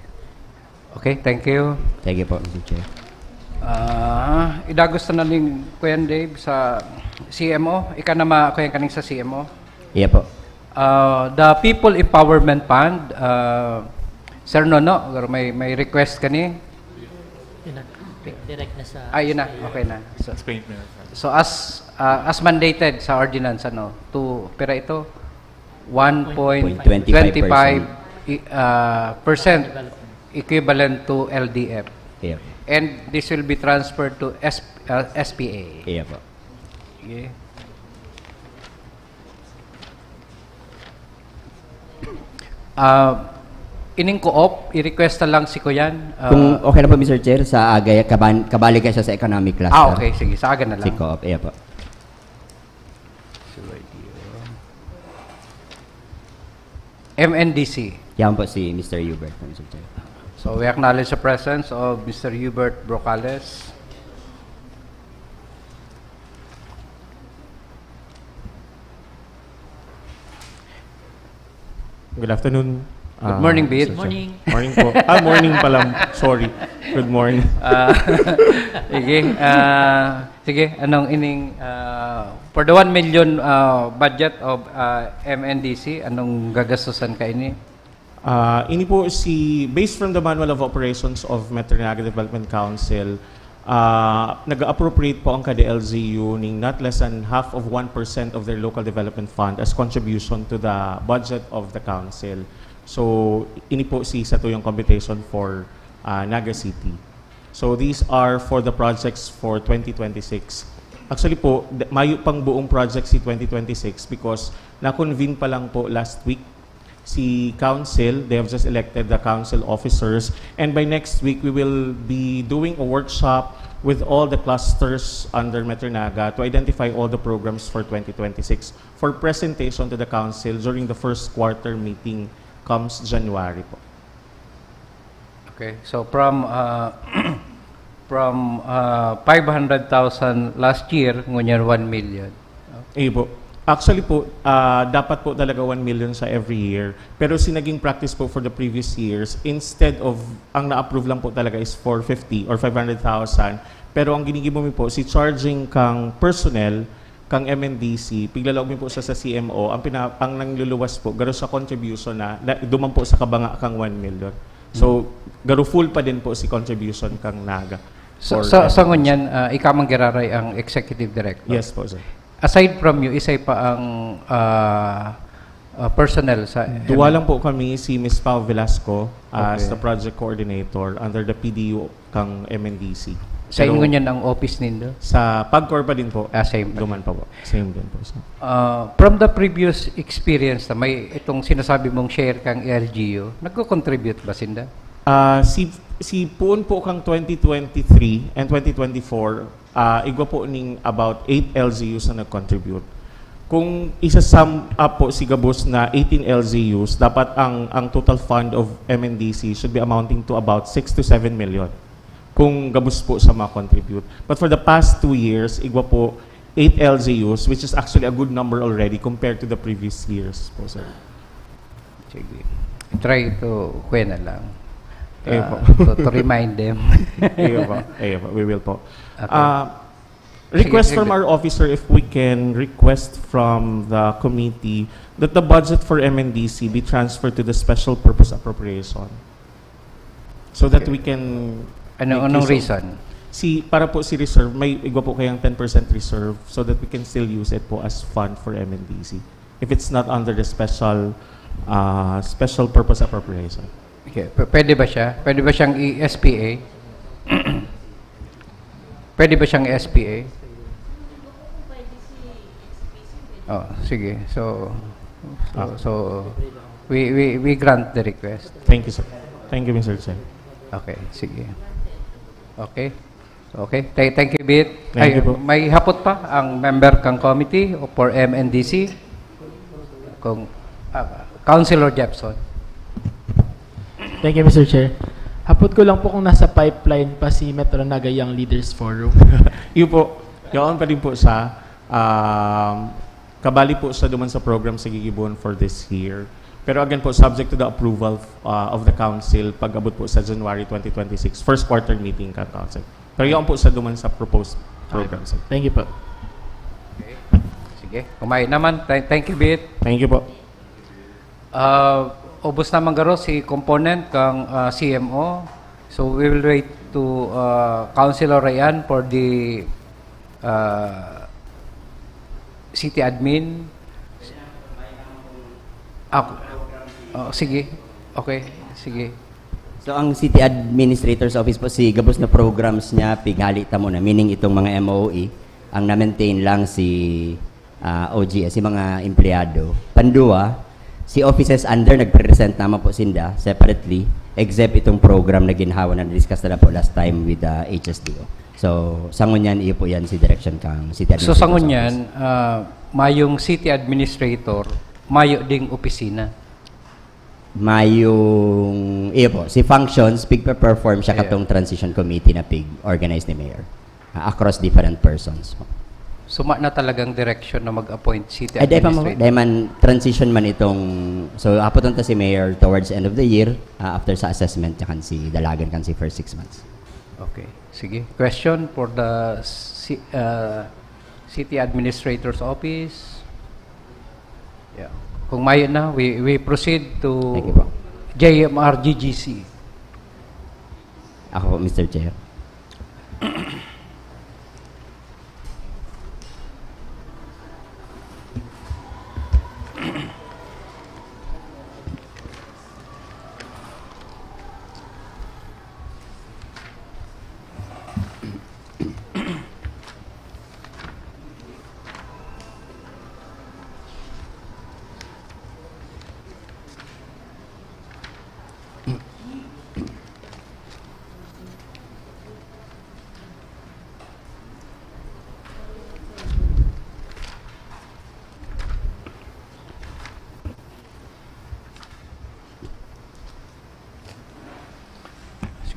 Okay, thank you. Thank you po, Mister Chair. Ah, idagos na ning Kuya Dave sa C M O. Ika na ma Kuya kaning sa C M O. Iya po. Uh, the People Empowerment Fund, uh, Sir Nono, pero may may request kani. Yun na. Direct na sa... Ah, yun na. Okay na. So, Explain mo na. so as uh, as mandated sa ordinance, ano, to pira ito? one point two five Twenty-five percent. uh, percent equivalent to L D F. Iya po. And this will be transferred to S, uh, S P A. Iya po. Okay. Uh, ining co-op, i-request na lang si Kuyan. Uh, Kung okay na po, Mister Chair, sa Agay, kaban, kabali kayo sa, sa economic cluster. Ah, okay. Sige, sa aga na lang. Si co-op, iya po. M N D C. Yan po si Mister Hubert, Mister Chair. So we acknowledge the presence of Mister Hubert Brocales. Good afternoon. Good morning, Bit. Mister Chair. Morning. Morning po. Ah, morning pala. Sorry. Good morning. Ah, sige. Ah, sige, anong ining ah, for the one million ah, budget of ah, M N D C, anong gagastusan ka ini? Ah, ini po si, based from the Manual of Operations of Metro Naga Development Council, ah, nag-appropriate po ang K D L G U ning not less than half of one percent of their local development fund as contribution to the budget of the council. So, ini po si satuyang computation for ah, Naga City. So, these are for the projects for twenty twenty-six. Actually po, d- mayo pang buong project si twenty twenty-six because na-convene pa lang po last week si council. They have just elected the council officers. And by next week, we will be doing a workshop with all the clusters under Metro Naga to identify all the programs for twenty twenty-six for presentation to the council during the first quarter meeting comes January po. Okay, so from uh, from uh, five hundred thousand last year, ngunyan one million. Eh po. Actually po, ah, dapat po talaga one million sa every year. Pero si naging practice po for the previous years, instead of, ang na-approve lang po talaga is four fifty or five hundred thousand. Pero ang ginigibo mi po, si charging kang personnel, kang M N D C, piglalaog mi po sa, sa C M O, ang, pina, ang nangluluwas po, garo sa contribution na, na duman po sa kabanga kang one million. So, garo full pa din po si contribution kang Naga. Sa, sa, sa ngunyan, ah, ika man giraray ang executive director. Yes po, sir. Aside from you, isay pa ang, ah, ah, personnel sa Duwa M M D C? Lang po kami, si Miss Pao Velasco as Okay. the project coordinator under the P D U kang M N D C. Sa Pero inyo niyan ang office nindo? Sa PAGCOR pa din po. Ah, same pa Duman din. Pa po. Same din po, sir. Ah, from the previous experience na may itong sinasabi mong share kang L G U, nagko-contribute ba sinda? Ah, si, si puon po kang twenty twenty-three and twenty twenty-four, ah, igwa po ning about eight L G Us na nag-contribute. Kung isa-sum up po si gabos na eighteen L G Us, dapat ang, ang total fund of M N D C should be amounting to about six to seven million kung gabos po sa mga contribute. But for the past two years, igwa po eight L G Us, which is actually a good number already compared to the previous years po, sir. Sige. Try to, kuya na lang. Iyo po. Ah, to, to remind them. Iyo po. Iyo po. We will po. Okay. Ah, Sige, request from sige. Our officer if we can request from the committee that the budget for M N D C be transferred to the special purpose appropriation. So that Okay. we can Ano, make anong use of reason? Si, para po si reserve, may igwa po kayang ten percent reserve so that we can still use it po as fund for M N D C. If it's not under the special, ah, special purpose appropriation. Okay. P-, pwede ba siya? Pwede ba siyang i-S P A? Pwede ba siyang S P A? Oh, sige. So, so, Ah. so we, we, we grant the request. Thank you, sir. Thank you, Mister Chair. Okay, sige. Okay. Okay. Th-, thank you, Bit. Thank Ay, you po. May hapot pa ang member kang committee o for M N D C? Kung, ah, Councilor Jepson. Thank you, Mister Chair. Hapot ko lang po kung nasa pipeline pa si Metro Naga Young Leaders Forum. Iyo po, yaon pa din po sa, um, kabali po sa duman sa program sa gigibohon for this year. Pero again po, subject to the approval, uh, of the council pag-abot po sa January twenty twenty-six, first quarter meeting ka council. Pero yaon po sa duman sa proposed program, sir. Thank you po. Okay. Sige. Kumay naman. Th-, thank you, Bit. Thank you po. Ah, ubos na man garo si component kang, ah, C M O. So, we will wait to, ah, Councilor Rayan for the, ah, city admin. Ako. Oh, sige. Okay, sige. So, ang city administrator's office po, si gabos na programs niya, pighali ta muna. Meaning, itong mga M O E, ang na-maintain lang si ah, O G S, si mga empleyado. Pandua, si offices under, nagpresent naman po sinda separately, except itong program na ginhawa na na-discuss na lang po last time with, ah, H S D O. So, sa ngunyan, iyo po yan si direction kang city So, sa administrator's ngunyan, office. Ah, mayong city administrator, mayo ding opisina? Mayong, iyo po, si functions, pigpe-perform siya Iyo. Katong transition committee na pig-organize ni Mayor. Ah, across different persons po. Suma na talagang direksyon na mag-appoint city Ay, dahil pa mo, administrator. Dahil man, transition man itong, so, aputon ta si Mayor towards the end of the year, ah, after sa assessment, tsaka si dalagan kan si first six months. Okay. Sige. Question for the ci-, uh, city administrator's office? Yeah. Kung mayo na, we, we proceed to Thank you po. J M R G G C. Ako po, Mister Chair.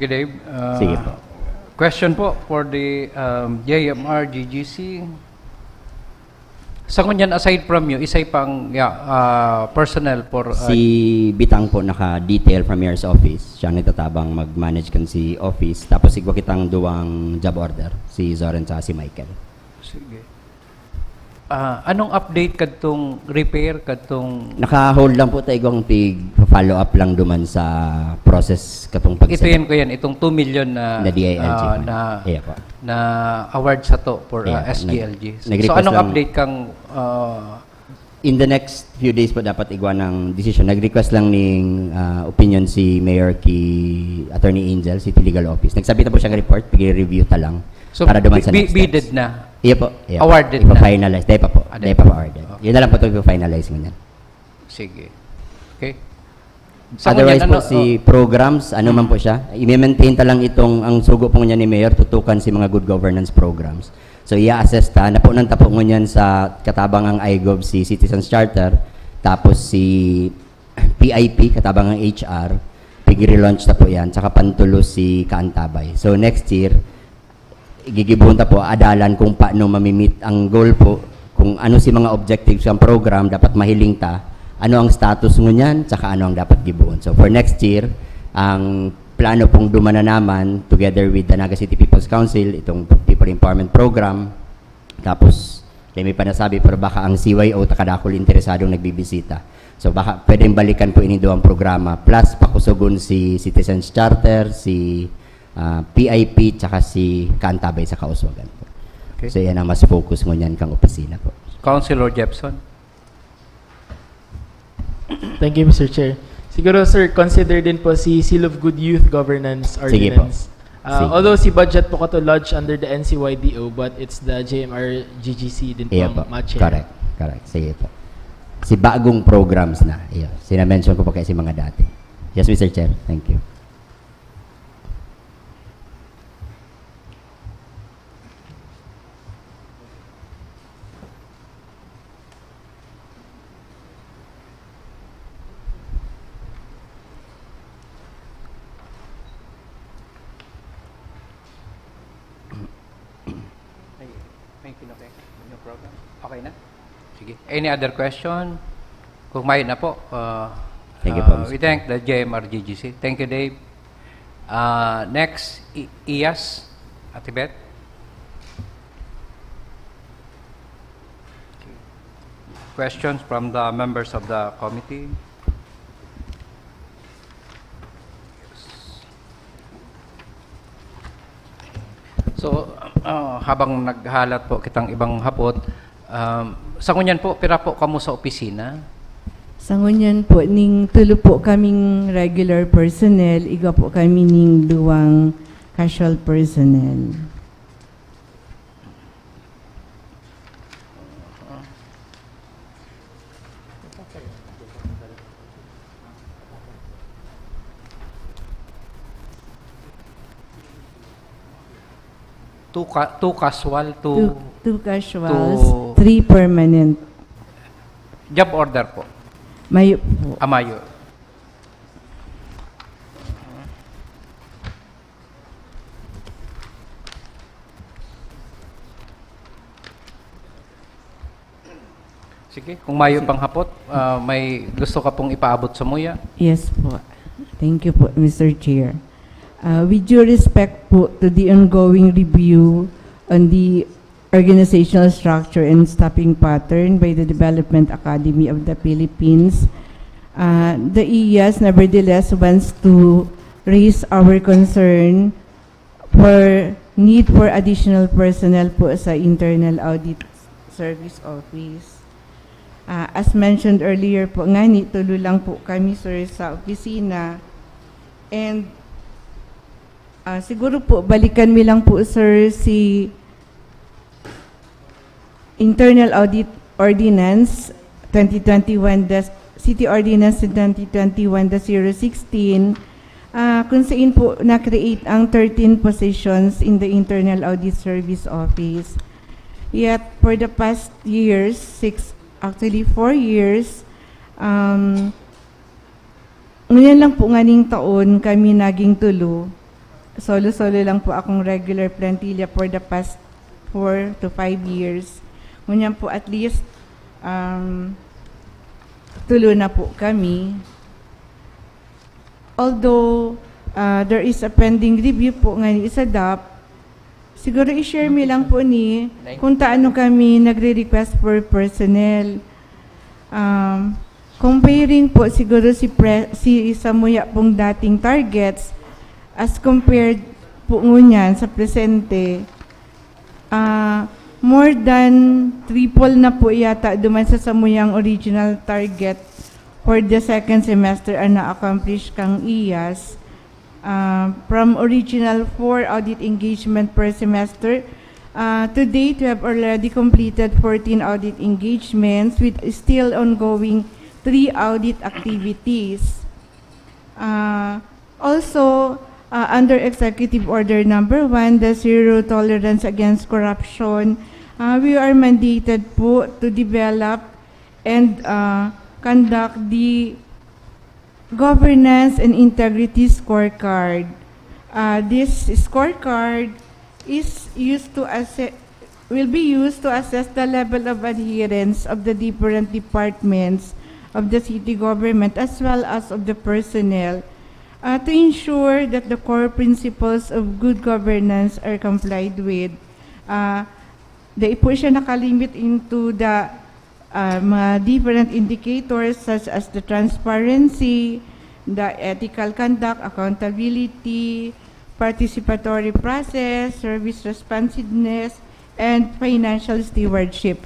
Sige, Dave. Ah, Sige po. Question po for the, um, J M R G G C. Sa ngunyan, aside from you, isay pang, yeah, ah, personnel for, ah, Si Bitang po naka-detail from Mayor's office. Siya ang nagtatabang mag-manage kan si office. Tapos igwa kitang duwang job order, si Zoren tsaka si Michael. Sige. Ah, anong update kadtong repair, kadtong Naka-hold lang po tayo kung pig-, follow-up lang duman sa process katong pag-select. Ito yan, Kuya, itong two million na, Na D I L G ah, fund. na, Iya po. na award sa to for Iya ah, po. S G L G. Nag- nag-request So, anong lang- update kang ah, In the next few days po, dapat igwa ng decision. Nag-request lang ning ah, opinion si Mayor ki Attorney Angel, City Legal Office. Nagsabit na po siyang report, pig-review ta lang So, para duman sa bi- next bidded steps. na? Iya po. Iya po. Awarded na? Ipa-finalize. Dahil pa po. Ah, Dahil pa po awarded. Okay. Yun na lang po ito ipa-finalize ngunyan. Sige. Okay. Sa Otherwise ngunyan, po, ano, si oh, programs, ano man po siya, i-maintain ta lang itong, ang sugo po ngunyan ni Mayor, tutukan si mga good governance programs. So, i-assess ta, napunan ta po ngunyan sa katabang ang iGov si Citizens Charter, tapos si P I P, katabang ang H R, pig-relaunch ta po yan, tsaka pantulo si Kaantabay. So, next year, gigibohon ta po, adalan kung paano mamimit ang goal po, kung ano si mga objectives ng program, dapat mahiling ta, ano ang status ngunyan, tsaka ano ang dapat gibohon. So, for next year, ang plano pong dumana naman, together with the Naga City People's Council, itong People Empowerment Program, tapos, dai mi pa nasabi, pero baka ang C Y O, ta kadakul interesadong nagbibisita. So, baka pwedeng balikan po ini duwang programa, plus pakusogon si Citizens Charter, si ah, P I P, tsaka si Kaantabay sa Kauswagan po. Okay. So, yan ang mas focus ngunyan kang opisina po. Councilor Jepson. Thank you, Mister Chair. Siguro, sir, consider din po si Seal of Good Youth Governance Sige po. Ordinance. Ah, Sige. Although si budget po kato lodge under the N C Y D O, but it's the J M R G G C din po Iya ang po. match. Correct. Correct. Sige po. Si bagong programs na. Iya. Sinamention ko pa kasi mga dati. Yes, Mister Chair. Thank you. May, may kinupek? No problem. Okay na? Sige. Any other question? Kung may na po, uh, Thank you po, uh, Mister we thank the J M R G G C. Thank you, Dave. Uh, next, I- Iyas, Ate Beth. Questions from the members of the committee? So, ah, habang naghalat po kitang ibang hapot, um, sa ngunyan po, pira po kamo sa opisina? Sa ngunyan po, ning tulo po kaming regular personnel, igwa po kami ning duwang casual personnel. Two, ca- two casual, two... Two, two casuals, two- three permanent. Job order po. Mayo po. Amayo. Sige, kung mayo pang hapot, ah, may gusto ka pong ipaabot sa muya? Yes po. Thank you po, Mister Chair. Uh, with due respect po to the ongoing review on the organizational structure and staffing pattern by the Development Academy of the Philippines, uh, the I A S nevertheless wants to raise our concern for need for additional personnel po sa Internal Audit Service Office. Ah, as mentioned earlier po, ngani, tulo lang po kami, sir, sa opisina. And ah, siguro po, balikan mi lang po, sir, si Internal Audit Ordinance twenty twenty-one dash, City Ordinance twenty twenty-one dash zero sixteen, ah, kung saan po na-create ang thirteen positions in the Internal Audit Service Office. Yet, for the past years, six, actually four years, um, ngunyan lang po nganing taon kami naging tulo. Solo-solo lang po akong regular plantilla for the past four to five years. Ngunyan po, at least, um, tulo na po kami. Although, ah, there is a pending review po ngayon sa D A P, siguro i-share mi lang po ni kung taano kami nagre-request for personnel. Um, Comparing po siguro si pre-, si samuya pong dating targets as compared po ngunyan sa presente, ah, more than triple na po yata duman sa samuyang original target for the second semester ang na-accomplish kang iyas. Ah, from original four audit engagement per semester, ah, to date, we have already completed fourteen audit engagements with still ongoing three audit activities. Ah, also, ah, under Executive Order Number One, the zero tolerance against corruption, ah, we are mandated po to develop and, ah, conduct the governance and integrity scorecard. Ah, this scorecard is used to assess, will be used to assess the level of adherence of the different departments of the city government as well as of the personnel, ah, to ensure that the core principles of good governance are complied with. Ah, dai po siya nakalimit into the, ah, mga different indicators such as the transparency, the ethical conduct, accountability, participatory process, service responsiveness, and financial stewardship.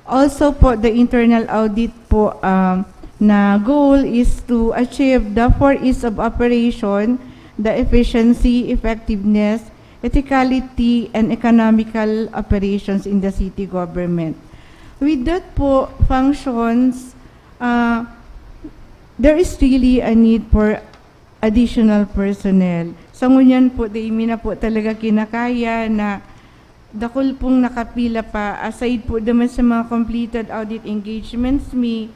Also po, the internal audit po, um, na goal is to achieve the four E's of operation, the efficiency, effectiveness, ethicality, and economical operations in the city government. With that po, functions, uh, there is really a need for additional personnel. Sa ngunyan po, dai mi na po talaga kinakaya na dakul pong nakapila pa, aside po naman sa mga completed audit engagements mi,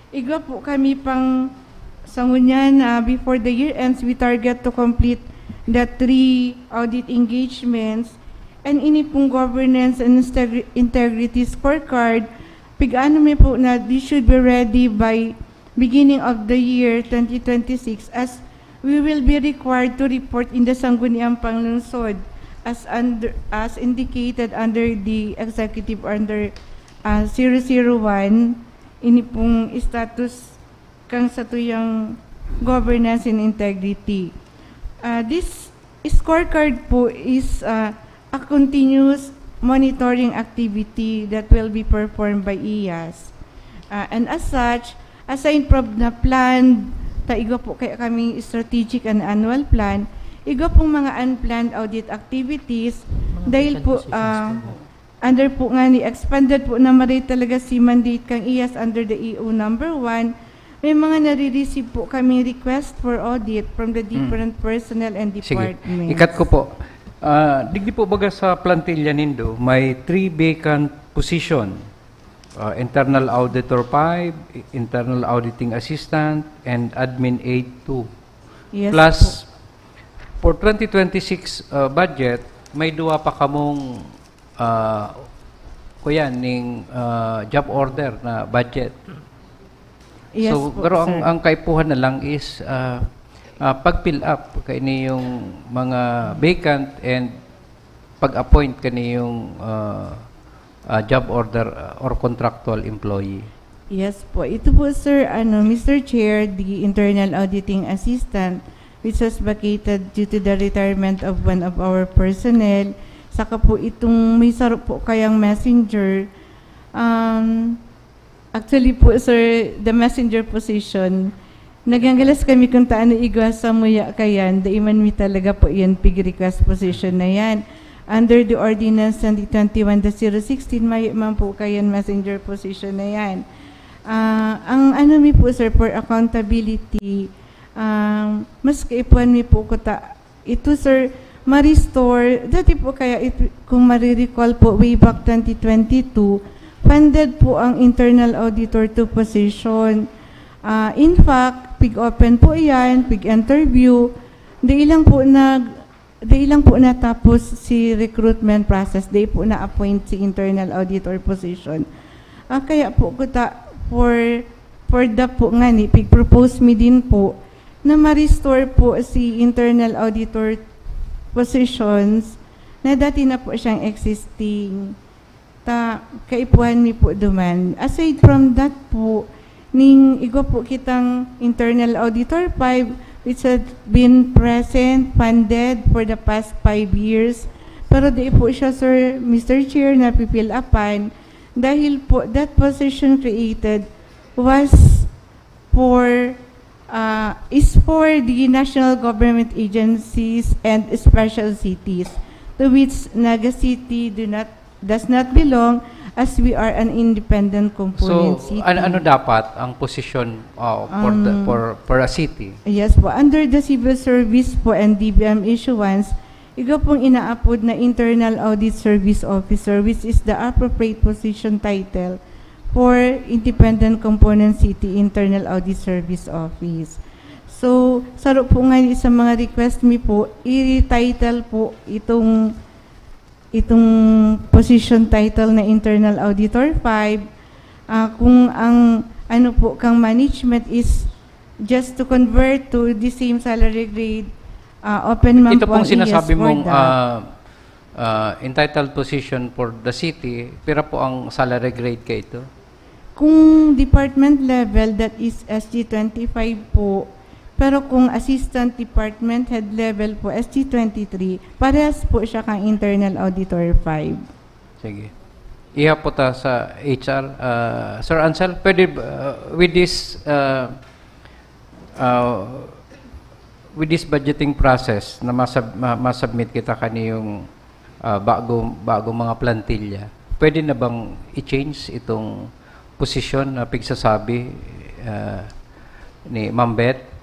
igwa po kami pang, sa ngunyan, ah, before the year ends, we target to complete the three audit engagements. And ini pong governance and integri-, integrity scorecard, pig-ano mi po na this should be ready by beginning of the year twenty twenty-six, as we will be required to report in the Sangguniang Panglungsod as under, as indicated under the executive under, ah, zero zero one, ini pong status kan satuyang governance and integrity. Ah, this scorecard po is, ah, a continuous monitoring activity that will be performed by iyas. Ah, and as such, aside from the plan, ta igwa po kaya kaming strategic and annual plan, igwa pong mga unplanned audit activities, dahil po, ah, under po nga ni expanded po na maray talaga si mandate kang iyas under the E O number one, may mga nare-receive po kami request for audit from the different personnel and departments. Ikat ko po. Ah, digdi po baga sa plantilla nindo, may three vacant position. Ah, internal auditor five, internal auditing assistant, and admin aid two. Yes Plus, po. For twenty twenty-six, ah, budget, may duwa pa kamong, ah, kuyan, ning, ah, job order na budget. Yes So, po, pero ang, sir. Ang kaipuhan na lang is, ah, ah, pag-fill up kani yung mga vacant and pag-appoint kani yung, ah, ah, job order, ah, or contractual employee. Yes po. Ito po, sir, ano, Mister Chair, the internal auditing assistant, which was vacated due to the retirement of one of our personnel. Saka po itong may saro po kayang messenger. Um, actually po, sir, the messenger position, naganggalas kami kung taano igwa sa muya kayan, dai man mi talaga po yan pig-request position na yan. Under the Ordinance twenty twenty-one dash zero sixteen, mayo man po kayan messenger position na yan. Ah, ang ano mi po, sir, for accountability, ah, mas kaipuhan mi po kuta, ito, sir, ma-restore. Dati po kaya, it, kung marirecall po, way back twenty twenty-two, funded po ang internal auditor two position. Ah, in fact, pig-open po yan, pig-interview. Dai lang po nag, dai lang po natapos si recruitment process, dai po na-appoint si internal auditor position. Ah, kaya po kuta, for, for the po nga ni, pig-propose mi din po na ma-restore po si internal auditor positions na dati na po siyang existing. Ta, kaipuhan mi po duman. Aside from that po, Ning igwa po kitang internal auditor five, which had been present, funded for the past five years. Pero di po siya, Sir, Mister Chair, napipill upan dahil po that position created was for, ah, is for the national government agencies and special cities, to which Naga City do not, does not belong, as we are an independent component So, city. an- ano dapat ang posisyon uh, for, the, Um, for, for a city? Yes po. Under the civil service po and D B M issuance, igwa pong inaapod na Internal Audit Service Officer, which is the appropriate position title for Independent Component City Internal Audit Service Office. So, saro po nga sa mga request mi po, i-title po itong itong position title na Internal Auditor five, ah, kung ang ano po kang management is just to convert to the same salary grade, ah, open man Ito po pong ang I A S sinasabi for mong that. ah, ah, entitled position for the city, pira po ang salary grade ka ito? Kung department level, that is S G twenty-five po. Pero kung assistant department head level po, S G twenty-three, parehas po siya kang internal auditor five. Sige. Iha po ta sa H R. Ah, Sir Ansel, pwede ba, ah, with this ah, ah, with this budgeting process na masub- ma- masubmit kita kaniyong ah, bago bago mga plantilla, pwede na bang i-change itong posisyon na pigsasabi ah, ni Ma'am Beth?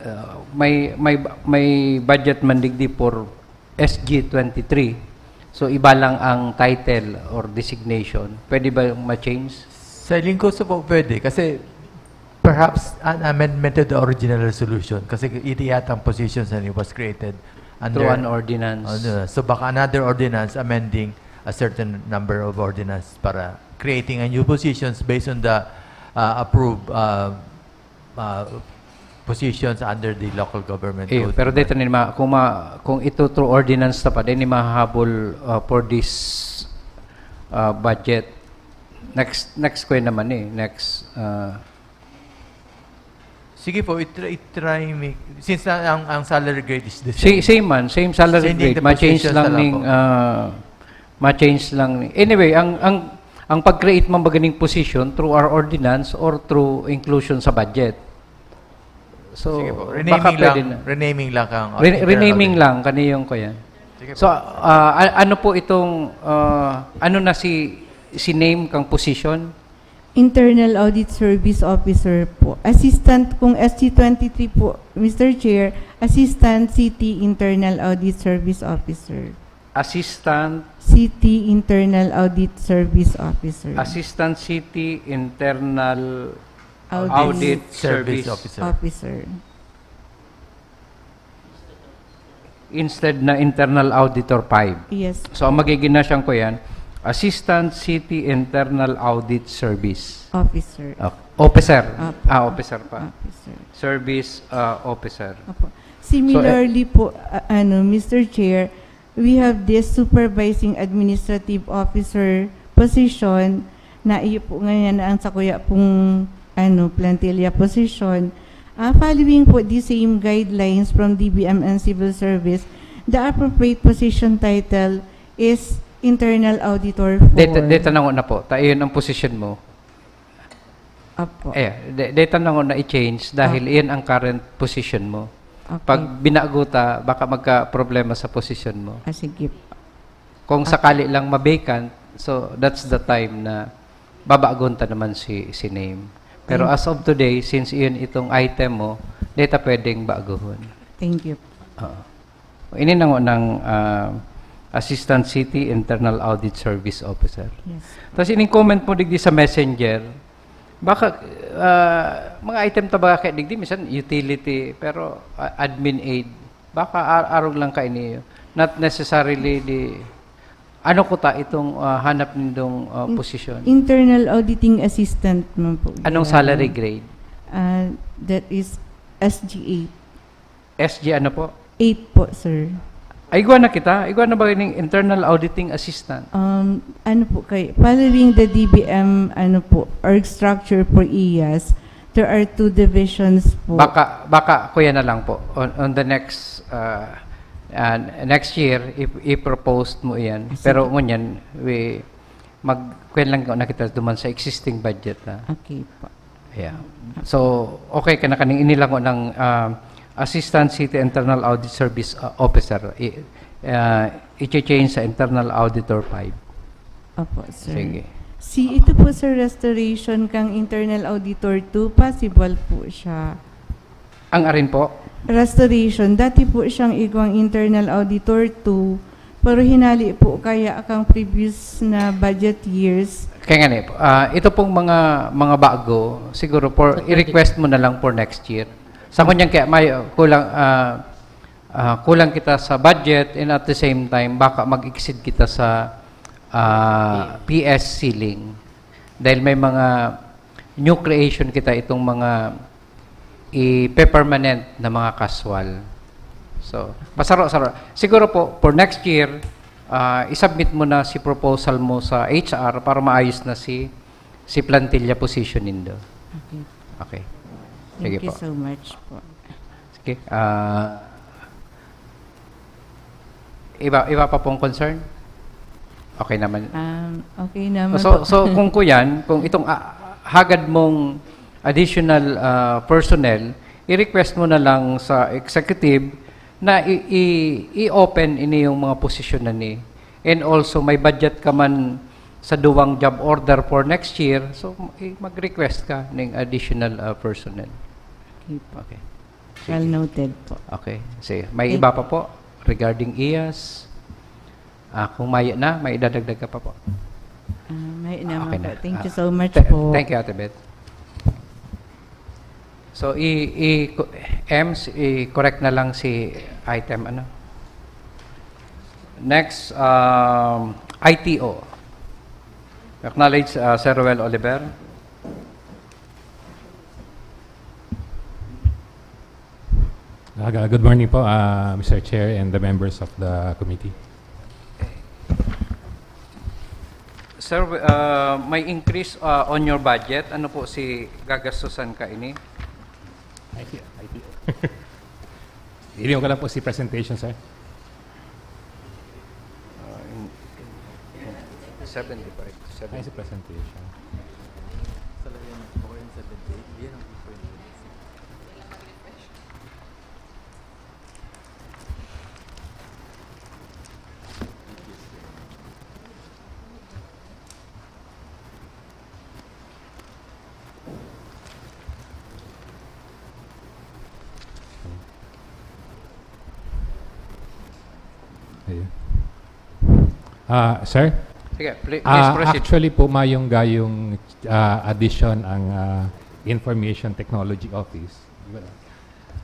Ah, may may may budget man digdi for S G twenty-three. So iba lang ang title or designation. Pwede ba ma-change? Sa lingkod sa po pwede kasi perhaps an amendment to the original resolution kasi ito yata ang positions na it was created under Through an ordinance. Ano, so baka another ordinance amending a certain number of ordinance para creating a new positions based on the uh, approved uh, uh, positions under the local government Eh, code. pero dito ni ma, kung ma, kung ito through ordinance na pa din ni mahahabol uh, for this uh, budget. Next next ko naman eh, next uh, Sige po, itry, itry me. Since na, ang, ang salary grade is the Same, same. same man, same salary Changing grade. the Ma-change positions lang na lang ning po. ah, ma-change lang ni. Anyway, ang ang ang pag-create man ba ganing position through our ordinance or through inclusion sa budget? So, Sige po. baka Renaming lang, pwede na. Renaming lang kang Re- internal renaming audit. Lang kaniyong ko yan. Sige po. So, ah, a- ano po itong ah, ano na si si name kang position? Internal Audit Service Officer po. Assistant, kung S G twenty-three po, Mister Chair, Assistant City Internal Audit Service Officer. Assistant City Internal Audit Service Officer. Assistant City Internal Audit Audit Service Service Officer. Officer. Instead na Internal Auditor five. Yes. So, ang magiging na siyang ko yan, Assistant City Internal Audit Service. Officer. Ah, officer. Opo. Ah, officer pa. Officer. Service ah, officer. Opo. Similarly po, a- ano, Mister Chair, we have this supervising administrative officer position na iyo po ngayon ang sakuya pong ano, plantilla position. Ah, following po the same guidelines from D B M and Civil Service, the appropriate position title is Internal Auditor four. Data, data na na po. Ta iyon ang position mo. Opo. Eh, de- data na na i-change dahil Ah. iyon ang current position mo. Okay. Pag binago ta, baka magka-problema sa position mo. Ah, sige. Kung Ah. sakali lang ma-vacant, so that's the time na babagon ta naman si si name. Pero Thank- as of today, since iyon itong item mo, data pwedeng baguhon. Thank you. Oo. Ini na ng ah, Assistant City Internal Audit Service Officer. Yes. Tapos ining comment mo digdi sa messenger, baka ah, mga item ta ba kaya digdi, minsan utility, pero ah, admin aid, baka ar- arog lang ka ini, not necessarily di, ano ko ta itong ah, hanap nindong ah, In- posisyon? Internal Auditing Assistant man po. Anong Yan. Salary grade? Ah, that is S G eight. S G ano po? Eight po, sir. Ay, igwa na kita. Igwa na ba ning internal auditing assistant? Um, ano po kay, following the D B M, ano po, org structure for I A S, there are two divisions po. Baka, baka kuya na lang po. On, on the next, uh, uh, next year, i- i-propose mo iyan. Ah, sige. Pero ngunyan, we, mag, kuya lang na kita duman sa existing budget na. Okay po. Yeah. So, okay ka na kaning inilango ng, um, Assistant City Internal Audit Service, uh, Officer. I, uh, i-change sa Internal Auditor five. Opo, sir. Sige. Si ito po, sir, restoration kang Internal Auditor two, possible po siya. Ang arin po? Restoration, dati po siyang igwang Internal Auditor two, pero hinali po kaya kang previous na budget years. Kaya nga eh, ah, ito pong mga mga bago, siguro for i-request mo na lang for next year. Sa kunyang kaya may uh, kulang ah, ah, kulang kita sa budget and at the same time baka mag-exceed kita sa ah, P S ceiling. Dahil may mga new creation kita itong mga i-permanent na mga casual. So, masaro-saro. Siguro po, for next year, ah, isubmit mo na si proposal mo sa H R para maayos na si si plantilla position nindo. Okay. Okay. Thank Sige you po. So much po. Sige. Ah, iba iba pa pong concern? Okay naman. Um, okay naman So po. so kung kuyan, kung itong ah, hagad mong additional ah, personnel, i-request mo na lang sa executive na i- i- i-open ini yung mga posisyon na ni. And also may budget ka man sa duwang job order for next year, so i- mag-request ka ng additional ah, personnel. Okay po. Okay. Well noted po. Okay. Sige. May Thank- iba pa po regarding I A S? Ah, kung may na, may idadagdag ka pa po. Ah, may naman Okay po. na. Thank you Ah, so much th- po. Thank you, Ate Beth. So, i, i, Ems, i-correct na lang si item, ano? Next, um, I T O. Acknowledge, uh, Sir Ruel Oliver. Ah, good morning po, ah, Mister Chair and the members of the committee. Sir, uh, may increase uh, on your budget. Ano po si gagastusan ka ini? I T O. I T O. Hindi ko lang po si presentation, sir. Uh, in- in- seventy-five. Ay, si presentation. Ayun. Ah, sir? Sige, pl- please Ah, proceed. Actually po, mayong gayong ah, addition ang ah, Information Technology Office.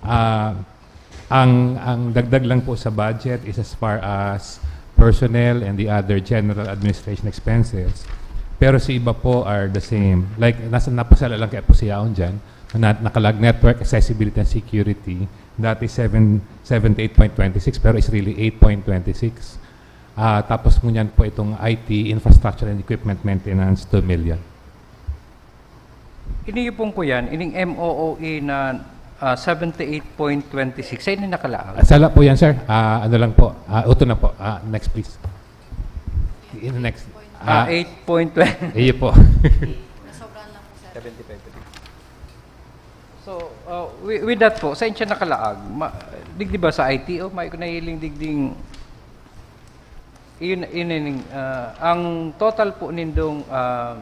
Ah, ang ang dagdag lang po sa budget is as far as personnel and the other general administration expenses. Pero si iba po are the same. Like, nasa napasala lang kaya po siya on dyan. Na, nakalag network accessibility and security. Dati seven, seventy-eight point twenty-six pero is really eight point twenty-six. Ah, tapos ngunyan po itong I T, infrastructure and equipment maintenance, two million. Ini yung pong kuyan, ining M O O E na ah, seventy-eight point twenty-six. Sa ini nakalaag? Ah, sala po yan, sir. Ah, ano lang po. Ah, uto na po. Ah, next, please. In the next. Ah, Ah, eight point twenty. iyo po. seventy-five. So, uh, wi- with that po, sa siya nakalaag, ma, digdi ba sa I T O, may ko nahiling digding, yun, yun, yun, uh, ang total po nindong, uh,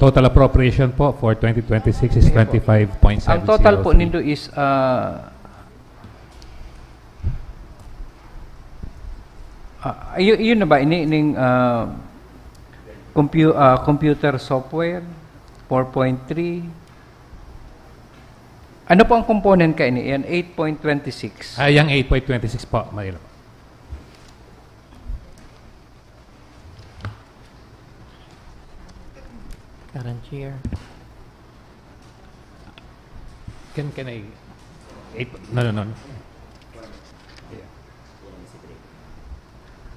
Total appropriation po for twenty twenty-six is Sige po. twenty-five point seven Ang total po C O three. Nindo is, uh, uh, yun, yun na ba? Ini, ining uh, compu- uh, computer software, four point three. Ano po ang component ka ini? Yan, eight point twenty-six. Ah, yung eight point twenty-six po, Manila. Madam Chair. Can, can I? Eight, no, no, no.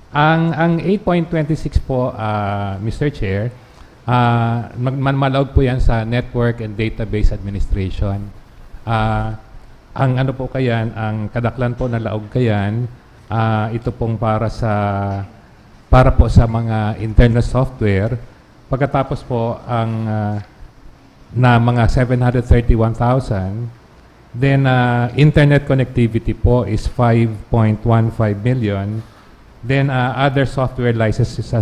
Ang, ang eight point twenty six po, ah, Mister Chair, ah, mag-, man-, malaog po yan sa Network and Database Administration. Ah, ang ano po kayan, ang kadaklan po na laog kayan, ah, ito pong para sa, para po sa mga internal software. Pagkatapos po, ang, ah, na mga seven hundred thirty-one thousand, then, ah, internet connectivity po is five point one five million, then, ah, other software licenses,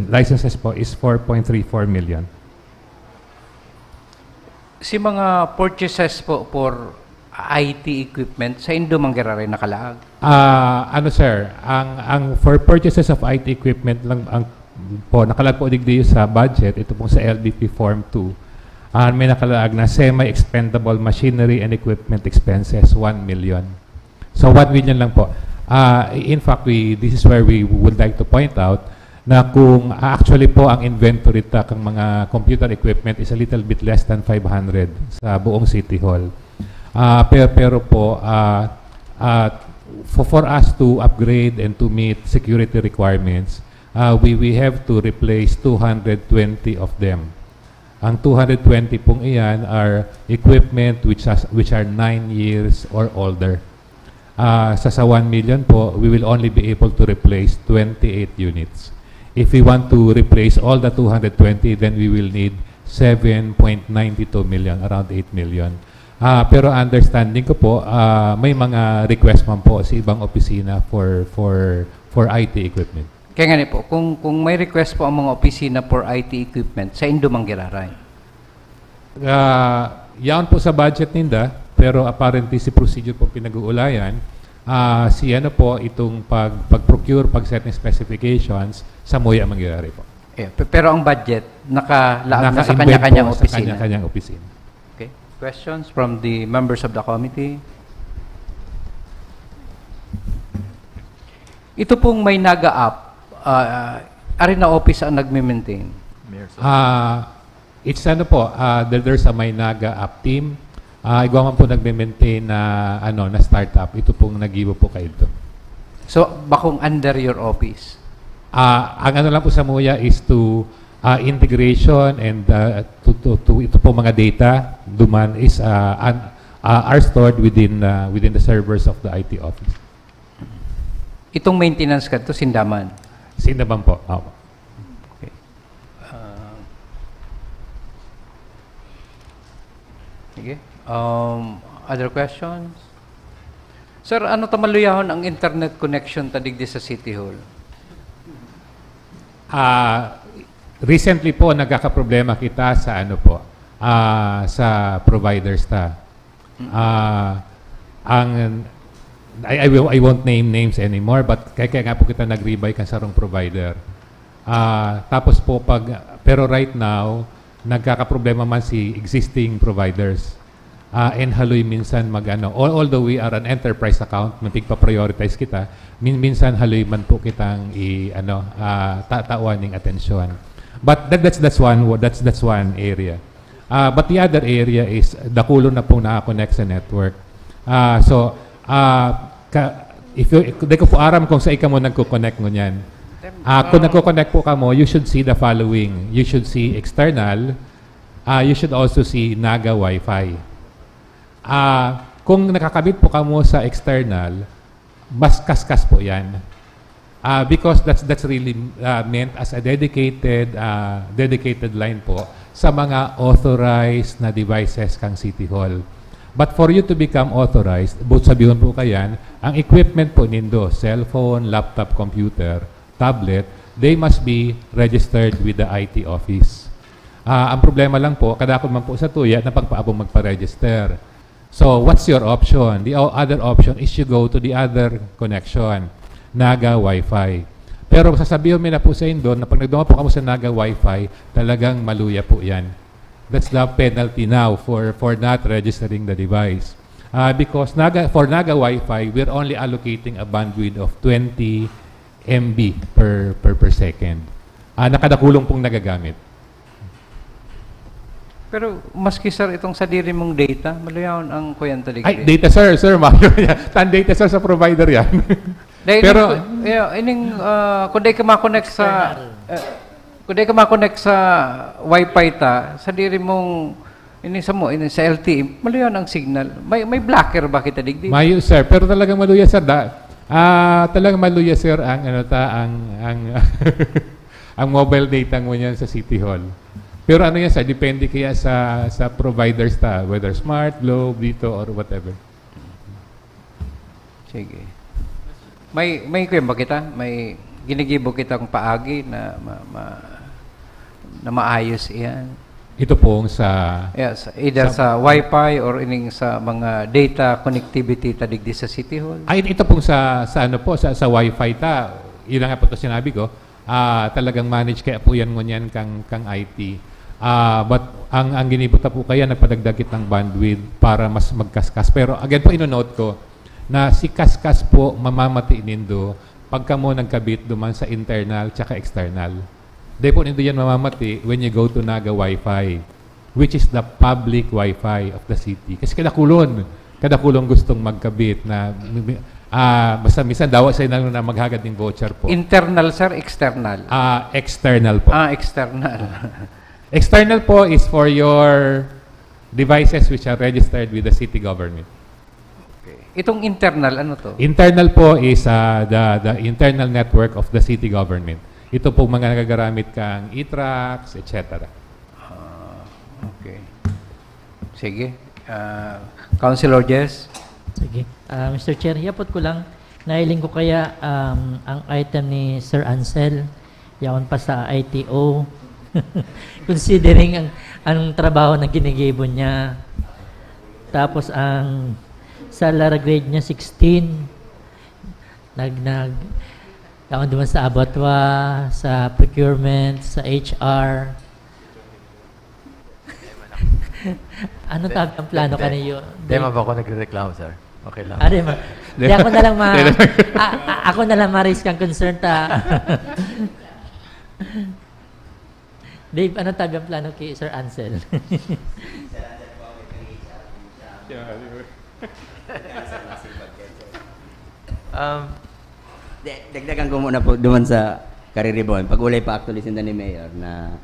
licenses po is four point three four million. Si mga purchases po for I T equipment, saindo man giraray nakalaag? Ah, ano, sir, ang, ang for purchases of I T equipment lang ang po, nakalaag po digdi sa budget, ito pong sa L D P Form two, ah, may nakalaag na semi-expendable machinery and equipment expenses, one million. So, one million lang po. Ah, in fact, we, this is where we would like to point out na kung, ah, actually po ang inventory ta kang mga computer equipment is a little bit less than five hundred sa buong City Hall. Ah, pero, pero po, ah, ah, for, for us to upgrade and to meet security requirements, ah, we, we have to replace two hundred twenty of them. Ang two hundred twenty pong iyan are equipment which has, which are nine years or older. Ah, sa, sa one million po, we will only be able to replace twenty-eight units. If we want to replace all the two hundred twenty, then we will need seven point nine two million, around eight million. Ah, pero understanding ko po, ah, may mga request man po sa ibang opisina for, for, for I T equipment. Kaya nga ni po, kung, kung may request po ang mga opisina for I T equipment, saindo man giraray? Ah, yaon po sa budget ninda, pero apparently si procedure po pinag-uulayan. Ah, si ano po, itong pag, pag-procure, pag-set ng specifications, sa MOYA mangyayari po. Eh, pe- pero ang budget, nakalaag na sa Naka-embed kanya-kanyang po sa opisina. Kanya-kanyang opisina. Okay. Questions from the members of the committee? Ito pong may Naga app, ah, ari na office ang nagme-maintain? Ah, it's ano po, ah, there, there's a Maynaga app team. Ah, igwa man po nagme-maintain na, ano, na startup. Ito pong nag-ibo po kayo ito. So, bakong under your office? Ah, ang ano lang po sa MOYA is to, ah, integration and, ah, to, to, to, ito po mga data, duman is, ah, an-, ah, are stored within, ah, within the servers of the I T office. Itong maintenance kadto, sinda man? Sinda man po. Opo. Okay. Ah, sige. Um, other questions? Sir, ano ta maluyahon ang internet connection ta digdi sa City Hall? Ah, recently po, nagkakaproblema kita sa ano po, ah, sa providers ta. Ah, ang, I, I, will, I won't name names anymore, but kaya, kaya nga po kita nag-rebuy kan sarong provider. Ah, tapos po pag, pero right now, nagkakaproblema man si existing providers. Ah, and haloy minsan mag-ano, al-, although we are an enterprise account, matigpa-prioritize kita, min-, minsan haloy man po kitang i-, ano, ah, ta-, tawan ning atensyon. But that, that's, that's one, that's, that's one area. Ah, but the other area is dakulon na pong nakakonect sa network. Ah, so, ah, ka, if you, di ko po aram kung sa ika mo nagko-connect ngunyan. Ah, kung nagko-connect po kamo, you should see the following. You should see external. Ah, you should also see Naga Wi-Fi. Ah, kung nakakabit po kamo sa external, mas kaskas po yan. Ah, because that's, that's really, ah, meant as a dedicated, ah, dedicated line po sa mga authorized na devices kang City Hall. But for you to become authorized, but sabihon po kayan, ang equipment po nindo, cellphone, laptop, computer, tablet, they must be registered with the I T office. Ah, ang problema lang po, kadakul man po sa tuya na pagpaabong magpa-register. So, what's your option? The o-, other option is you go to the other connection, Naga Wi-Fi. Pero sasabihin mi na po sa indo na pag nagduma po kamo sa Naga Wi-Fi, talagang maluya po yan. That's the penalty now for, for not registering the device. Ah, because Naga, for Naga Wi-Fi, we're only allocating a bandwidth of twenty M B per, per, per second. Ah, nakadakulon pong nagagamit. Pero maski, sir, itong sadiri mong data, maluyahon ang kuyan ta digdi. Ay, data, sir, sir, mayo yan. Tan data, sir, sa provider yan. Dahil Pero- ining, yeah, ining, ah, kung di ka ma-connect sa, eh, kung di ka ma-connect sa wifi ta, sadiri mong, ini sa mo, ini sa L T E, maluyahon ang signal. May, may blocker ba kita digdi? Mayo, sir. Pero talagang maluya, sir. Da, ah, talagang maluya, sir, ang, ano ta, ang, ang, ang mobile data mo niyan sa City Hall. Pero ano yan, sir? Depende kaya sa, sa providers ta, whether Smart, Globe, dito, or whatever. Sige. May, may kuyan ba kita? May ginigibo kitang paagi na ma, ma, na maayos iyan? Ito pong sa... Yes, either Sa- sa wifi or ining sa mga data connectivity ta digdi sa City Hall. Ay, ito pong sa, sa ano po, sa, sa wifi ta, yun na nga po ito sinabi ko, ah, talagang manage kaya po yan ngunyan kang, kang I T. Ah, but ang, ang ginibo ta po kaya, nagpadagdag kitang bandwidth para mas magkaskas. Pero again po, ino-note ko na si kaskas po, mamamati nindo pag kamo nagkabit duman sa internal tsaka external. Di po nindo yan mamamati when you go to Naga Wi-Fi, which is the public Wi-Fi of the city. Kasi kadakulon, kadakulon gustong magkabit na, ah, basta minsan dawa sa inang na maghagad ng voucher po. Internal, sir, external? Ah, external po. Ah, external. External po is for your devices which are registered with the city government. Okay. Itong internal, ano to? Internal po is, ah, the, the internal network of the city government. Ito po mga nagagamit kang e-tracts, et cetera. Ah, okay. Sige. Ah, Councilor Jess? Sige. Ah, Mister Chair, yapot ko lang, nahiling ko kaya, um, ang item ni Sir Ansel, yaon pa sa I T O. Considering ang, ang trabaho na ginigibo niya. Tapos ang salary grade niya, sixteen. Nag, nag, yaon duman sa abatwa, sa procurement, sa H R. Ano tabi ang plano Hindi. kaniyo? Hindi man po ako nagrereklamo, sir. Okay lang. Ah, di ma-, di ako na lang ma-, a-, a-, ako na lang ma-raise kang concern ta. Dave, ano tabi ang plano kay Sir Ansel? Um, de, dagdagan ko muna po duman sa kariribon. Pag-ulay pa actually sinda ni Mayor na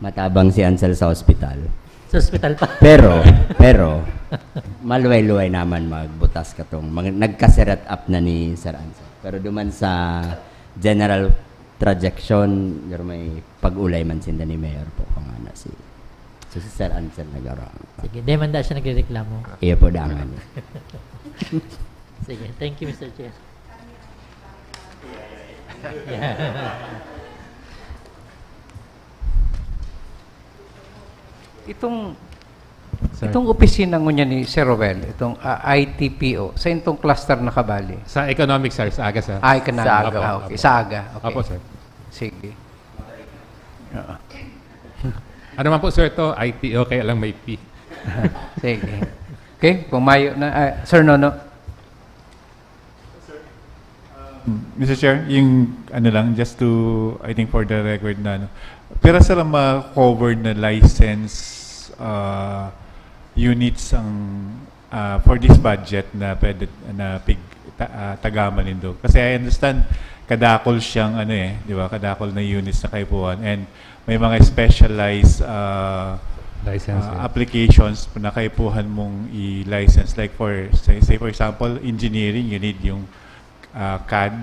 matabang si Ansel sa ospital. Sa ospital pa. Pero, pero, maluway-luway naman magbutas katong mag, nagka-set up na ni Sir Ansel. Pero duman sa general trajection, pero may pag-ulay man sinda ni Mayor po kung ano si, so si Sir Ansel nagaro. Sige, di man da siya nagrereklamo. Iyo po, dangan. Sige, thank you, Mister Chair. Itong, itong opisina ngunyan ni Sir Roel, itong, ah, I T P O, sa itong cluster na kabali? Sa economic, sir, sa aga, sir. Ah, economic. Sa aga. Ah, okay. Sa aga. Okay. Opo, sir. Sige. Oo. Ano man po, sir, to? I T O, kaya lang may P. Sige. Okay, pumayo na. Ah, Sir Nono. Mister Chair, yung ano lang, just to, I think for the record na ano, pira sila ma-cover na license uh, units ang uh, for this budget na pwede na pig ta, uh, tagaman nindo? Kasi I understand kadakol siyang ano eh, di ba? Kadakol na units na kaipuhan and may mga specialized uh, Licenses. uh, applications na kaipuhan mong i-license. Like for, say, say for example, engineering, you need yung uh, cad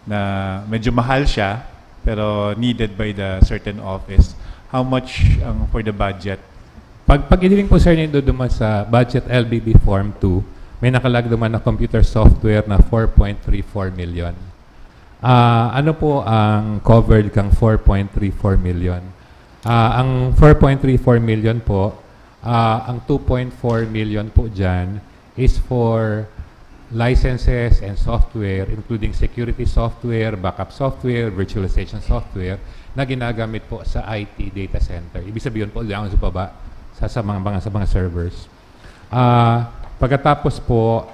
na medyo mahal siya pero needed by the certain office. How much ang for the budget? Pag, pag idiling po, sir, nindo duman sa budget L B B Form two, may nakalag duman na computer software na four point three four million. Ah, ano po ang covered kang four point three four million? Ah, ang four point three four million po, ah, ang two point four million po dyan is for licenses and software, including security software, backup software, virtualization software na ginagamit po sa I T data center. Ibig sabihin po, diyan sa baba, sa, sa mga, mga, sa mga servers. Ah, pagkatapos po,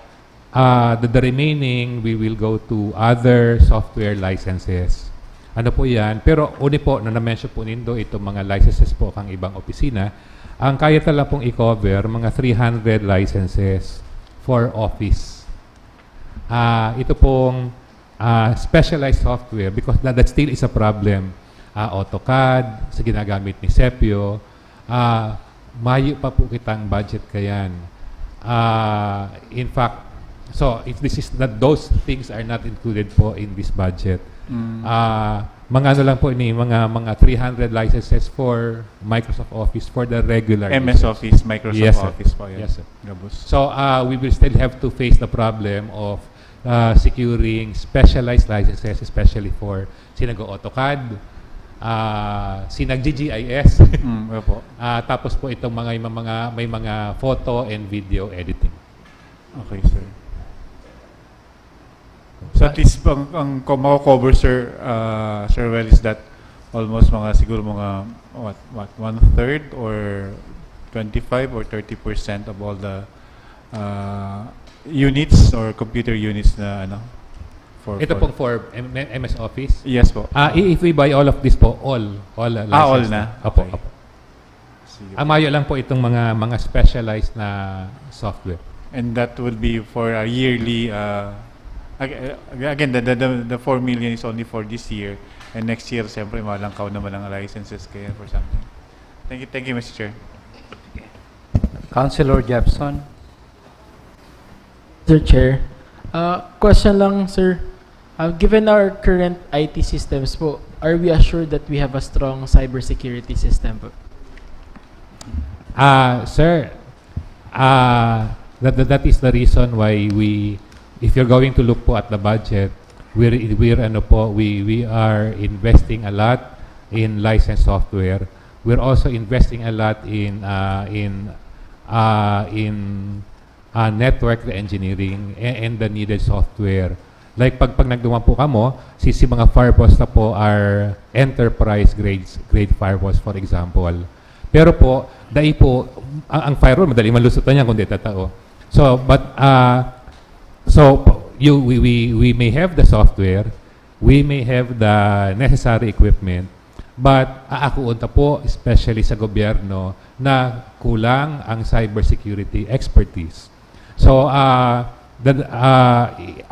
ah, the, the remaining, we will go to other software licenses. Ano po yan? Pero uni po, na na-mention po nindo itong mga licenses po kang ibang opisina, ang kaya ta lang pong i-cover, mga three hundred licenses for office. Ah, ito pong ah, specialized software, because that, that still is a problem. Ah, AutoCAD, sa ginagamit ni Sepio, ah, mayo pa po kitang budget kayan. Ah, in fact, so if this is not, those things are not included po in this budget. Mm. Ah, mga ano lang po ni, mga mga three hundred licenses for Microsoft Office for the regular M S users. Office, Microsoft Yes, sir. Office po yun. Yes, sir. Gabos. So uh, we will still have to face the problem of uh, securing specialized licenses, especially for sinag-AutoCAD, uh, sinag-G G I S, Mm, opo. uh, tapos po itong mga, may mga, may mga photo and video editing. Okay, sir. So at least ang, ang ko- mako-cover, sir, uh, Sir Well, is that almost mga, siguro mga, what, what, one third or twenty-five or thirty percent of all the uh, units or computer units na, ano, for Ito for- pong for M- M S Office. Yes po. Ah, i- if we buy all of this po, all, all uh, Ah, all license na? Opo, Okay. opo. Sige. Ang mayo lang po itong mga mga specialized na software. And that will be for a yearly, uh, ag- uh, again, the, the, the, the four million is only for this year. And next year, siyempre, malangkaw naman ang licenses kaya for something. Thank you, thank you, Mister Chair. Councilor Jefferson. Mister Chair, uh, question lang, sir. Uh, given our current I T systems po, are we assured that we have a strong cybersecurity system po? Ah, sir, ah, that, that, that is the reason why we, if you're going to look po at the budget, we're, we're ano po, we, we are investing a lot in licensed software. We're also investing a lot in uh, in uh, in uh, network engineering and, and the needed software. Like pag pag nagduman po kamo, si si mga firewalls na po are enterprise grades grade firewalls, for example. Pero po, dai po ang, ang firewall madali man lusutan yan kung di tatao. So, but uh, so you we, we we may have the software, we may have the necessary equipment, but aakuon ta po, especially sa gobyerno, na kulang ang cybersecurity expertise. So, uh, the, uh,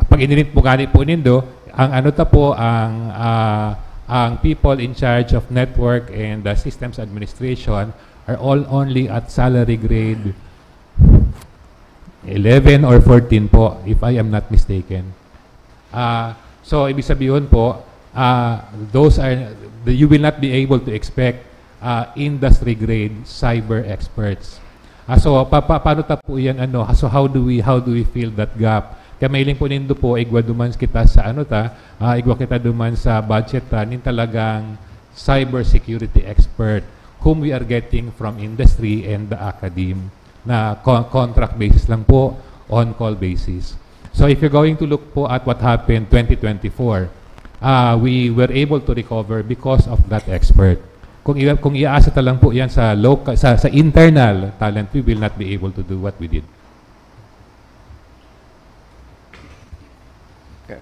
pag inilit mo gani po nindo, ang ano ta po, ang, uh, ang people in charge of network and uh, systems administration are all only at salary grade eleven or fourteen po, if I am not mistaken. Ah, so, ibig sabihin po, ah, those are, the, you will not be able to expect ah, industry-grade cyber experts. Ah, so, pa, pa, paano ta po yan, ano, so how do we, how do we fill that gap? Kaya mailing po nindo po, igwa duman kita sa ano ta, ah, igwa kita duman sa budget ta, nin talagang cybersecurity expert whom we are getting from industry and the academe na co- contract basis lang po, on-call basis. So if you're going to look po at what happened twenty twenty-four, uh, we were able to recover because of that expert. Kung i- kung iaasa ta lang po yan sa local sa, sa internal talent, we will not be able to do what we did.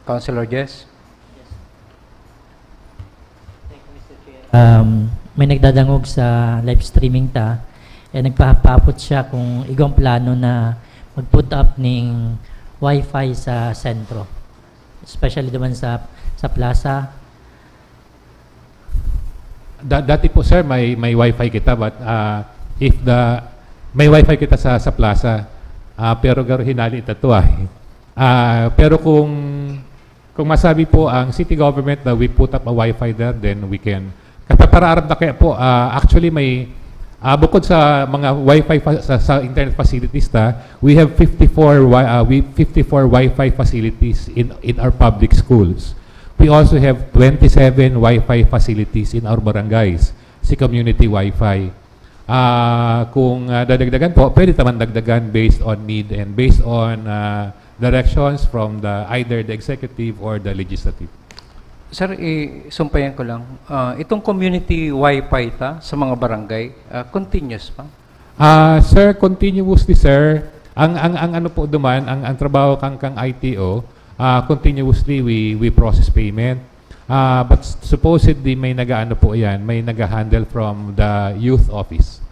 Councilor Jess? Um, may nagdadangog sa live streaming ta, eh, nagpapaapot siya kung igwang plano na mag-put up ning wifi sa sentro, especially naman sa sa plaza. Da- dati po, sir, may may wifi kita, but uh, if the may wifi kita sa sa plaza, ah, pero garo hinali ito ay. Ah, pero kung kung masabi po ang city government na we put up a wifi there, then we can. Kapaparaarap na kaya po, ah, actually may, ah, bukod sa mga wifi fa- sa, sa internet facilities ta, we have fifty-four wi- ah, we fifty-four wifi facilities in in our public schools. We also have twenty-seven wifi facilities in our barangays, si community wifi. Ah, kung ah, dadagdagan po, pwede naman dagdagan based on need and based on ah, directions from the either the executive or the legislative. Sir, isumpayan ko lang. Ah, itong community wifi ta sa mga barangay, ah, continuous pa? Ah, sir, continuously, sir. Ang ang ang ano po duman, ang ang trabaho kang kang I T O, ah, continuously we we process payment. Ah, but supposedly may nag-aano po yan, may nag-handle from the youth office.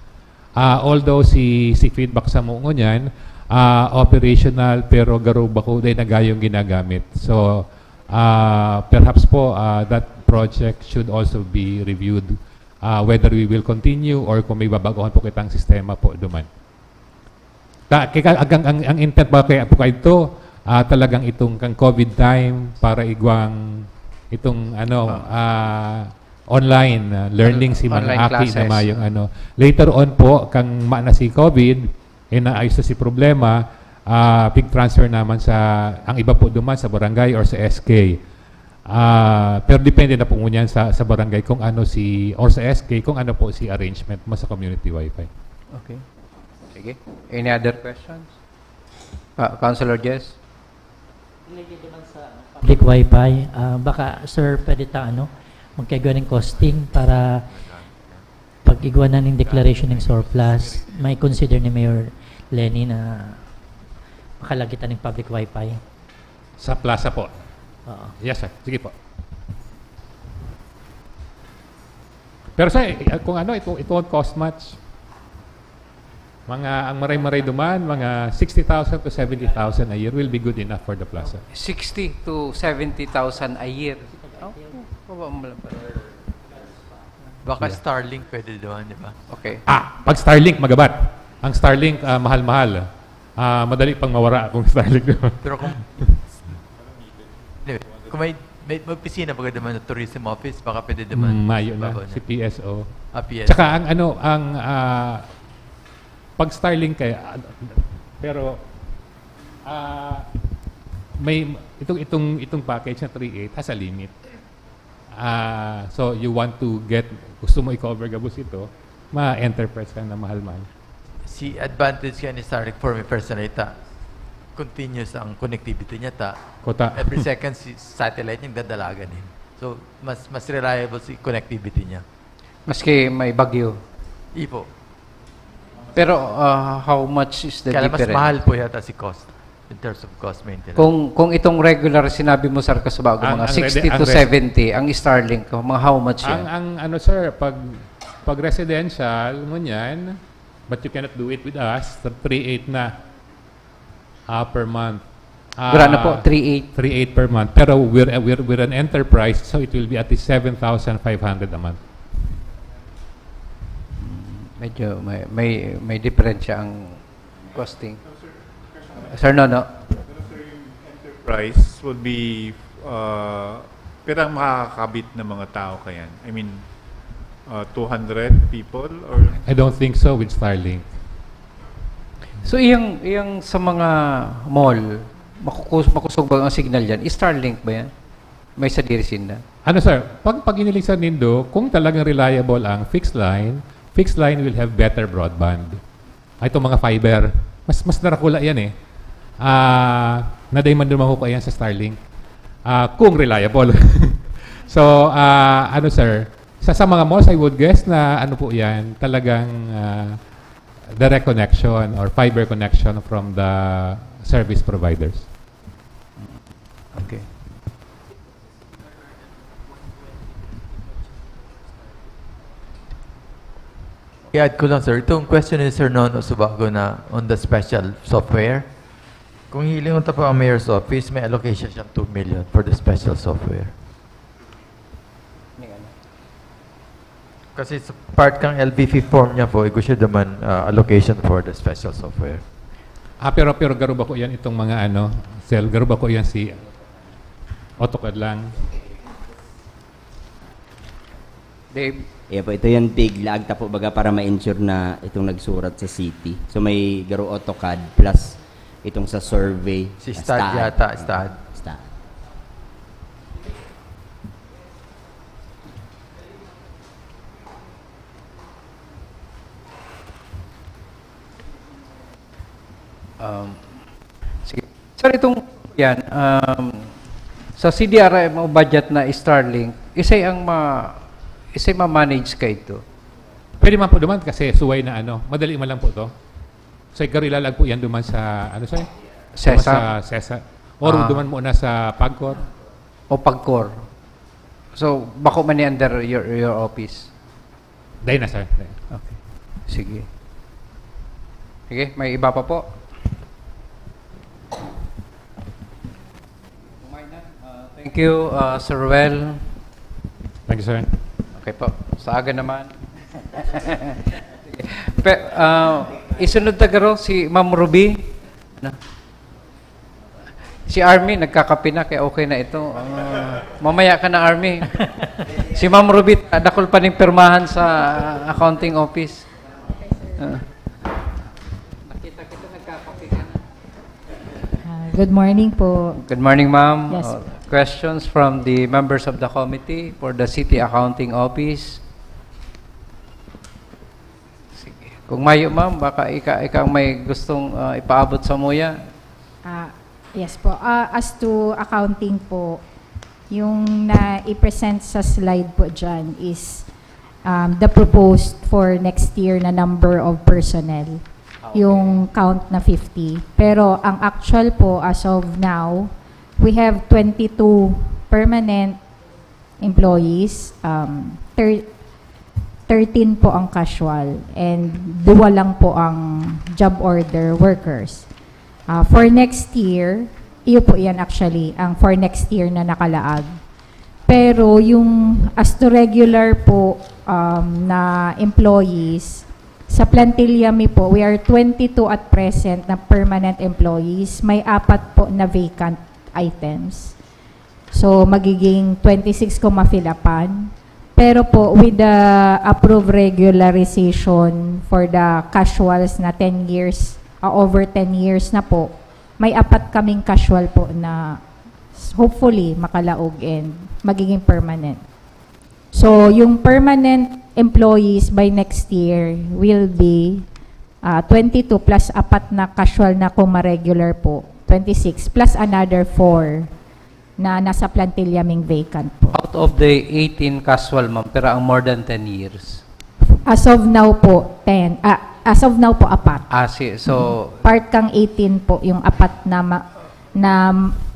Ah, although si, si feedback sa mo ngunyan, ah, operational pero garo bako dai na gayong ginagamit. So, ah, perhaps po, ah, that project should also be reviewed, ah, whether we will continue or kung may babaguhan po kitang sistema po duman. Ka, kaya ang, ang, ang intent ba kaya po kayo ito, ah, talagang itong kang COVID time para igwang itong ano, ah, online, ah, learning si mga online aki na classes. Mayong ano. Later on po, kang ma na si COVID, eh, naayos na si problema, ah, pig-transfer naman sa, ang iba po duman sa barangay or sa S K. Ah, pero depende na po ngunyan sa, sa barangay kung ano si, or sa S K, kung ano po si arrangement mo sa community wifi. Okay. Sige. Any other questions? Ah, Councilor Jess? Public wifi, ah, baka, sir, pwede ta, ano, magkaigwa ng costing para pag-igwa na ng declaration ng surplus, may consider ni Mayor Leni na makalagitan ng public wifi. Sa plaza po. Oo. Yes, sir. Sige po. Pero sir, eh, kung ano, it, it won't cost much. Mga, ang maray-maray duman, mga sixty thousand to seventy thousand a year will be good enough for the plaza. Sixty to seventy thousand a year. Oh, baba mo lang pala. Baka Starlink pwede doon, di ba? Okay. Ah, pag Starlink, magabat. Ang Starlink, ah, mahal-mahal. Ah, madali pang mawara kung Starlink. Pero kung... Anyway, kung may, may, may opisina baga naman na tourism office, baka pwede naman. Mm, mayo na, Babaw si P S O. Ah, P S. Tsaka ang ano, ang ah, pag Starlink kaya, ah, pero ah, may itong itong itong package na three eight has a limit. Ah, so you want to get, gusto mo i-cover gabos ito, ma-enterprise ka na mahal-mahal. Si advantage kaya ni Starlink for me personally, ta, continuous ang connectivity niya, ta. Kota. Every second, si satellite niya dadalagan eh. So, mas mas reliable si connectivity niya. Maski may bagyo. Ipo. Pero ah, how much is the Kaya mas difference? Mahal po yata si cost in terms of cost maintenance. Kung kung itong regular sinabi mo, sir, Kasubago, Ang- mga ang sixty rede- to ang res- seventy, ang Starlink, mga how much Ang yan? ang ano sir, pag pag residential ngunyan, but you cannot do it with us, three eight na ah, per month. Ah, Grana po, three eight. Three eight per month. Pero we're, we're, we're an enterprise, so it will be at least seven thousand five hundred a month. Medyo may may may diferensya ang costing. Sir Nono, Enterprise would be, uh, pirang makakakabit na mga tao kayan? I mean, uh, two hundred people or I don't think so with Starlink. so iyang iyang sa mga mall, makukus makusog ba ang signal diyan? Starlink ba yan? May sadiri sinda. Ano sir, pag pag iniligsan nindo, kung talagang reliable ang fixed line, fixed line will have better broadband. Ay, itong mga fiber, mas mas narakula yan eh. Ah, naday man duman ko yan sa Starlink. Ah, kung reliable. So, ah, ano sir, sa, sa mga malls, I would guess na ano po yan, talagang ah, direct connection or fiber connection from the service providers. Okay. I-add ko lang, sir, itong question ni Sir Nono Subago na on the special software. Kung hihilingon ta po ang mayor's office, may allocation siyang two million for the special software. Kasi sa part kang L V P form niya po, igwa siya naman ah, allocation for the special software. Ah, pero pero garo bako yan itong mga ano, sir, garo bako yan si AutoCAD lang. Dave, Iya po, ito yung tig laag ta po baga para ma-ensure na itong nagsurat sa city. So may garo AutoCAD plus itong sa survey. Si sa STAAD yata, STAAD. STAAD. Um, sige. Sir, itong yan, um, sa C D R M o budget na Starlink, isay ang ma isay ma-manage ka ito? Pwede man po naman kasi suway na ano, madali man lang po to. So, garo ilalag po yan duman sa, ano sir? SESA. Duman sa SESA. Or Ah. duman muna sa PAGCOR. O PAGCOR? So, bako man ni under your, your office? Dai na, sir. Dai. Okay. Sige. Sige, may iba pa po? Uh, thank you, uh, Sir Ruel. Thank you, sir. Okay po. Sa aga naman. Pe, uh, isunod ta garo si Ma'am Ruby. Na. Si Army, nagkakape na, kaya okay na ito. Ah, mamaya ka na, Army. Si Ma'am Ruby, dakul pa ning pirmahan sa accounting office. Ah. Nakita kita, nagkakape ka na. Ah, good morning po. Good morning, ma'am. Yes. Uh, questions from the members of the committee for the City Accounting Office? Sige. Kung mayo, ma'am, baka ika, ika ang may gustong uh, ipaabot sa muya. Ah, yes po. Ah, as to accounting po, yung na-i-present sa slide po dyan is um, the proposed for next year na number of personnel. Ah, okay. Yung count na fifty. Pero ang actual po, as of now, we have twenty-two permanent employees, um, thir- thirteen po ang casual, and duwa lang po ang job order workers. Ah, for next year, iyo po yan actually, ang for next year na nakalaag. Pero yung as to regular po um, na employees, sa plantilla mi po, we are twenty-two at present na permanent employees. May apat po na vacant items. So, magiging twenty-six kung ma-fill upan. Pero po, with the approved regularization for the casuals na ten years, ah, over ten years na po, may apat kaming casual po na s- hopefully makalaog and magiging permanent. So, yung permanent employees by next year will be ah, twenty-two plus apat na casual na kung ma-regular po, twenty-six plus another four na nasa plantilla ming vacant po. Out of the eighteen casual, ma'am, pero ang more than ten years? As of now po, ten. Ah, as of now po, apat. Ah, si, so, Part kang eighteen po, yung apat na ma- na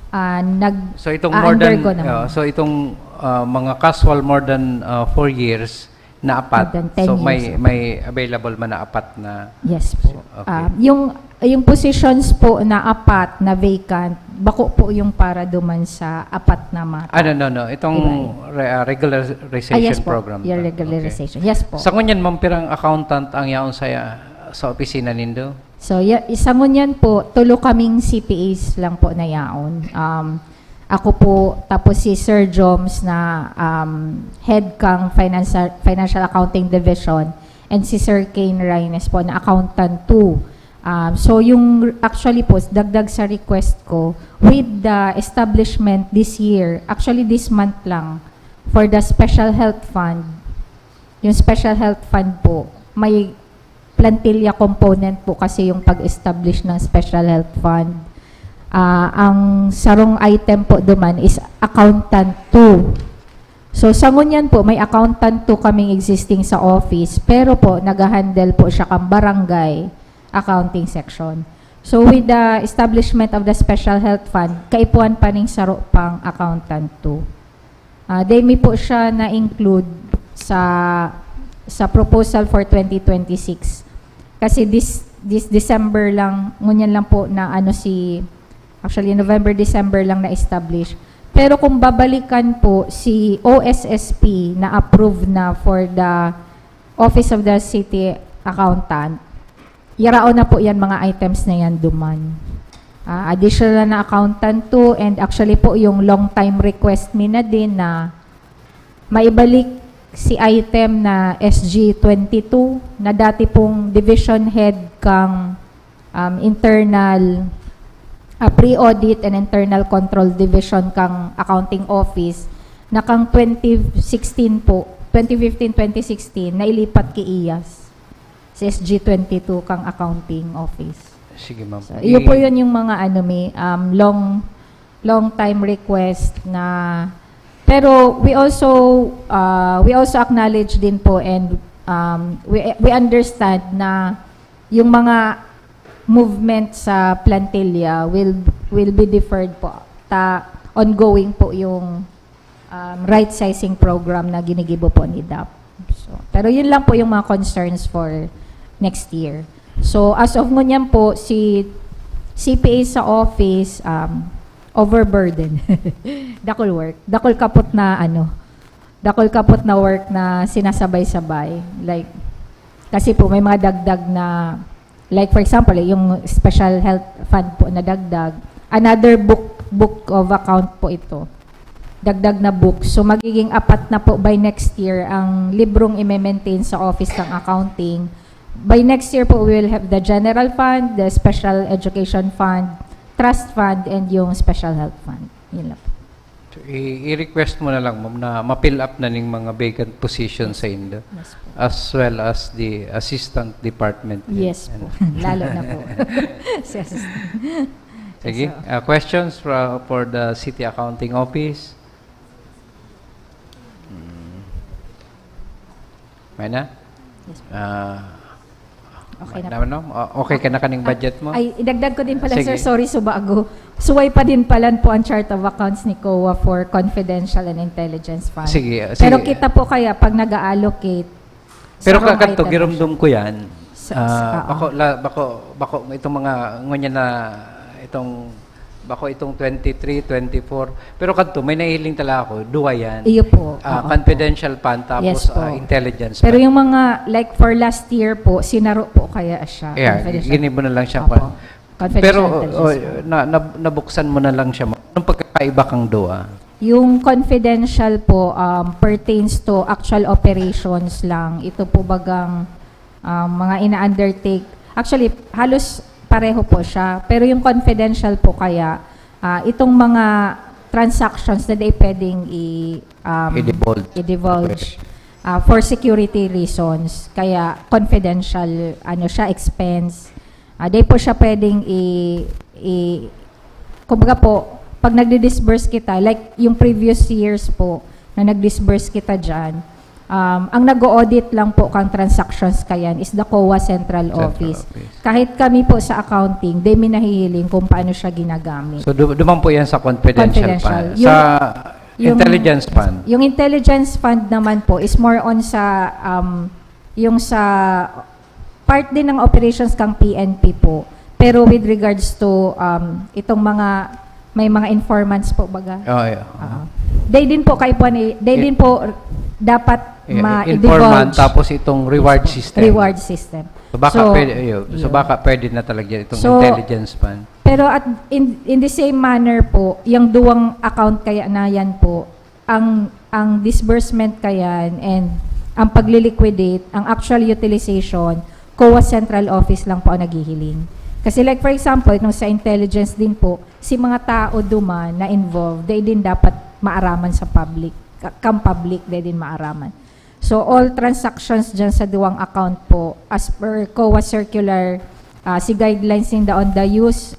ah, nag so itong more than, undergo naman. uh, so itong uh, mga casual more than uh, four years na apat. More than ten So may years. May available man na apat na. Yes po. Okay. Ah, yung yung positions po na apat na vacant, bako po yung para duman sa apat na mata. Ah, no, no, no. Itong Diba? re- uh, regularization Ah, yes po. program. Yung to. regularization. Yes po. Sa ngunyan, ma'am, pirang accountant ang yaon sa sa opisina nindo? So, ya, sa ngunyan po, tulo kaming C P As lang po na yaon. Um, ako po, tapos si Sir Joms na um, head kang financial, financial accounting division, and si Sir Kane Rines po na accountant two. Um, so, yung actually po, dagdag sa request ko, with the establishment this year, actually this month lang, for the special health fund, yung special health fund po, may plantilla component po kasi yung pag-establish ng special health fund. Ah, ang sarong item po duman is accountant two. So, sa ngunyan po, may accountant two kaming existing sa office, pero po, nag-handle po siya kang barangay accounting section. So, with the establishment of the special health fund, kaipuhan pa ning saro pang accountant two. Ah, dai mi po siya na-include sa sa proposal for twenty twenty-six. Kasi this this December lang, ngunyan lang po na ano si, actually November, December lang na-establish. Pero kung babalikan po si O S S P na approve na for the Office of the City Accountant, yaraon na po yan, mga items na yan duman. Ah, additional na accountant two, and actually po yung long time request mi na din na maibalik si item na S G twenty-two na dati pong division head kang um, internal ah, pre-audit and internal control division kang accounting office na kang twenty sixteen po, twenty fifteen, twenty sixteen, nailipat ki iyas. Si S G twenty-two kang accounting office. Sige, ma'am. So, iyo po yun yung mga ano may um, long long time request na, pero we also uh, we also acknowledge din po, and um, we we understand na yung mga movement sa plantilla will will be deferred po, ta ongoing po yung um, right sizing program na ginigibo po ni DAP. So, pero yun lang po yung mga concerns for next year. So, as of ngunyan po, si C P A sa office, um, overburden. Dakul work. Dakul kapot na ano, dakul kapot na work na sinasabay-sabay. Like, kasi po may mga dagdag na, like for example, yung special health fund po na dagdag, another book book of account po ito. Dagdag na book. So magiging apat na po by next year ang librong i-maintain sa office ng accounting. By next year po, we will have the general fund, the special education fund, trust fund, and yung special health fund. Yun lang po. I- i-request mo na lang, ma'am, na ma-fill up na ning mga vacant positions sa indo, Yes po. as well as the assistant department head. Yes po. And- Lalo na po. Si assistant. Sige. Yes, sir. Uh, questions for, for the City Accounting Office? Hmm. May na? Yes po. Ah, Okay may na na, no? Ah, okay ka na kaning budget mo? Ay, idagdag ko din pala, Sige. sir, sorry, subago. Suway pa din pala po ang chart of accounts ni COA for confidential and intelligence fund. Sige, ah, Pero sige. Kita po kaya pag nag-allocate, Pero sa wrong kakadto, item. girumdom ko yan. Sa- Ah, sa- bako, la, bako, bako itong mga, ngunyan na, itong, bako itong twenty-three, twenty-four. Pero kadto, may nahiling talaga ako, duwa yan. Iyo po. Ah, Oo confidential fund, tapos Yes po. ah, intelligence Pero fund. Yung mga, like for last year po, sinaro po kaya siya. Yeah, Confidential. ginibo na lang siya Opo. pa. Confidential Pero intelligence oh, fund. na, na, nabuksan mo na lang siya, ma'am. Anong pagkakaiba kang duwa? Yung confidential po um, pertains to actual operations lang. Ito po bagang um, mga ina-undertake. Actually, halos pareho po siya. Pero yung confidential po kaya, ah, itong mga transactions na di pwedeng i, um, I-divulge. i-divulge, ah, for security reasons. Kaya confidential, ano siya, expense. Ah, di po siya pwedeng i, i kumbaga po, pag nagdi-disburse kita, like yung previous years po na nag-disburse kita dyan, um, ang nag-audit lang po kang transactions kayan is the COA Central, Central Office. Office. Kahit kami po sa accounting, di mi nahihiling kung paano siya ginagamit. So, du- duman po yan sa confidential, Confidential. fund. Yung- sa Yung- intelligence fund. Yung intelligence fund naman po is more on sa, um, yung sa part din ng operations kang P N P po. Pero with regards to um, itong mga, may mga informants po baga. Oh, yeah. Oo. They din po, kaipuhan, eh, they Yeah. din po dapat Yeah, ma-divulge. informant, tapos itong reward Yes po. system. Reward system. So baka So, pwede, ayun. So yun. baka pwede na talaga itong So, intelligence fund. Pero at in, in the same manner po, yung duwang account kaya na yan po, ang ang disbursement kayan and ang pagliliquidate, ang actual utilization, COA Central Office lang po ang naghihiling. Kasi like for example, nung sa intelligence din po, si mga tao duman na involved, they din dapat maaraman sa public, ka- kang public, they din maaraman. So all transactions dyan sa duwang account po, as per COA circular, ah, si guidelines ninda on the use,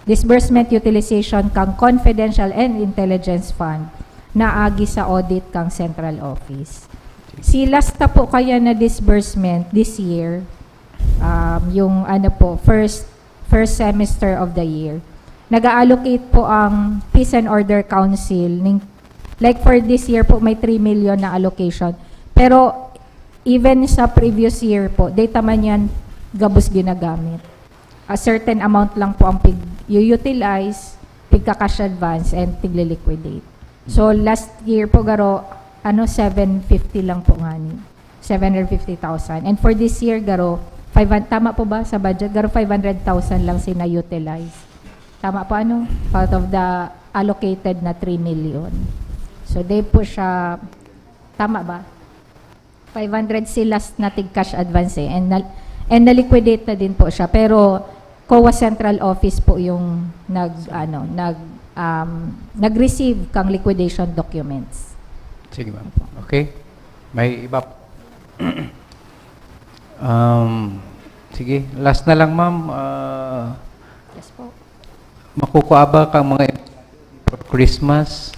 disbursement utilization kang confidential and intelligence fund, naagi sa audit kang central office. Si last na po kaya na disbursement this year, um, yung ano po, first first semester of the year, nag-allocate po ang Peace and Order Council. Ning, like for this year po, may three million na allocation. Pero even sa previous year po, data man yan, gabos ginagamit. A certain amount lang po ang pig-utilize, pigka-cash advance, and tigle-liquidate. So, last year po, garo, ano, seven fifty lang po ngani. Seven hundred fifty thousand. And for this year, garo, five hundred, tama po ba sa budget? Garo, five hundred thousand lang sina-utilize. Tama po, ano? Out of the allocated na three million. So, di po siya, tama ba? Five hundred si last na tig-cash advance eh. And, na, and na-liquidate na din po siya. Pero COA Central Office po yung nag, ano, nag, um, nag-receive kang liquidation documents. Sige, ma'am. Okay. May iba? um, sige, last na lang, ma'am. Ah, Yes po. Makukuha ba kang mga for Christmas?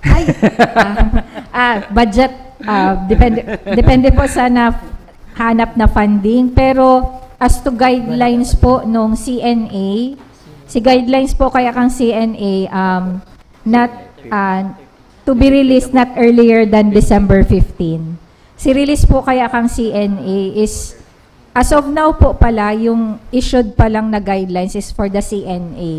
Ay, ah, ah, budget, ah, depende, depende po sa na hanap na funding. Pero as to guidelines po nung C N A, si guidelines po kaya kang C N A, um, not, ah, to be released not earlier than December fifteen. Si release po kaya kang C N A is, as of now po pala, yung issued pa lang na guidelines is for the C N A.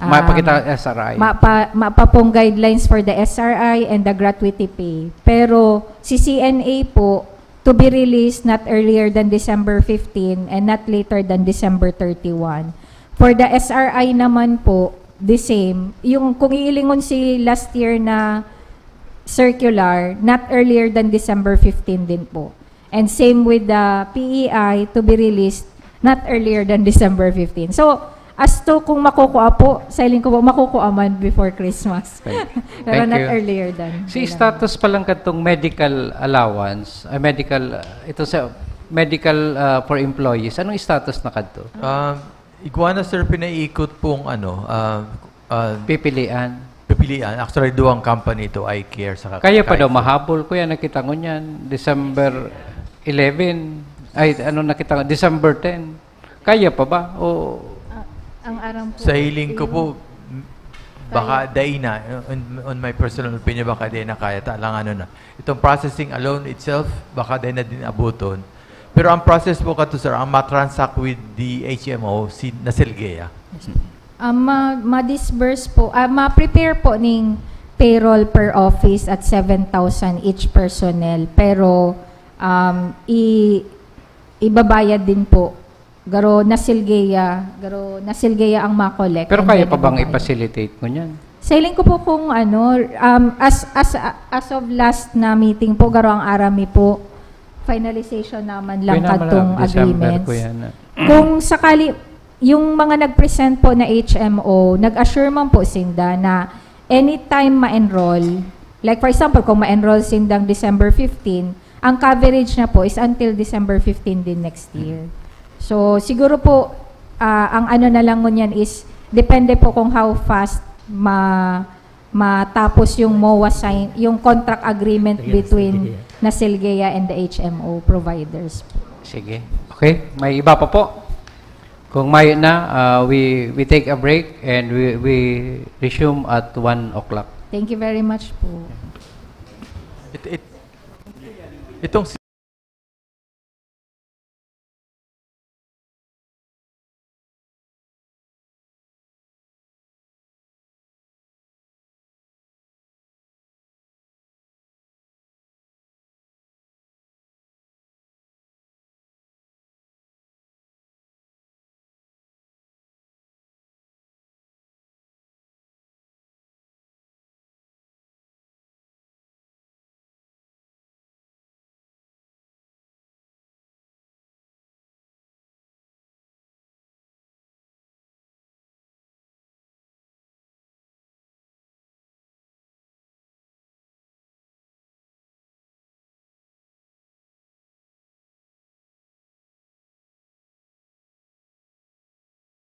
Mapakita Um, S R I. Mapa, mapa pong guidelines for the S R I and the gratuity pay. Pero si C N A po, to be released not earlier than December fifteen and not later than December thirty-one. For the S R I naman po, the same. Yung kung iilingon si last year na circular, not earlier than December fifteen din po. And same with the P E I, to be released not earlier than December fifteen. So, as to kung makukuha po, sa hiling ko po, makukuha man before Christmas. Thank, Pero thank not you. earlier than. Si status pa lang katong medical allowance, ay medical, uh, ito sa medical uh, for employees, anong status na kadto? Um, igwa na, sir, pinaiikot pong ano, ah, ah, Pipilian. pipilian. Actually, duwang company to, Eye Care sa Kaya pa daw mahabol, kuya, nakita ko niyan, December eleven, ay ano nakita ko, December ten. Kaya pa ba? O Ang aram po. Sa hiling ko po, m- baka dai na, on, on my personal opinion, baka dai na kaya ta lang ano na. Itong processing alone itself, baka dai na din abuton. Pero ang process po kato, sir, ang matransact with the H M O, si Nasilgea. Ah, ma, ma-disburse po, ah, ma-prepare po ning payroll per office at seven thousand each personnel. Pero um, i, ibabayad din po. Garo Nasilgea, garo Nasilgea ang ma-collect. Pero And kaya then pa bang ibabayad. I-facilitate mo niyan? Sa hiling ko po kung ano, um, as, as, as of last na meeting po, garo ang aram mi po, finalization naman lang Kuya, naman katong lang, December agreements. ko yan. Kung sakali, yung mga nag-present po na H M O, nag-assure man po sinda na anytime ma-enroll, like for example, kung ma-enroll sindang December fifteen, ang coverage na po is until December fifteen din next year. So, siguro po, ah, ang ano na lang ngunyan is, depende po kung how fast ma matapos yung MOA sign, yung contract agreement between Nasilgea and the H M O providers. Sige. Okay, may iba pa po? Kung may na, uh, we we take a break and we we resume at one o'clock. Thank you very much po. It, it, itong